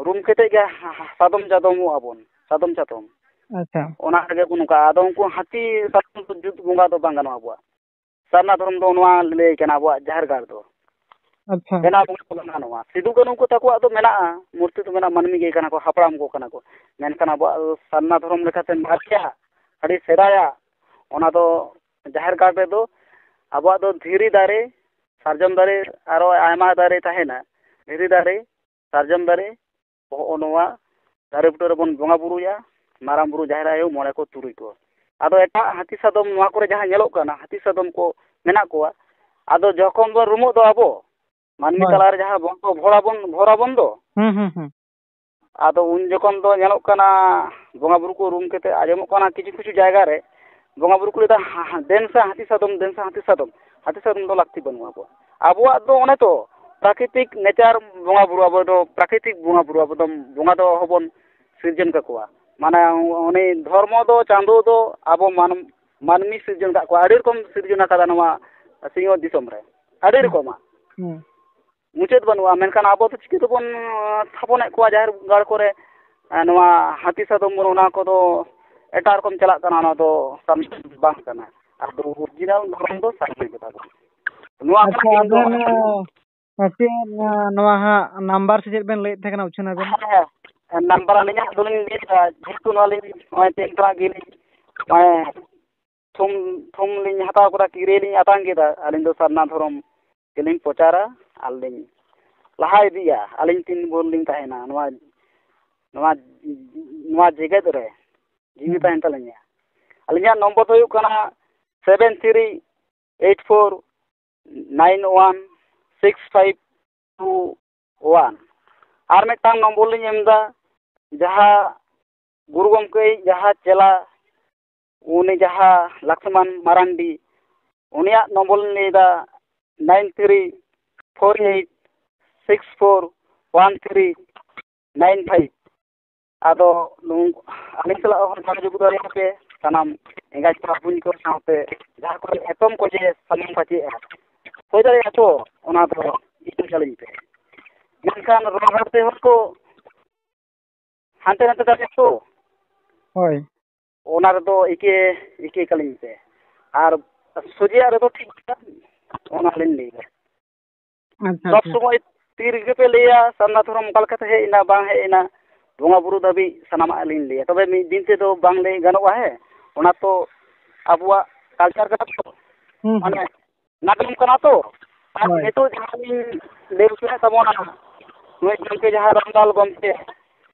ᱨᱩᱢ ᱠᱟᱛᱮ ᱜᱮ ᱦᱟ-, ᱦᱟ-, ᱥᱟᱫᱚᱢ ᱪᱟᱫᱚᱢᱚᱜᱼᱟ ᱵᱚᱱ, ᱥᱟᱫᱚᱢ ᱪᱟᱛᱚᱢ᱾ ᱟᱪᱪᱷᱟ᱾ ᱚᱱᱟ ᱨᱮᱜᱮ ᱵᱚᱱ ᱱᱚᱝᱠᱟ᱾ ᱟᱫᱚ ᱩᱱᱠᱩ ᱦᱟᱹᱛᱤ ᱥᱟᱫᱚᱢ ᱫᱚ ᱡᱩᱛ ᱵᱚᱸᱜᱟ ᱫᱚ ᱵᱟᱝ ᱜᱟᱱᱚᱜᱼᱟ ᱟᱵᱚᱣᱟᱜ᱾ ᱥᱟᱨᱱᱟ ᱫᱷᱚᱨᱚᱢ ᱫᱚ ᱱᱚᱣᱟ ᱞᱟᱹᱭ ᱠᱟᱱᱟ ᱟᱵᱚᱣᱟᱜ ᱡᱟᱦᱮᱨ ᱜᱟᱲ ᱫᱚ᱾ ᱟᱪᱪᱷᱟ᱾ ᱵᱮᱱᱟᱣ ᱵᱚᱸᱜᱟ ᱫᱚ ᱵᱟᱝ ᱜᱟᱱᱚᱜᱼᱟ᱾ ᱥᱤᱫᱩ ᱠᱟᱹᱱᱦᱩ ᱠᱚ ᱛᱟᱠᱚᱣᱟᱜ ᱫᱚ ᱢᱮᱱᱟᱜᱼᱟ, ᱢᱩᱨᱛᱤ ᱫᱚ ᱢᱮᱱᱟᱜᱼᱟ, ᱢᱟᱹᱱᱢᱤ ᱜᱮ ᱠᱟᱱᱟ ᱠᱚ, ᱦᱟᱯᱲᱟᱢ ᱠᱚ ᱠᱟᱱᱟ ᱠᱚ᱾ ᱢᱮᱱᱠᱷᱟᱱ ᱟᱵᱚᱣᱟᱜ ᱥᱟᱨᱱᱟ ᱫᱷᱚᱨᱚᱢ ᱞᱮᱠᱟᱛᱮ ᱢᱟᱨᱮᱭᱟᱜ, ᱟᱹᱰᱤ ᱥᱮᱫᱟᱭᱟᱜ, ᱚᱱᱟ ᱫᱚ ᱡᱟᱦᱮᱨ ᱜᱟᱲ ᱨᱮᱫᱚ ᱟᱵᱚᱣᱟᱜ ᱫᱚ ᱫᱷᱤᱨᱤ ᱫᱟᱨᱮ, ᱥᱟᱨᱡᱚᱢ ᱫᱟᱨᱮ, ᱟᱨᱚ ᱟᱭᱢᱟ ᱫᱟᱨᱮ ᱛᱟᱦᱮᱱᱟ᱾ ᱫᱷᱤᱨᱤ ᱫᱟᱨᱮ, ᱥᱟᱨᱡᱚᱢ ᱫᱟᱨᱮ, ᱦᱚᱸᱜᱼᱚ ᱱᱚᱣᱟ ᱫᱟᱨᱮ ᱵᱩᱴᱟᱹ ᱨᱮᱵᱚᱱ ᱵᱚᱸᱜᱟ ᱵᱩᱨᱩᱭᱟ, ᱢᱟᱨᱟᱝ ᱵᱩᱨᱩ, ᱡᱟᱦᱮᱨ ᱟᱭᱳ, ᱢᱚᱬᱮ ᱠᱚ, ᱛᱩᱨᱩᱭ ᱠᱚ᱾ ᱟᱫᱚ ᱮᱴᱟᱜ ᱦᱟᱹᱛᱤ ᱥᱟᱫᱚᱢ, ᱱᱚᱣᱟ ᱠᱚᱨᱮ ᱡᱟᱦᱟᱸ ᱧᱮᱞᱚᱜ ᱠᱟᱱᱟ, ᱦᱟᱹᱛᱤ ᱥᱟᱫᱚᱢ ᱠᱚ ᱢᱮᱱᱟᱜ ᱠᱚᱣᱟ, ᱟᱫᱚ ᱡᱚᱠᱷᱚᱱ ᱵᱚᱱ ᱨᱩᱢᱩᱜ ᱫᱚ ᱟᱵᱚ, ᱢᱟᱹᱱᱢᱤ ᱦᱳᱭ᱾ ᱛᱟᱞᱟᱨᱮ ᱡᱟᱦᱟᱸ ᱵᱚᱝᱥᱚ ᱵᱷᱚᱲᱟ ᱵᱚᱱ, ᱵᱷᱚᱨᱟ ᱵᱚᱱ ᱫᱚ, ᱦᱩᱸ, ᱦᱩᱸ, ᱦᱩᱸ᱾ ᱟᱫᱚ ᱩᱱ ᱡᱚᱠᱷᱚᱱ ᱫᱚ ᱧᱮᱞᱚᱜ ᱠᱟᱱᱟ, ᱵᱚᱸᱜᱟ ᱵᱩᱨᱩ ᱠᱚ ᱨᱩᱢ ᱠᱟᱛᱮ ᱟᱸᱡᱚᱢᱚᱜ ᱠᱟᱱᱟ ᱠᱤᱪᱷᱩ ᱠᱤᱪᱷᱩ ᱡᱟᱭᱜᱟ ᱨᱮ ᱵᱚᱸᱜᱟ ᱵᱩᱨᱩ ᱠᱚ ᱞᱟᱹᱭᱫᱟ, "ᱦᱟ-, ᱦᱟ-, ᱫᱮᱱ ᱥᱮ ᱦᱟᱹᱛᱤ ᱥᱟᱫᱚᱢ, ᱫᱮᱱ ᱥᱮ ᱦᱟᱹᱛᱤ ᱥᱟᱫᱚᱢ, ᱦᱟᱹᱛᱤ ᱥᱟᱫᱚᱢ ᱫᱚ ᱞᱟᱹᱠᱛᱤ ᱵᱟᱹᱱᱩᱜᱼᱟ ᱟᱵᱚ᱾ ᱟᱵᱚᱣᱟᱜ ᱫᱚ ᱚᱱᱮ ᱛᱚ ᱯᱨᱟᱠᱨᱤᱛᱤᱠ ᱱᱮᱪᱟᱨ ᱵᱚᱸᱜᱟ ᱵᱩᱨᱩ, ᱟᱵᱚ ᱫᱚ ᱯᱨᱟᱠᱨᱤᱛᱤᱠ ᱵᱚᱸᱜᱟ ᱵᱩᱨᱩ, ᱟᱵᱚ ᱫᱚ ᱵᱚᱸᱜᱟ ᱫᱚ ᱦᱚᱵᱚᱱ ᱥᱤᱨᱡᱚᱱ ᱠᱟᱠᱚᱣᱟ᱾ ᱢᱟᱱᱮ ᱩᱱᱤ ᱫᱷᱚᱨᱢᱚ ᱫᱚ, ᱪᱟᱸᱫᱳ ᱫᱚ ᱟᱵᱚ ᱢᱟᱱ-, ᱢᱟᱹᱱᱢᱤ ᱥᱤᱨᱡᱚᱱ ᱠᱟᱜ ᱠᱚᱣᱟ, ᱟᱹᱰᱤ ᱨᱚᱠᱚᱢ ᱥᱤᱨᱡᱚᱱ ᱟᱠᱟᱫᱟ ᱱᱚᱣᱟ ᱥᱤᱧᱚᱛ ᱫᱤᱥᱚᱢ ᱨᱮ, ᱟᱹᱰᱤ ᱨᱚᱠᱚᱢᱟᱜ᱾ ᱦᱩᱸ᱾ ᱢᱩᱪᱟᱹᱫ ᱵᱟᱹᱱᱩᱜᱼᱟ, ᱢᱮᱱᱠᱷᱟᱱ ᱟᱵᱚ ᱫᱚ ᱪᱤᱠᱟᱹ ᱛᱮᱵᱚᱱ, ᱟᱸ, ᱛᱷᱟᱯᱚᱱᱮᱫ ᱠᱚᱣᱟ ᱡᱟᱦᱮᱨ ᱜᱟᱲ ᱠᱚᱨᱮ? ᱟᱸ, ᱱᱚᱣᱟ ᱦᱟᱹᱛᱤ ᱥᱟᱫᱚᱢ ᱵᱚᱱ, ᱚᱱᱟ ᱠᱚᱫᱚ ᱮᱴᱟᱜ ᱨᱚᱠᱚᱢ ᱪᱟᱞᱟᱜ ᱠᱟᱱᱟ, ᱚᱱᱟ ᱫᱚ ᱥᱟᱱᱛᱟᱲ ᱵᱟᱝ ᱠᱟᱱᱟ᱾ ᱟᱫᱚ ᱚᱨᱤᱡᱤᱱᱟᱞ ᱫᱷᱚᱨᱚᱢ ᱫᱚ ᱥᱟᱨᱱᱟ ᱜᱮ ᱛᱟᱵᱚᱱ᱾ ᱱᱚᱣᱟ ᱟᱪᱪᱷᱟ, ᱠᱷᱟᱹᱛᱤᱨ ᱫᱚ ᱟᱵᱮᱱ, ᱟᱸ, ᱪᱮᱫ, ᱟᱸ, ᱱᱚᱣᱟ ᱦᱟᱸᱜ ᱱᱟᱢᱵᱟᱨ ᱥᱮ ᱪᱮᱫ ᱵᱮᱱ ᱞᱟᱹᱭᱮᱫ ᱛᱟᱦᱮᱸ ᱠᱟᱱᱟ, ᱩᱪᱷᱟᱹᱱ ᱟᱵᱮᱱ? ᱦᱮᱸ, ᱱᱟᱢᱵᱟᱨ ᱟᱹᱞᱤᱧᱟᱜ ᱫᱚᱞᱤᱧ ᱞᱟᱹᱭᱮᱫᱟ, ᱡᱮᱦᱮᱛᱩ ᱱᱚᱣᱟ ᱞᱤᱧ ᱱᱚᱜᱼᱚᱭ ᱛᱮᱦᱮᱧ ᱠᱷᱚᱱᱟᱜ ᱜᱮᱞᱤᱧ ᱱᱚᱜᱼᱚᱭ ᱛᱷᱩᱢ, ᱛᱷᱩᱢ ᱞᱤᱧ ᱦᱟᱛᱟᱣ ᱠᱮᱫᱟ, ᱠᱤᱨᱟᱹᱭ ᱞᱤᱧ ᱟᱛᱟᱝ ᱠᱮᱫᱟ, ᱟᱹᱞᱤᱧ ᱫᱚ ᱥᱟᱨᱱᱟ ᱫᱷᱚᱨᱚᱢ ᱜᱮᱞᱤᱧ ᱯᱨᱚᱪᱟᱨᱟ ᱟᱨ ᱞᱤᱧ ᱞᱟᱦᱟ ᱤᱫᱤᱜᱼᱟ᱾ ᱟᱹᱞᱤᱧ ᱛᱤᱱ ᱵᱷᱳᱨ ᱞᱤᱧ ᱛᱟᱦᱮᱱᱟ ᱱᱚᱣᱟ, ᱱᱚᱣᱟ, ᱱᱚᱣᱟ ᱡᱮᱜᱮᱛ ᱨᱮ ᱡᱤᱣᱤ ᱦᱩᱸ᱾ ᱛᱟᱦᱮᱱ ᱛᱟᱹᱞᱤᱧᱟ᱾ ᱟᱹᱞᱤᱧᱟᱜ ᱱᱚᱢᱵᱚᱨ ᱫᱚ ᱦᱩᱭᱩᱜ ᱠᱟᱱᱟ seven three eight four nine one six five two one. ᱟᱨ ᱢᱤᱫᱴᱟᱝ ᱱᱚᱢᱵᱚᱨ ᱞᱤᱧ ᱮᱢ ᱮᱫᱟ, ᱡᱟᱦᱟᱸ ᱜᱩᱨᱩ ᱜᱚᱢᱠᱮᱭᱤᱡ ᱡᱟᱦᱟᱸ ᱪᱮᱞᱟ, ᱩᱱᱤ ᱡᱟᱦᱟᱸ ᱞᱟᱠᱥᱢᱟᱱ ᱢᱟᱨᱟᱱᱰᱤ, ᱩᱱᱤᱭᱟᱜ ᱱᱚᱢᱵᱚᱨ ᱞᱤᱧ ᱞᱟᱹᱭᱫᱟ, nine three four eight six four one three nine five. ᱟᱫᱚ ᱱᱩᱝ-, ᱟᱹᱞᱤᱧ ᱥᱟᱞᱟᱜ ᱦᱚᱸ ᱡᱳᱜᱟᱡᱳᱜᱽ ᱫᱟᱲᱮᱭᱟᱜᱼᱟ ᱯᱮ, ᱥᱟᱱᱟᱢ ᱮᱸᱜᱟᱛ ᱠᱚᱲᱟ ᱠᱩᱲᱤ ᱠᱚ ᱥᱟᱶᱛᱮ ᱡᱟᱦᱟᱸ ᱠᱚᱨᱮ ᱮᱛᱚᱢ ᱠᱚ ᱡᱮ ᱥᱟᱱᱟᱢ ᱯᱟᱪᱮᱜᱼᱟ, ᱦᱩᱭ ᱫᱟᱲᱮᱭᱟᱜᱼᱟ ᱛᱚ, ᱚᱱᱟ ᱫᱚ ᱤᱫᱤ ᱠᱟᱹᱞᱤᱧ ᱯᱮ᱾ ᱢᱮᱱᱠᱷᱟᱱ ᱨᱚᱲ ᱨᱚᱲ ᱛᱮ ᱦᱚᱲ ᱠᱚ ᱦᱟᱱᱛᱮ ᱱᱟᱛᱮ ᱫᱟᱲᱮᱭᱟᱜᱼᱟ ᱛᱚ᱾ ᱦᱳᱭ᱾ ᱚᱱᱟ ᱨᱮᱫᱚ ᱤᱠᱟᱹ, ᱤᱠᱟᱹ ᱠᱟᱹᱞᱤᱧ ᱯᱮ᱾ ᱟᱨ ᱥᱚᱡᱷᱮᱭᱟᱜ ᱨᱮᱫᱚ ᱴᱷᱤᱠ ᱜᱮᱭᱟ, ᱚᱱᱟ ᱞᱤᱧ ᱞᱟᱹᱭᱫᱟ᱾ ᱟᱪᱪᱷᱟ, ᱥᱚᱵ ᱟᱪᱪᱷᱟ᱾ ᱥᱚᱢᱚᱭ ᱛᱤ ᱨᱮᱜᱮ ᱯᱮ ᱞᱟᱹᱭᱟ ᱥᱟᱨᱱᱟ ᱫᱷᱚᱨᱚᱢ ᱚᱠᱟ ᱞᱮᱠᱟᱛᱮ ᱦᱮᱡ ᱮᱱᱟ, ᱵᱟᱝ ᱦᱮᱡ ᱮᱱᱟ, ᱵᱚᱸᱜᱟ ᱵᱩᱨᱩ ᱫᱷᱟᱹᱵᱤᱡ ᱥᱟᱱᱟᱢᱟᱜ ᱞᱤᱧ ᱞᱟᱹᱭᱟ᱾ ᱛᱚᱵᱮ ᱢᱤᱫ ᱫᱤᱱ ᱛᱮᱫᱚ ᱵᱟᱝ ᱞᱟᱹᱭ ᱜᱟᱱᱚᱜᱼᱟ, ᱦᱮᱸ, ᱚᱱᱟ ᱛᱚ ᱟᱵᱚᱣᱟᱜ ᱠᱟᱞᱪᱟᱨ ᱠᱟᱱᱟ ᱛᱚ᱾ ᱦᱩᱸ, ᱦᱩᱸ᱾ ᱢᱟᱱᱮ ᱱᱟᱜᱟᱢ ᱠᱟᱱᱟ ᱛᱚ᱾ ᱟᱨ ᱦᱳᱭ᱾ ᱱᱤᱛᱚᱜ ᱡᱟᱦᱟᱸ ᱞᱤᱧ ᱞᱟᱹᱭ ᱦᱚᱪᱚᱭᱮᱫ ᱛᱟᱵᱚᱱᱟ, ᱱᱩᱭ ᱜᱚᱢᱠᱮ ᱡᱟᱦᱟᱸ ᱨᱟᱢᱞᱟᱞ ᱜᱚᱢᱠᱮ,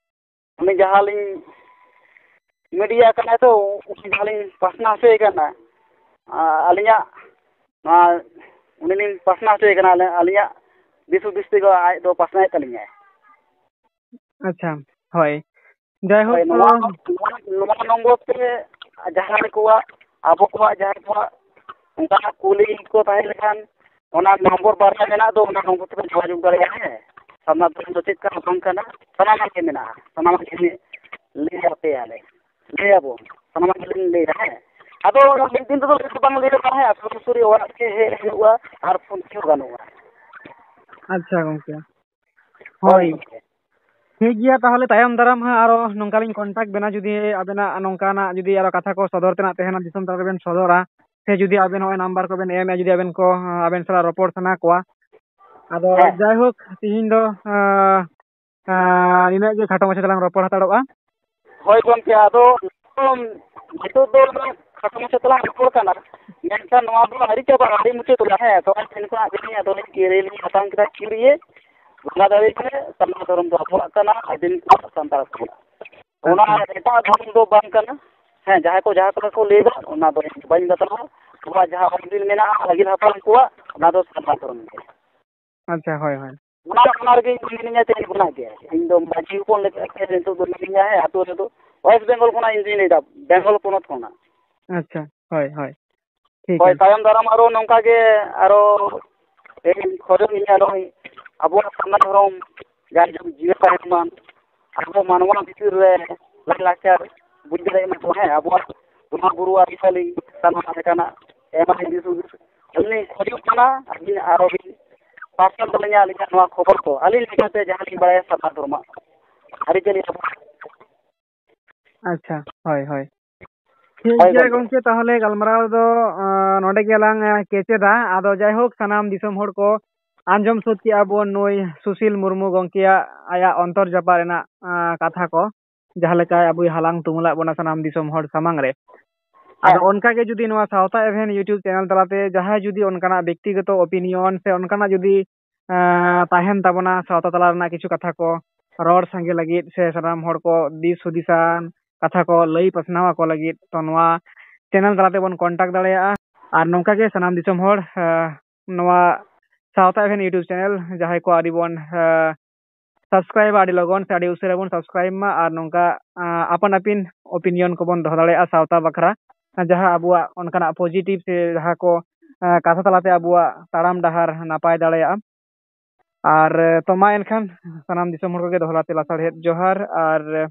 ᱩᱱᱤ ᱡᱟᱦᱟᱸ ᱞᱤᱧ ᱢᱤᱰᱤᱭᱟ ᱠᱟᱱᱟᱭ ᱛᱚ, ᱩᱱᱤ ᱡᱟᱦᱟᱸ ᱞᱤᱧ ᱯᱟᱥᱱᱟᱣ ᱦᱚᱪᱚᱭᱮ ᱠᱟᱱᱟ, ᱟ-, ᱟᱹᱞᱤᱧᱟᱜ ᱱᱚᱣᱟ, ᱩᱱᱤ ᱞᱤᱧ ᱯᱟᱥᱱᱟᱣ ᱦᱚᱪᱚᱭᱮ ᱠᱟᱱᱟ, ᱟᱹᱞᱤᱧᱟᱜ ᱫᱤᱥ ᱦᱩᱫᱤᱥ ᱛᱮᱜᱮ ᱟᱡ ᱫᱚ ᱯᱟᱥᱱᱟᱣᱮᱫ ᱛᱟᱹᱞᱤᱧᱟᱭ᱾ ᱟᱪᱪᱷᱟ, ᱦᱳᱭ, ᱡᱟᱭᱦᱳᱠ, ᱦᱳᱭ, ᱱᱚᱣᱟ, ᱛᱚ ᱱᱚᱣᱟ, ᱱᱚᱣᱟ ᱱᱚᱢᱵᱚᱨ ᱛᱮ ᱡᱟᱦᱟᱸᱭ ᱠᱚᱣᱟᱜ, ᱟᱵᱚ ᱠᱚᱣᱟᱜ ᱡᱟᱦᱟᱸᱭ ᱠᱚᱣᱟᱜ ᱚᱱᱠᱟᱱᱟᱜ ᱠᱩᱞᱤ ᱠᱚ ᱛᱟᱦᱮᱸ ᱞᱮᱠᱷᱟᱱ, ᱚᱱᱟ ᱱᱚᱢᱵᱚᱨ ᱵᱟᱨᱭᱟ ᱢᱮᱱᱟᱜ ᱫᱚ, ᱚᱱᱟ ᱱᱚᱢᱵᱚᱨ ᱛᱮᱵᱚᱱ ᱡᱳᱜᱟᱡᱳᱜᱽ ᱫᱟᱲᱮᱭᱟᱜᱼᱟ᱾ ᱦᱮᱸ, ᱥᱟᱨᱱᱟ ᱫᱷᱚᱨᱚᱢ ᱫᱚ ᱪᱮᱫ ᱠᱟᱱᱟ ᱵᱟᱝ ᱠᱟᱱᱟ, ᱥᱟᱱᱟᱢᱟᱜ ᱜᱮ ᱢᱮᱱᱟᱜᱼᱟ, ᱥᱟᱱᱟᱢᱟᱜ ᱜᱮ ᱞᱟᱹᱭ ᱟᱯᱮᱭᱟᱞᱮ, ᱞᱟᱹᱭ ᱟᱵᱚᱱ, ᱥᱟᱱᱟᱢᱟᱜ ᱜᱮᱞᱤᱧ ᱞᱟᱹᱭᱟ᱾ ᱦᱮᱸ, ᱟᱫᱚ ᱢᱤᱫ ᱫᱤᱱ ᱛᱮᱫᱚ ᱞᱟᱹᱭ ᱫᱚ ᱵᱟᱝ ᱞᱟᱹᱭ ᱜᱟᱱᱚᱜᱼᱟ᱾ ᱦᱮᱸ, ᱥᱚᱨᱟᱥᱚᱨᱤ ᱚᱲᱟᱜ ᱜᱮ ᱦᱮᱡ ᱦᱩᱭᱩᱜᱼᱟ ᱟᱨ ᱯᱷᱳᱱ ᱛᱮᱦᱚᱸ ᱜᱟᱱᱚᱜᱼᱟ᱾ ᱟᱪᱪᱷᱟ ᱜᱚᱝᱠᱮ, ᱦᱳᱭ᱾ ᱦᱳᱭ᱾ ᱴᱷᱤᱠ ᱜᱮᱭᱟ, ᱛᱟᱦᱚᱞᱮ ᱛᱟᱭᱚᱢ ᱫᱟᱨᱟᱢ ᱦᱟᱸᱜ ᱟᱨᱚ ᱱᱚᱝᱠᱟ ᱞᱤᱧ contact ᱵᱮᱱᱟ, ᱡᱩᱫᱤ ᱟᱵᱮᱱᱟᱜ ᱱᱚᱝᱠᱟᱱᱟᱜ ᱡᱩᱫᱤ ᱟᱨᱚ ᱠᱟᱛᱷᱟ ᱠᱚ ᱥᱚᱫᱚᱨ ᱛᱮᱱᱟᱜ ᱛᱟᱦᱮᱱᱟ, ᱫᱤᱥᱚᱢ ᱛᱟᱞᱟ ᱨᱮᱵᱮᱱ ᱥᱚᱫᱚᱨᱟ, ᱥᱮ ᱡᱩᱫᱤ ᱟᱵᱮᱱ ᱦᱚᱸᱜᱼᱚᱭ ᱱᱟᱢᱵᱟᱨ ᱠᱚᱵᱮᱱ ᱮᱢᱮᱫᱼᱟ, ᱡᱩᱫᱤ ᱟᱵᱮᱱ ᱠᱚ, ᱟᱵᱮᱱ ᱥᱟᱞᱟᱜ ᱨᱚᱯᱚᱲ ᱥᱟᱱᱟ ᱠᱚᱣᱟ᱾ ᱟᱫᱚ ᱦᱮᱸ᱾ ᱡᱟᱭᱦᱳᱠ, ᱛᱤᱦᱤᱧ ᱫᱚ, ᱟᱸ, ᱟᱸ, ᱱᱤᱱᱟᱹᱜ ᱜᱮ ᱠᱷᱟᱴᱚ ᱢᱟᱪᱷᱟ ᱛᱮᱞᱟᱝ ᱨᱚᱯᱚᱲ ᱦᱟᱛᱟᱲᱚᱜᱼᱟ᱾ ᱦᱳᱭ ᱜᱚᱢᱠᱮ, ᱟᱫᱚ ᱱᱤᱛᱚᱜ ᱫᱚ ᱠᱷᱟᱴᱚ ᱢᱟᱪᱷᱟ ᱛᱮᱞᱟᱝ ᱨᱚᱯᱚᱲ ᱠᱟᱱᱟ, ᱢᱮᱱᱠᱷᱟᱱ ᱱᱚᱣᱟ ᱫᱚ ᱟᱹᱣᱨᱤ ᱪᱟᱵᱟᱜᱼᱟ, ᱟᱹᱣᱨᱤ ᱢᱩᱪᱟᱹᱫᱚᱜᱼᱟ᱾ ᱦᱮᱸ, ᱛᱚ ᱴᱷᱮᱱ ᱠᱷᱚᱱᱟᱜ ᱜᱮᱞᱤᱧ ᱟᱫᱚ ᱞᱤᱧ ᱠᱤᱨᱤᱧ ᱞᱤᱧ ᱦᱟᱛᱟᱣ ᱠᱮᱫᱟ, ᱠᱤᱨᱤᱧ ᱞᱟᱸᱜᱟ ᱫᱟᱲᱮ ᱜᱮ ᱥᱟᱨᱱᱟ ᱫᱷᱚᱨᱚᱢ ᱫᱚ ᱟᱵᱚᱣᱟᱜ ᱠᱟᱱᱟ, ᱟᱹᱫᱤᱢ ᱠᱚᱣᱟᱜ, ᱥᱟᱱᱛᱟᱲ ᱠᱚᱣᱟᱜ᱾ ᱚᱱᱟ ᱟᱪᱪᱷᱟ᱾ ᱮᱴᱟᱜ ᱫᱷᱚᱨᱚᱢ ᱫᱚ ᱵᱟᱝ ᱠᱟᱱᱟ᱾ ᱦᱮᱸ, ᱡᱟᱦᱟᱸᱭ ᱠᱚ ᱡᱟᱦᱟᱸ ᱠᱚ ᱞᱟᱹᱭ ᱮᱫᱟ, ᱚᱱᱟ ᱫᱚ ᱤᱧ ᱵᱟᱹᱧ ᱵᱟᱛᱟᱣᱟ᱾ ᱟᱵᱚᱣᱟᱜ ᱡᱟᱦᱟᱸ ᱚᱞ ᱵᱤᱞ ᱢᱮᱱᱟᱜᱼᱟ, ᱟᱹᱜᱤᱞ ᱦᱟᱯᱲᱟᱢ ᱠᱚᱣᱟᱜ, ᱚᱱᱟ ᱫᱚ ᱥᱟᱨᱱᱟ ᱫᱷᱚᱨᱚᱢ ᱜᱮ᱾ ᱟᱪᱪᱷᱟ, ᱦᱳᱭ, ᱦᱳᱭ᱾ ᱚᱱᱟ, ᱚᱱᱟ ᱨᱮᱜᱮ ᱤᱧ ᱫᱚ ᱢᱤᱱᱟᱹᱧᱟ, ᱪᱮᱫ ᱤᱧ ᱜᱩᱱᱟᱹ ᱜᱮᱭᱟ? ᱤᱧ ᱫᱚ ᱢᱟᱹᱡᱷᱤ ᱦᱚᱯᱚᱱ ᱞᱮᱠᱟ ᱜᱮ ᱱᱤᱛᱚᱜ ᱫᱚ ᱢᱤᱱᱟᱹᱧᱟ, ᱦᱮᱸ, ᱟᱹᱛᱩ ᱨᱮᱫᱚ᱾ ᱳᱭᱮᱥᱴ ᱵᱮᱝᱜᱚᱞ ᱠᱷᱚᱱᱟᱜ ᱤᱧ ᱫᱩᱧ ᱞᱟᱹᱭᱫᱟ, ᱵᱮᱝᱜᱚᱞ ᱯᱚᱱᱚᱛ ᱠᱷᱚᱱᱟᱜ᱾ ᱟᱪᱪᱷᱟ, ᱦᱳᱭ, ᱦᱳᱭ᱾ ᱴᱷᱤᱠ ᱦᱳᱭ, ᱜᱮᱭᱟ᱾ ᱛᱟᱭᱚᱢ ᱫᱟᱨᱟᱢ ᱟᱨᱚ ᱱᱚᱝᱠᱟ ᱜᱮ ᱟᱨᱚ ᱤᱧ ᱠᱷᱚᱡᱚᱜ ᱤᱧ ᱟᱨᱚ ᱟᱵᱚᱣᱟᱜ ᱥᱟᱨᱱᱟ ᱫᱷᱚᱨᱚᱢ ᱡᱟᱭᱡᱩᱜᱽ ᱡᱤᱭᱟᱹᱲ ᱛᱟᱦᱮᱱ ᱢᱟ, ᱟᱵᱚ ᱢᱟᱱᱣᱟ ᱵᱷᱤᱛᱤᱨ ᱨᱮ ᱞᱟᱭᱼᱞᱟᱠᱪᱟᱨ ᱵᱩᱡᱽ ᱫᱟᱲᱮᱭᱟᱜ ᱢᱟ ᱠᱚ, ᱦᱮᱸ, ᱟᱵᱚᱣᱟᱜ ᱵᱚᱸᱜᱟ ᱵᱩᱨᱩ ᱟᱹᱨᱤᱪᱟᱹᱞᱤ ᱥᱟᱱᱟᱢ ᱞᱮᱠᱟᱱᱟᱜ ᱮᱢᱟ ᱫᱤᱥ ᱦᱩᱫᱤᱥ᱾ ᱟᱹᱞᱤᱧ ᱞᱤᱧ ᱠᱷᱚᱡᱚᱜ ᱠᱟᱱᱟ, ᱟᱹᱵᱤᱱ ᱟᱨᱚ ᱵᱤᱱ ᱯᱟᱨᱥᱟᱞ ᱫᱟᱲᱮᱭᱟᱜᱼᱟ ᱟᱹᱞᱤᱧᱟᱜ ᱱᱚᱣᱟ ᱠᱷᱚᱵᱚᱨ ᱠᱚ, ᱟᱹᱞᱤᱧ ᱞᱮᱠᱟᱛᱮ ᱡᱟᱦᱟᱸ ᱞᱤᱧ ᱵᱟᱲᱟᱭᱟ ᱥᱟᱨᱱᱟ ᱫᱷᱚᱨᱚᱢᱟᱜ ᱟᱹᱨᱤᱪᱟᱹᱞᱤ ᱟᱵᱚ᱾ ᱟᱪᱪᱷᱟ, ᱦᱳᱭ, ᱦᱳᱭ᱾ ᱴᱷᱤᱠ ᱦᱳᱭ, ᱜᱮᱭᱟ ᱜᱚᱢᱠᱮ᱾ ᱜᱚᱢᱠᱮ, ᱛᱟᱦᱚᱞᱮ ᱜᱟᱞᱢᱟᱨᱟᱣ ᱫᱚ, ᱟᱸ, ᱱᱚᱰᱮ ᱜᱮᱞᱟᱝ, ᱟᱸ, ᱠᱮᱪᱮᱫᱟ᱾ ᱟᱫᱚ ᱡᱟᱭᱦᱳᱠ, ᱥᱟᱱᱟᱢ ᱫᱤᱥᱚᱢ ᱦᱚᱲ ᱠᱚ ᱟᱸᱡᱚᱢ ᱥᱟᱹᱛ ᱠᱮᱜᱼᱟ ᱵᱚᱱ ᱱᱩᱭ ᱥᱩᱥᱤᱞ ᱢᱩᱨᱢᱩ ᱜᱚᱢᱠᱮᱭᱟᱜ ᱟᱭᱟᱜ ᱚᱱᱛᱚᱨ ᱡᱟᱯᱟᱜ ᱨᱮᱱᱟᱜ, ᱟᱸ, ᱠᱟᱛᱷᱟ ᱠᱚ, ᱡᱟᱦᱟᱸ ᱞᱮᱠᱟ ᱟᱵᱚᱭ ᱦᱟᱞᱟᱝ ᱛᱩᱢᱟᱹᱞᱟᱜ ᱵᱚᱱᱟ ᱥᱟᱱᱟᱢ ᱫᱤᱥᱚᱢ ᱦᱚᱲ ᱥᱟᱢᱟᱝ ᱨᱮ᱾ ᱟᱫᱚ ᱦᱮᱸ᱾ ᱚᱱᱠᱟ ᱜᱮ ᱡᱩᱫᱤ ᱱᱚᱣᱟ ᱥᱟᱶᱛᱟ ᱮᱵᱷᱮᱱ YouTube ᱪᱮᱱᱮᱞ ᱛᱟᱞᱟᱛᱮ ᱡᱟᱦᱟᱸᱭ ᱡᱩᱫᱤ ᱚᱱᱠᱟᱱᱟᱜ ᱵᱮᱠᱛᱤᱜᱚᱛᱚ opinion ᱥᱮ ᱚᱱᱠᱟᱱᱟᱜ ᱡᱩᱫᱤ, ᱟᱸ, ᱛᱟᱦᱮᱱ ᱛᱟᱵᱚᱱᱟ ᱥᱟᱶᱛᱟ ᱛᱟᱞᱟ ᱨᱮᱱᱟᱜ ᱠᱤᱪᱷᱩ ᱠᱟᱛᱷᱟ ᱠᱚ ᱨᱚᱲ ᱥᱟᱸᱜᱮ ᱞᱟᱹᱜᱤᱫ ᱥᱮ ᱥᱟᱱᱟᱢ ᱦᱚᱲ ᱠᱚ ᱫᱤᱥ ᱦᱩᱫᱤᱥᱟᱱ ᱠᱟᱛᱷᱟ ᱠᱚ ᱞᱟᱹᱭ ᱯᱟᱥᱱᱟᱣ ᱟᱠᱚ ᱞᱟᱹᱜᱤᱫ, ᱛᱚ ᱱᱚᱣᱟ ᱪᱮᱱᱮᱞ ᱛᱟᱞᱟ ᱛᱮᱵᱚᱱ contact ᱫᱟᱲᱮᱭᱟᱜᱼᱟ᱾ ᱟᱨ ᱱᱚᱝᱠᱟ ᱜᱮ ᱥᱟᱱᱟᱢ ᱫᱤᱥᱚᱢ ᱦᱚᱲ, ᱟᱸ, ᱱᱚᱣᱟ ᱥᱟᱶᱛᱟ ᱮᱵᱷᱮᱱ YouTube channel, ᱡᱟᱦᱟᱸᱭ ᱠᱚ ᱟᱹᱰᱤ ᱵᱚᱱ, ᱟᱸ, subscribe ᱟᱹᱰᱤ ᱞᱚᱜᱚᱱ ᱥᱮ ᱟᱹᱰᱤ ᱩᱥᱟᱹᱨᱟ ᱵᱚᱱ subscribe ᱢᱟ, ᱟᱨ ᱱᱚᱝᱠᱟ, ᱟᱸ, ᱟᱯᱟᱱ ᱟᱹᱯᱤᱱ opinion ᱠᱚᱵᱚᱱ ᱫᱚᱦᱚ ᱫᱟᱲᱮᱭᱟᱜᱼᱟ ᱥᱟᱶᱛᱟ ᱵᱟᱠᱷᱨᱟ, ᱡᱟᱦᱟᱸ ᱟᱵᱚᱣᱟᱜ ᱚᱱᱠᱟᱱᱟᱜ positive ᱥᱮ ᱡᱟᱦᱟᱸ ᱠᱚ, ᱟᱸ, ᱠᱟᱛᱷᱟ ᱛᱟᱞᱟᱛᱮ ᱟᱵᱚᱣᱟᱜ ᱛᱟᱲᱟᱢ ᱰᱟᱦᱟᱨ ᱱᱟᱯᱟᱭ ᱫᱟᱲᱮᱭᱟᱜᱼᱟ᱾ ᱟᱨ, ᱮ, ᱛᱚ ᱢᱟ ᱮᱱᱠᱷᱟᱱ ᱥᱟᱱᱟᱢ ᱫᱤᱥᱚᱢ ᱦᱚᱲ ᱠᱚᱜᱮ ᱫᱚᱦᱲᱟ ᱛᱮ ᱞᱟᱥᱟᱲᱦᱮᱫ ᱡᱚᱦᱟᱨ ᱟᱨ, ᱮ,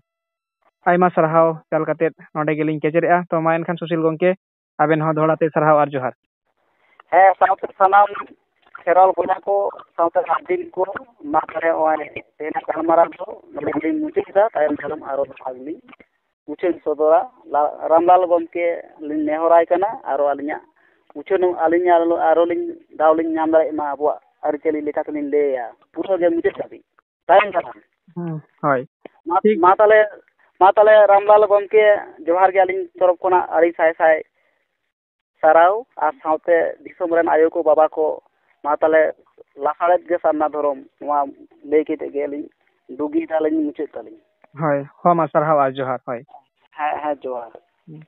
ᱟᱭᱢᱟ ᱥᱟᱨᱦᱟᱣ ᱪᱟᱞ ᱠᱟᱛᱮᱫ ᱱᱚᱰᱮ ᱜᱮᱞᱤᱧ ᱠᱮᱪᱮᱫᱮᱜᱼᱟ᱾ ᱛᱚ ᱢᱟ ᱮᱱᱠᱷᱟᱱ ᱥᱩᱥᱤᱞ ᱜᱚᱢᱠᱮ, ᱟᱵᱮᱱ ᱦᱚᱸ ᱫᱚᱦᱲᱟ ᱛᱮ ᱥᱟᱨᱦᱟᱣ ᱟᱨ ᱡᱚᱦᱟᱨ᱾ ᱦᱮᱸ, ᱥᱟᱶᱛᱮ ᱥᱟᱱᱟᱢ ᱠᱷᱮᱨᱣᱟᱞ ᱵᱚᱭᱦᱟ ᱠᱚ, ᱥᱟᱶᱛᱮ ᱜᱟᱨᱡᱮᱱ ᱠᱚ, ᱢᱟ ᱛᱟᱦᱞᱮ ᱱᱚᱜᱼᱚᱭ ᱛᱮᱦᱮᱧᱟᱜ ᱜᱟᱞᱢᱟᱨᱟᱣ ᱫᱚ ᱱᱚᱰᱮ ᱜᱮᱞᱤᱧ ᱢᱩᱪᱟᱹᱫ ᱮᱫᱟ᱾ ᱛᱟᱭᱚᱢ ᱫᱟᱨᱟᱢ ᱟᱨᱚ ᱫᱚᱦᱲᱟ ᱜᱮᱞᱤᱧ ᱩᱪᱷᱟᱹᱱ ᱥᱚᱫᱚᱨᱟ᱾ ᱞᱟ-, ᱨᱟᱢᱞᱟᱞ ᱜᱚᱢᱠᱮ ᱞᱤᱧ ᱱᱮᱦᱚᱨᱟᱭ ᱠᱟᱱᱟ, ᱟᱨᱚ ᱟᱹᱞᱤᱧᱟᱜ ᱩᱪᱷᱟᱹᱱ, ᱟᱹᱞᱤᱧ ᱟᱨᱚ, ᱟᱨᱚ ᱞᱤᱧ ᱫᱟᱣ ᱞᱤᱧ ᱧᱟᱢ ᱫᱟᱲᱮᱭᱟᱜ ᱢᱟ ᱟᱵᱚᱣᱟᱜ ᱟᱹᱨᱤᱪᱟᱹᱞᱤ ᱞᱮᱠᱟ ᱛᱮᱞᱤᱧ ᱞᱟᱹᱭᱟ ᱯᱩᱨᱟᱹ ᱜᱮ ᱢᱩᱪᱟᱹᱫ ᱫᱷᱟᱹᱵᱤᱡ᱾ ᱛᱟᱭᱚᱢ ᱫᱟᱨᱟᱢ᱾ ᱦᱩᱸ, ᱦᱳᱭ᱾ ᱢᱟ, ᱴᱷᱤᱠ᱾ ᱢᱟ ᱛᱟᱦᱞᱮ, ᱢᱟ ᱛᱟᱦᱞᱮ ᱨᱟᱢᱞᱟᱞ ᱜᱚᱢᱠᱮ, ᱡᱚᱦᱟᱨ ᱜᱮ ᱟᱹᱞᱤᱧ ᱛᱚᱨᱚᱯ ᱠᱷᱚᱱᱟᱜ ᱟᱹᱰᱤ ᱥᱟᱭ ᱥᱟᱭ ᱥᱟᱨᱦᱟᱣ, ᱟᱨ ᱥᱟᱶᱛᱮ ᱫᱤᱥᱚᱢ ᱨᱮᱱ ᱟᱭᱳ ᱠᱚ ᱵᱟᱵᱟ ᱠᱚ, ᱢᱟ ᱛᱟᱦᱞᱮ ᱞᱟᱥᱟᱲᱦᱮᱫ ᱜᱮ ᱥᱟᱨᱱᱟ ᱫᱷᱚᱨᱚᱢ, ᱱᱚᱣᱟ ᱞᱟᱹᱭ ᱠᱟᱛᱮ ᱜᱮ ᱟᱹᱞᱤᱧ ᱰᱩᱜᱤ ᱛᱟᱦᱞᱮᱧ ᱢᱩᱪᱟᱹᱫ ᱛᱟᱹᱞᱤᱧ᱾ ᱦᱳᱭ, ᱦᱚᱸ ᱢᱟ ᱥᱟᱨᱦᱟᱣ ᱟᱨ ᱡᱚᱦᱟᱨ, ᱦᱳᱭ᱾ ᱦᱮᱸ, ᱦᱮᱸ, ᱡᱚᱦᱟᱨ᱾ ᱦᱩᱸ᱾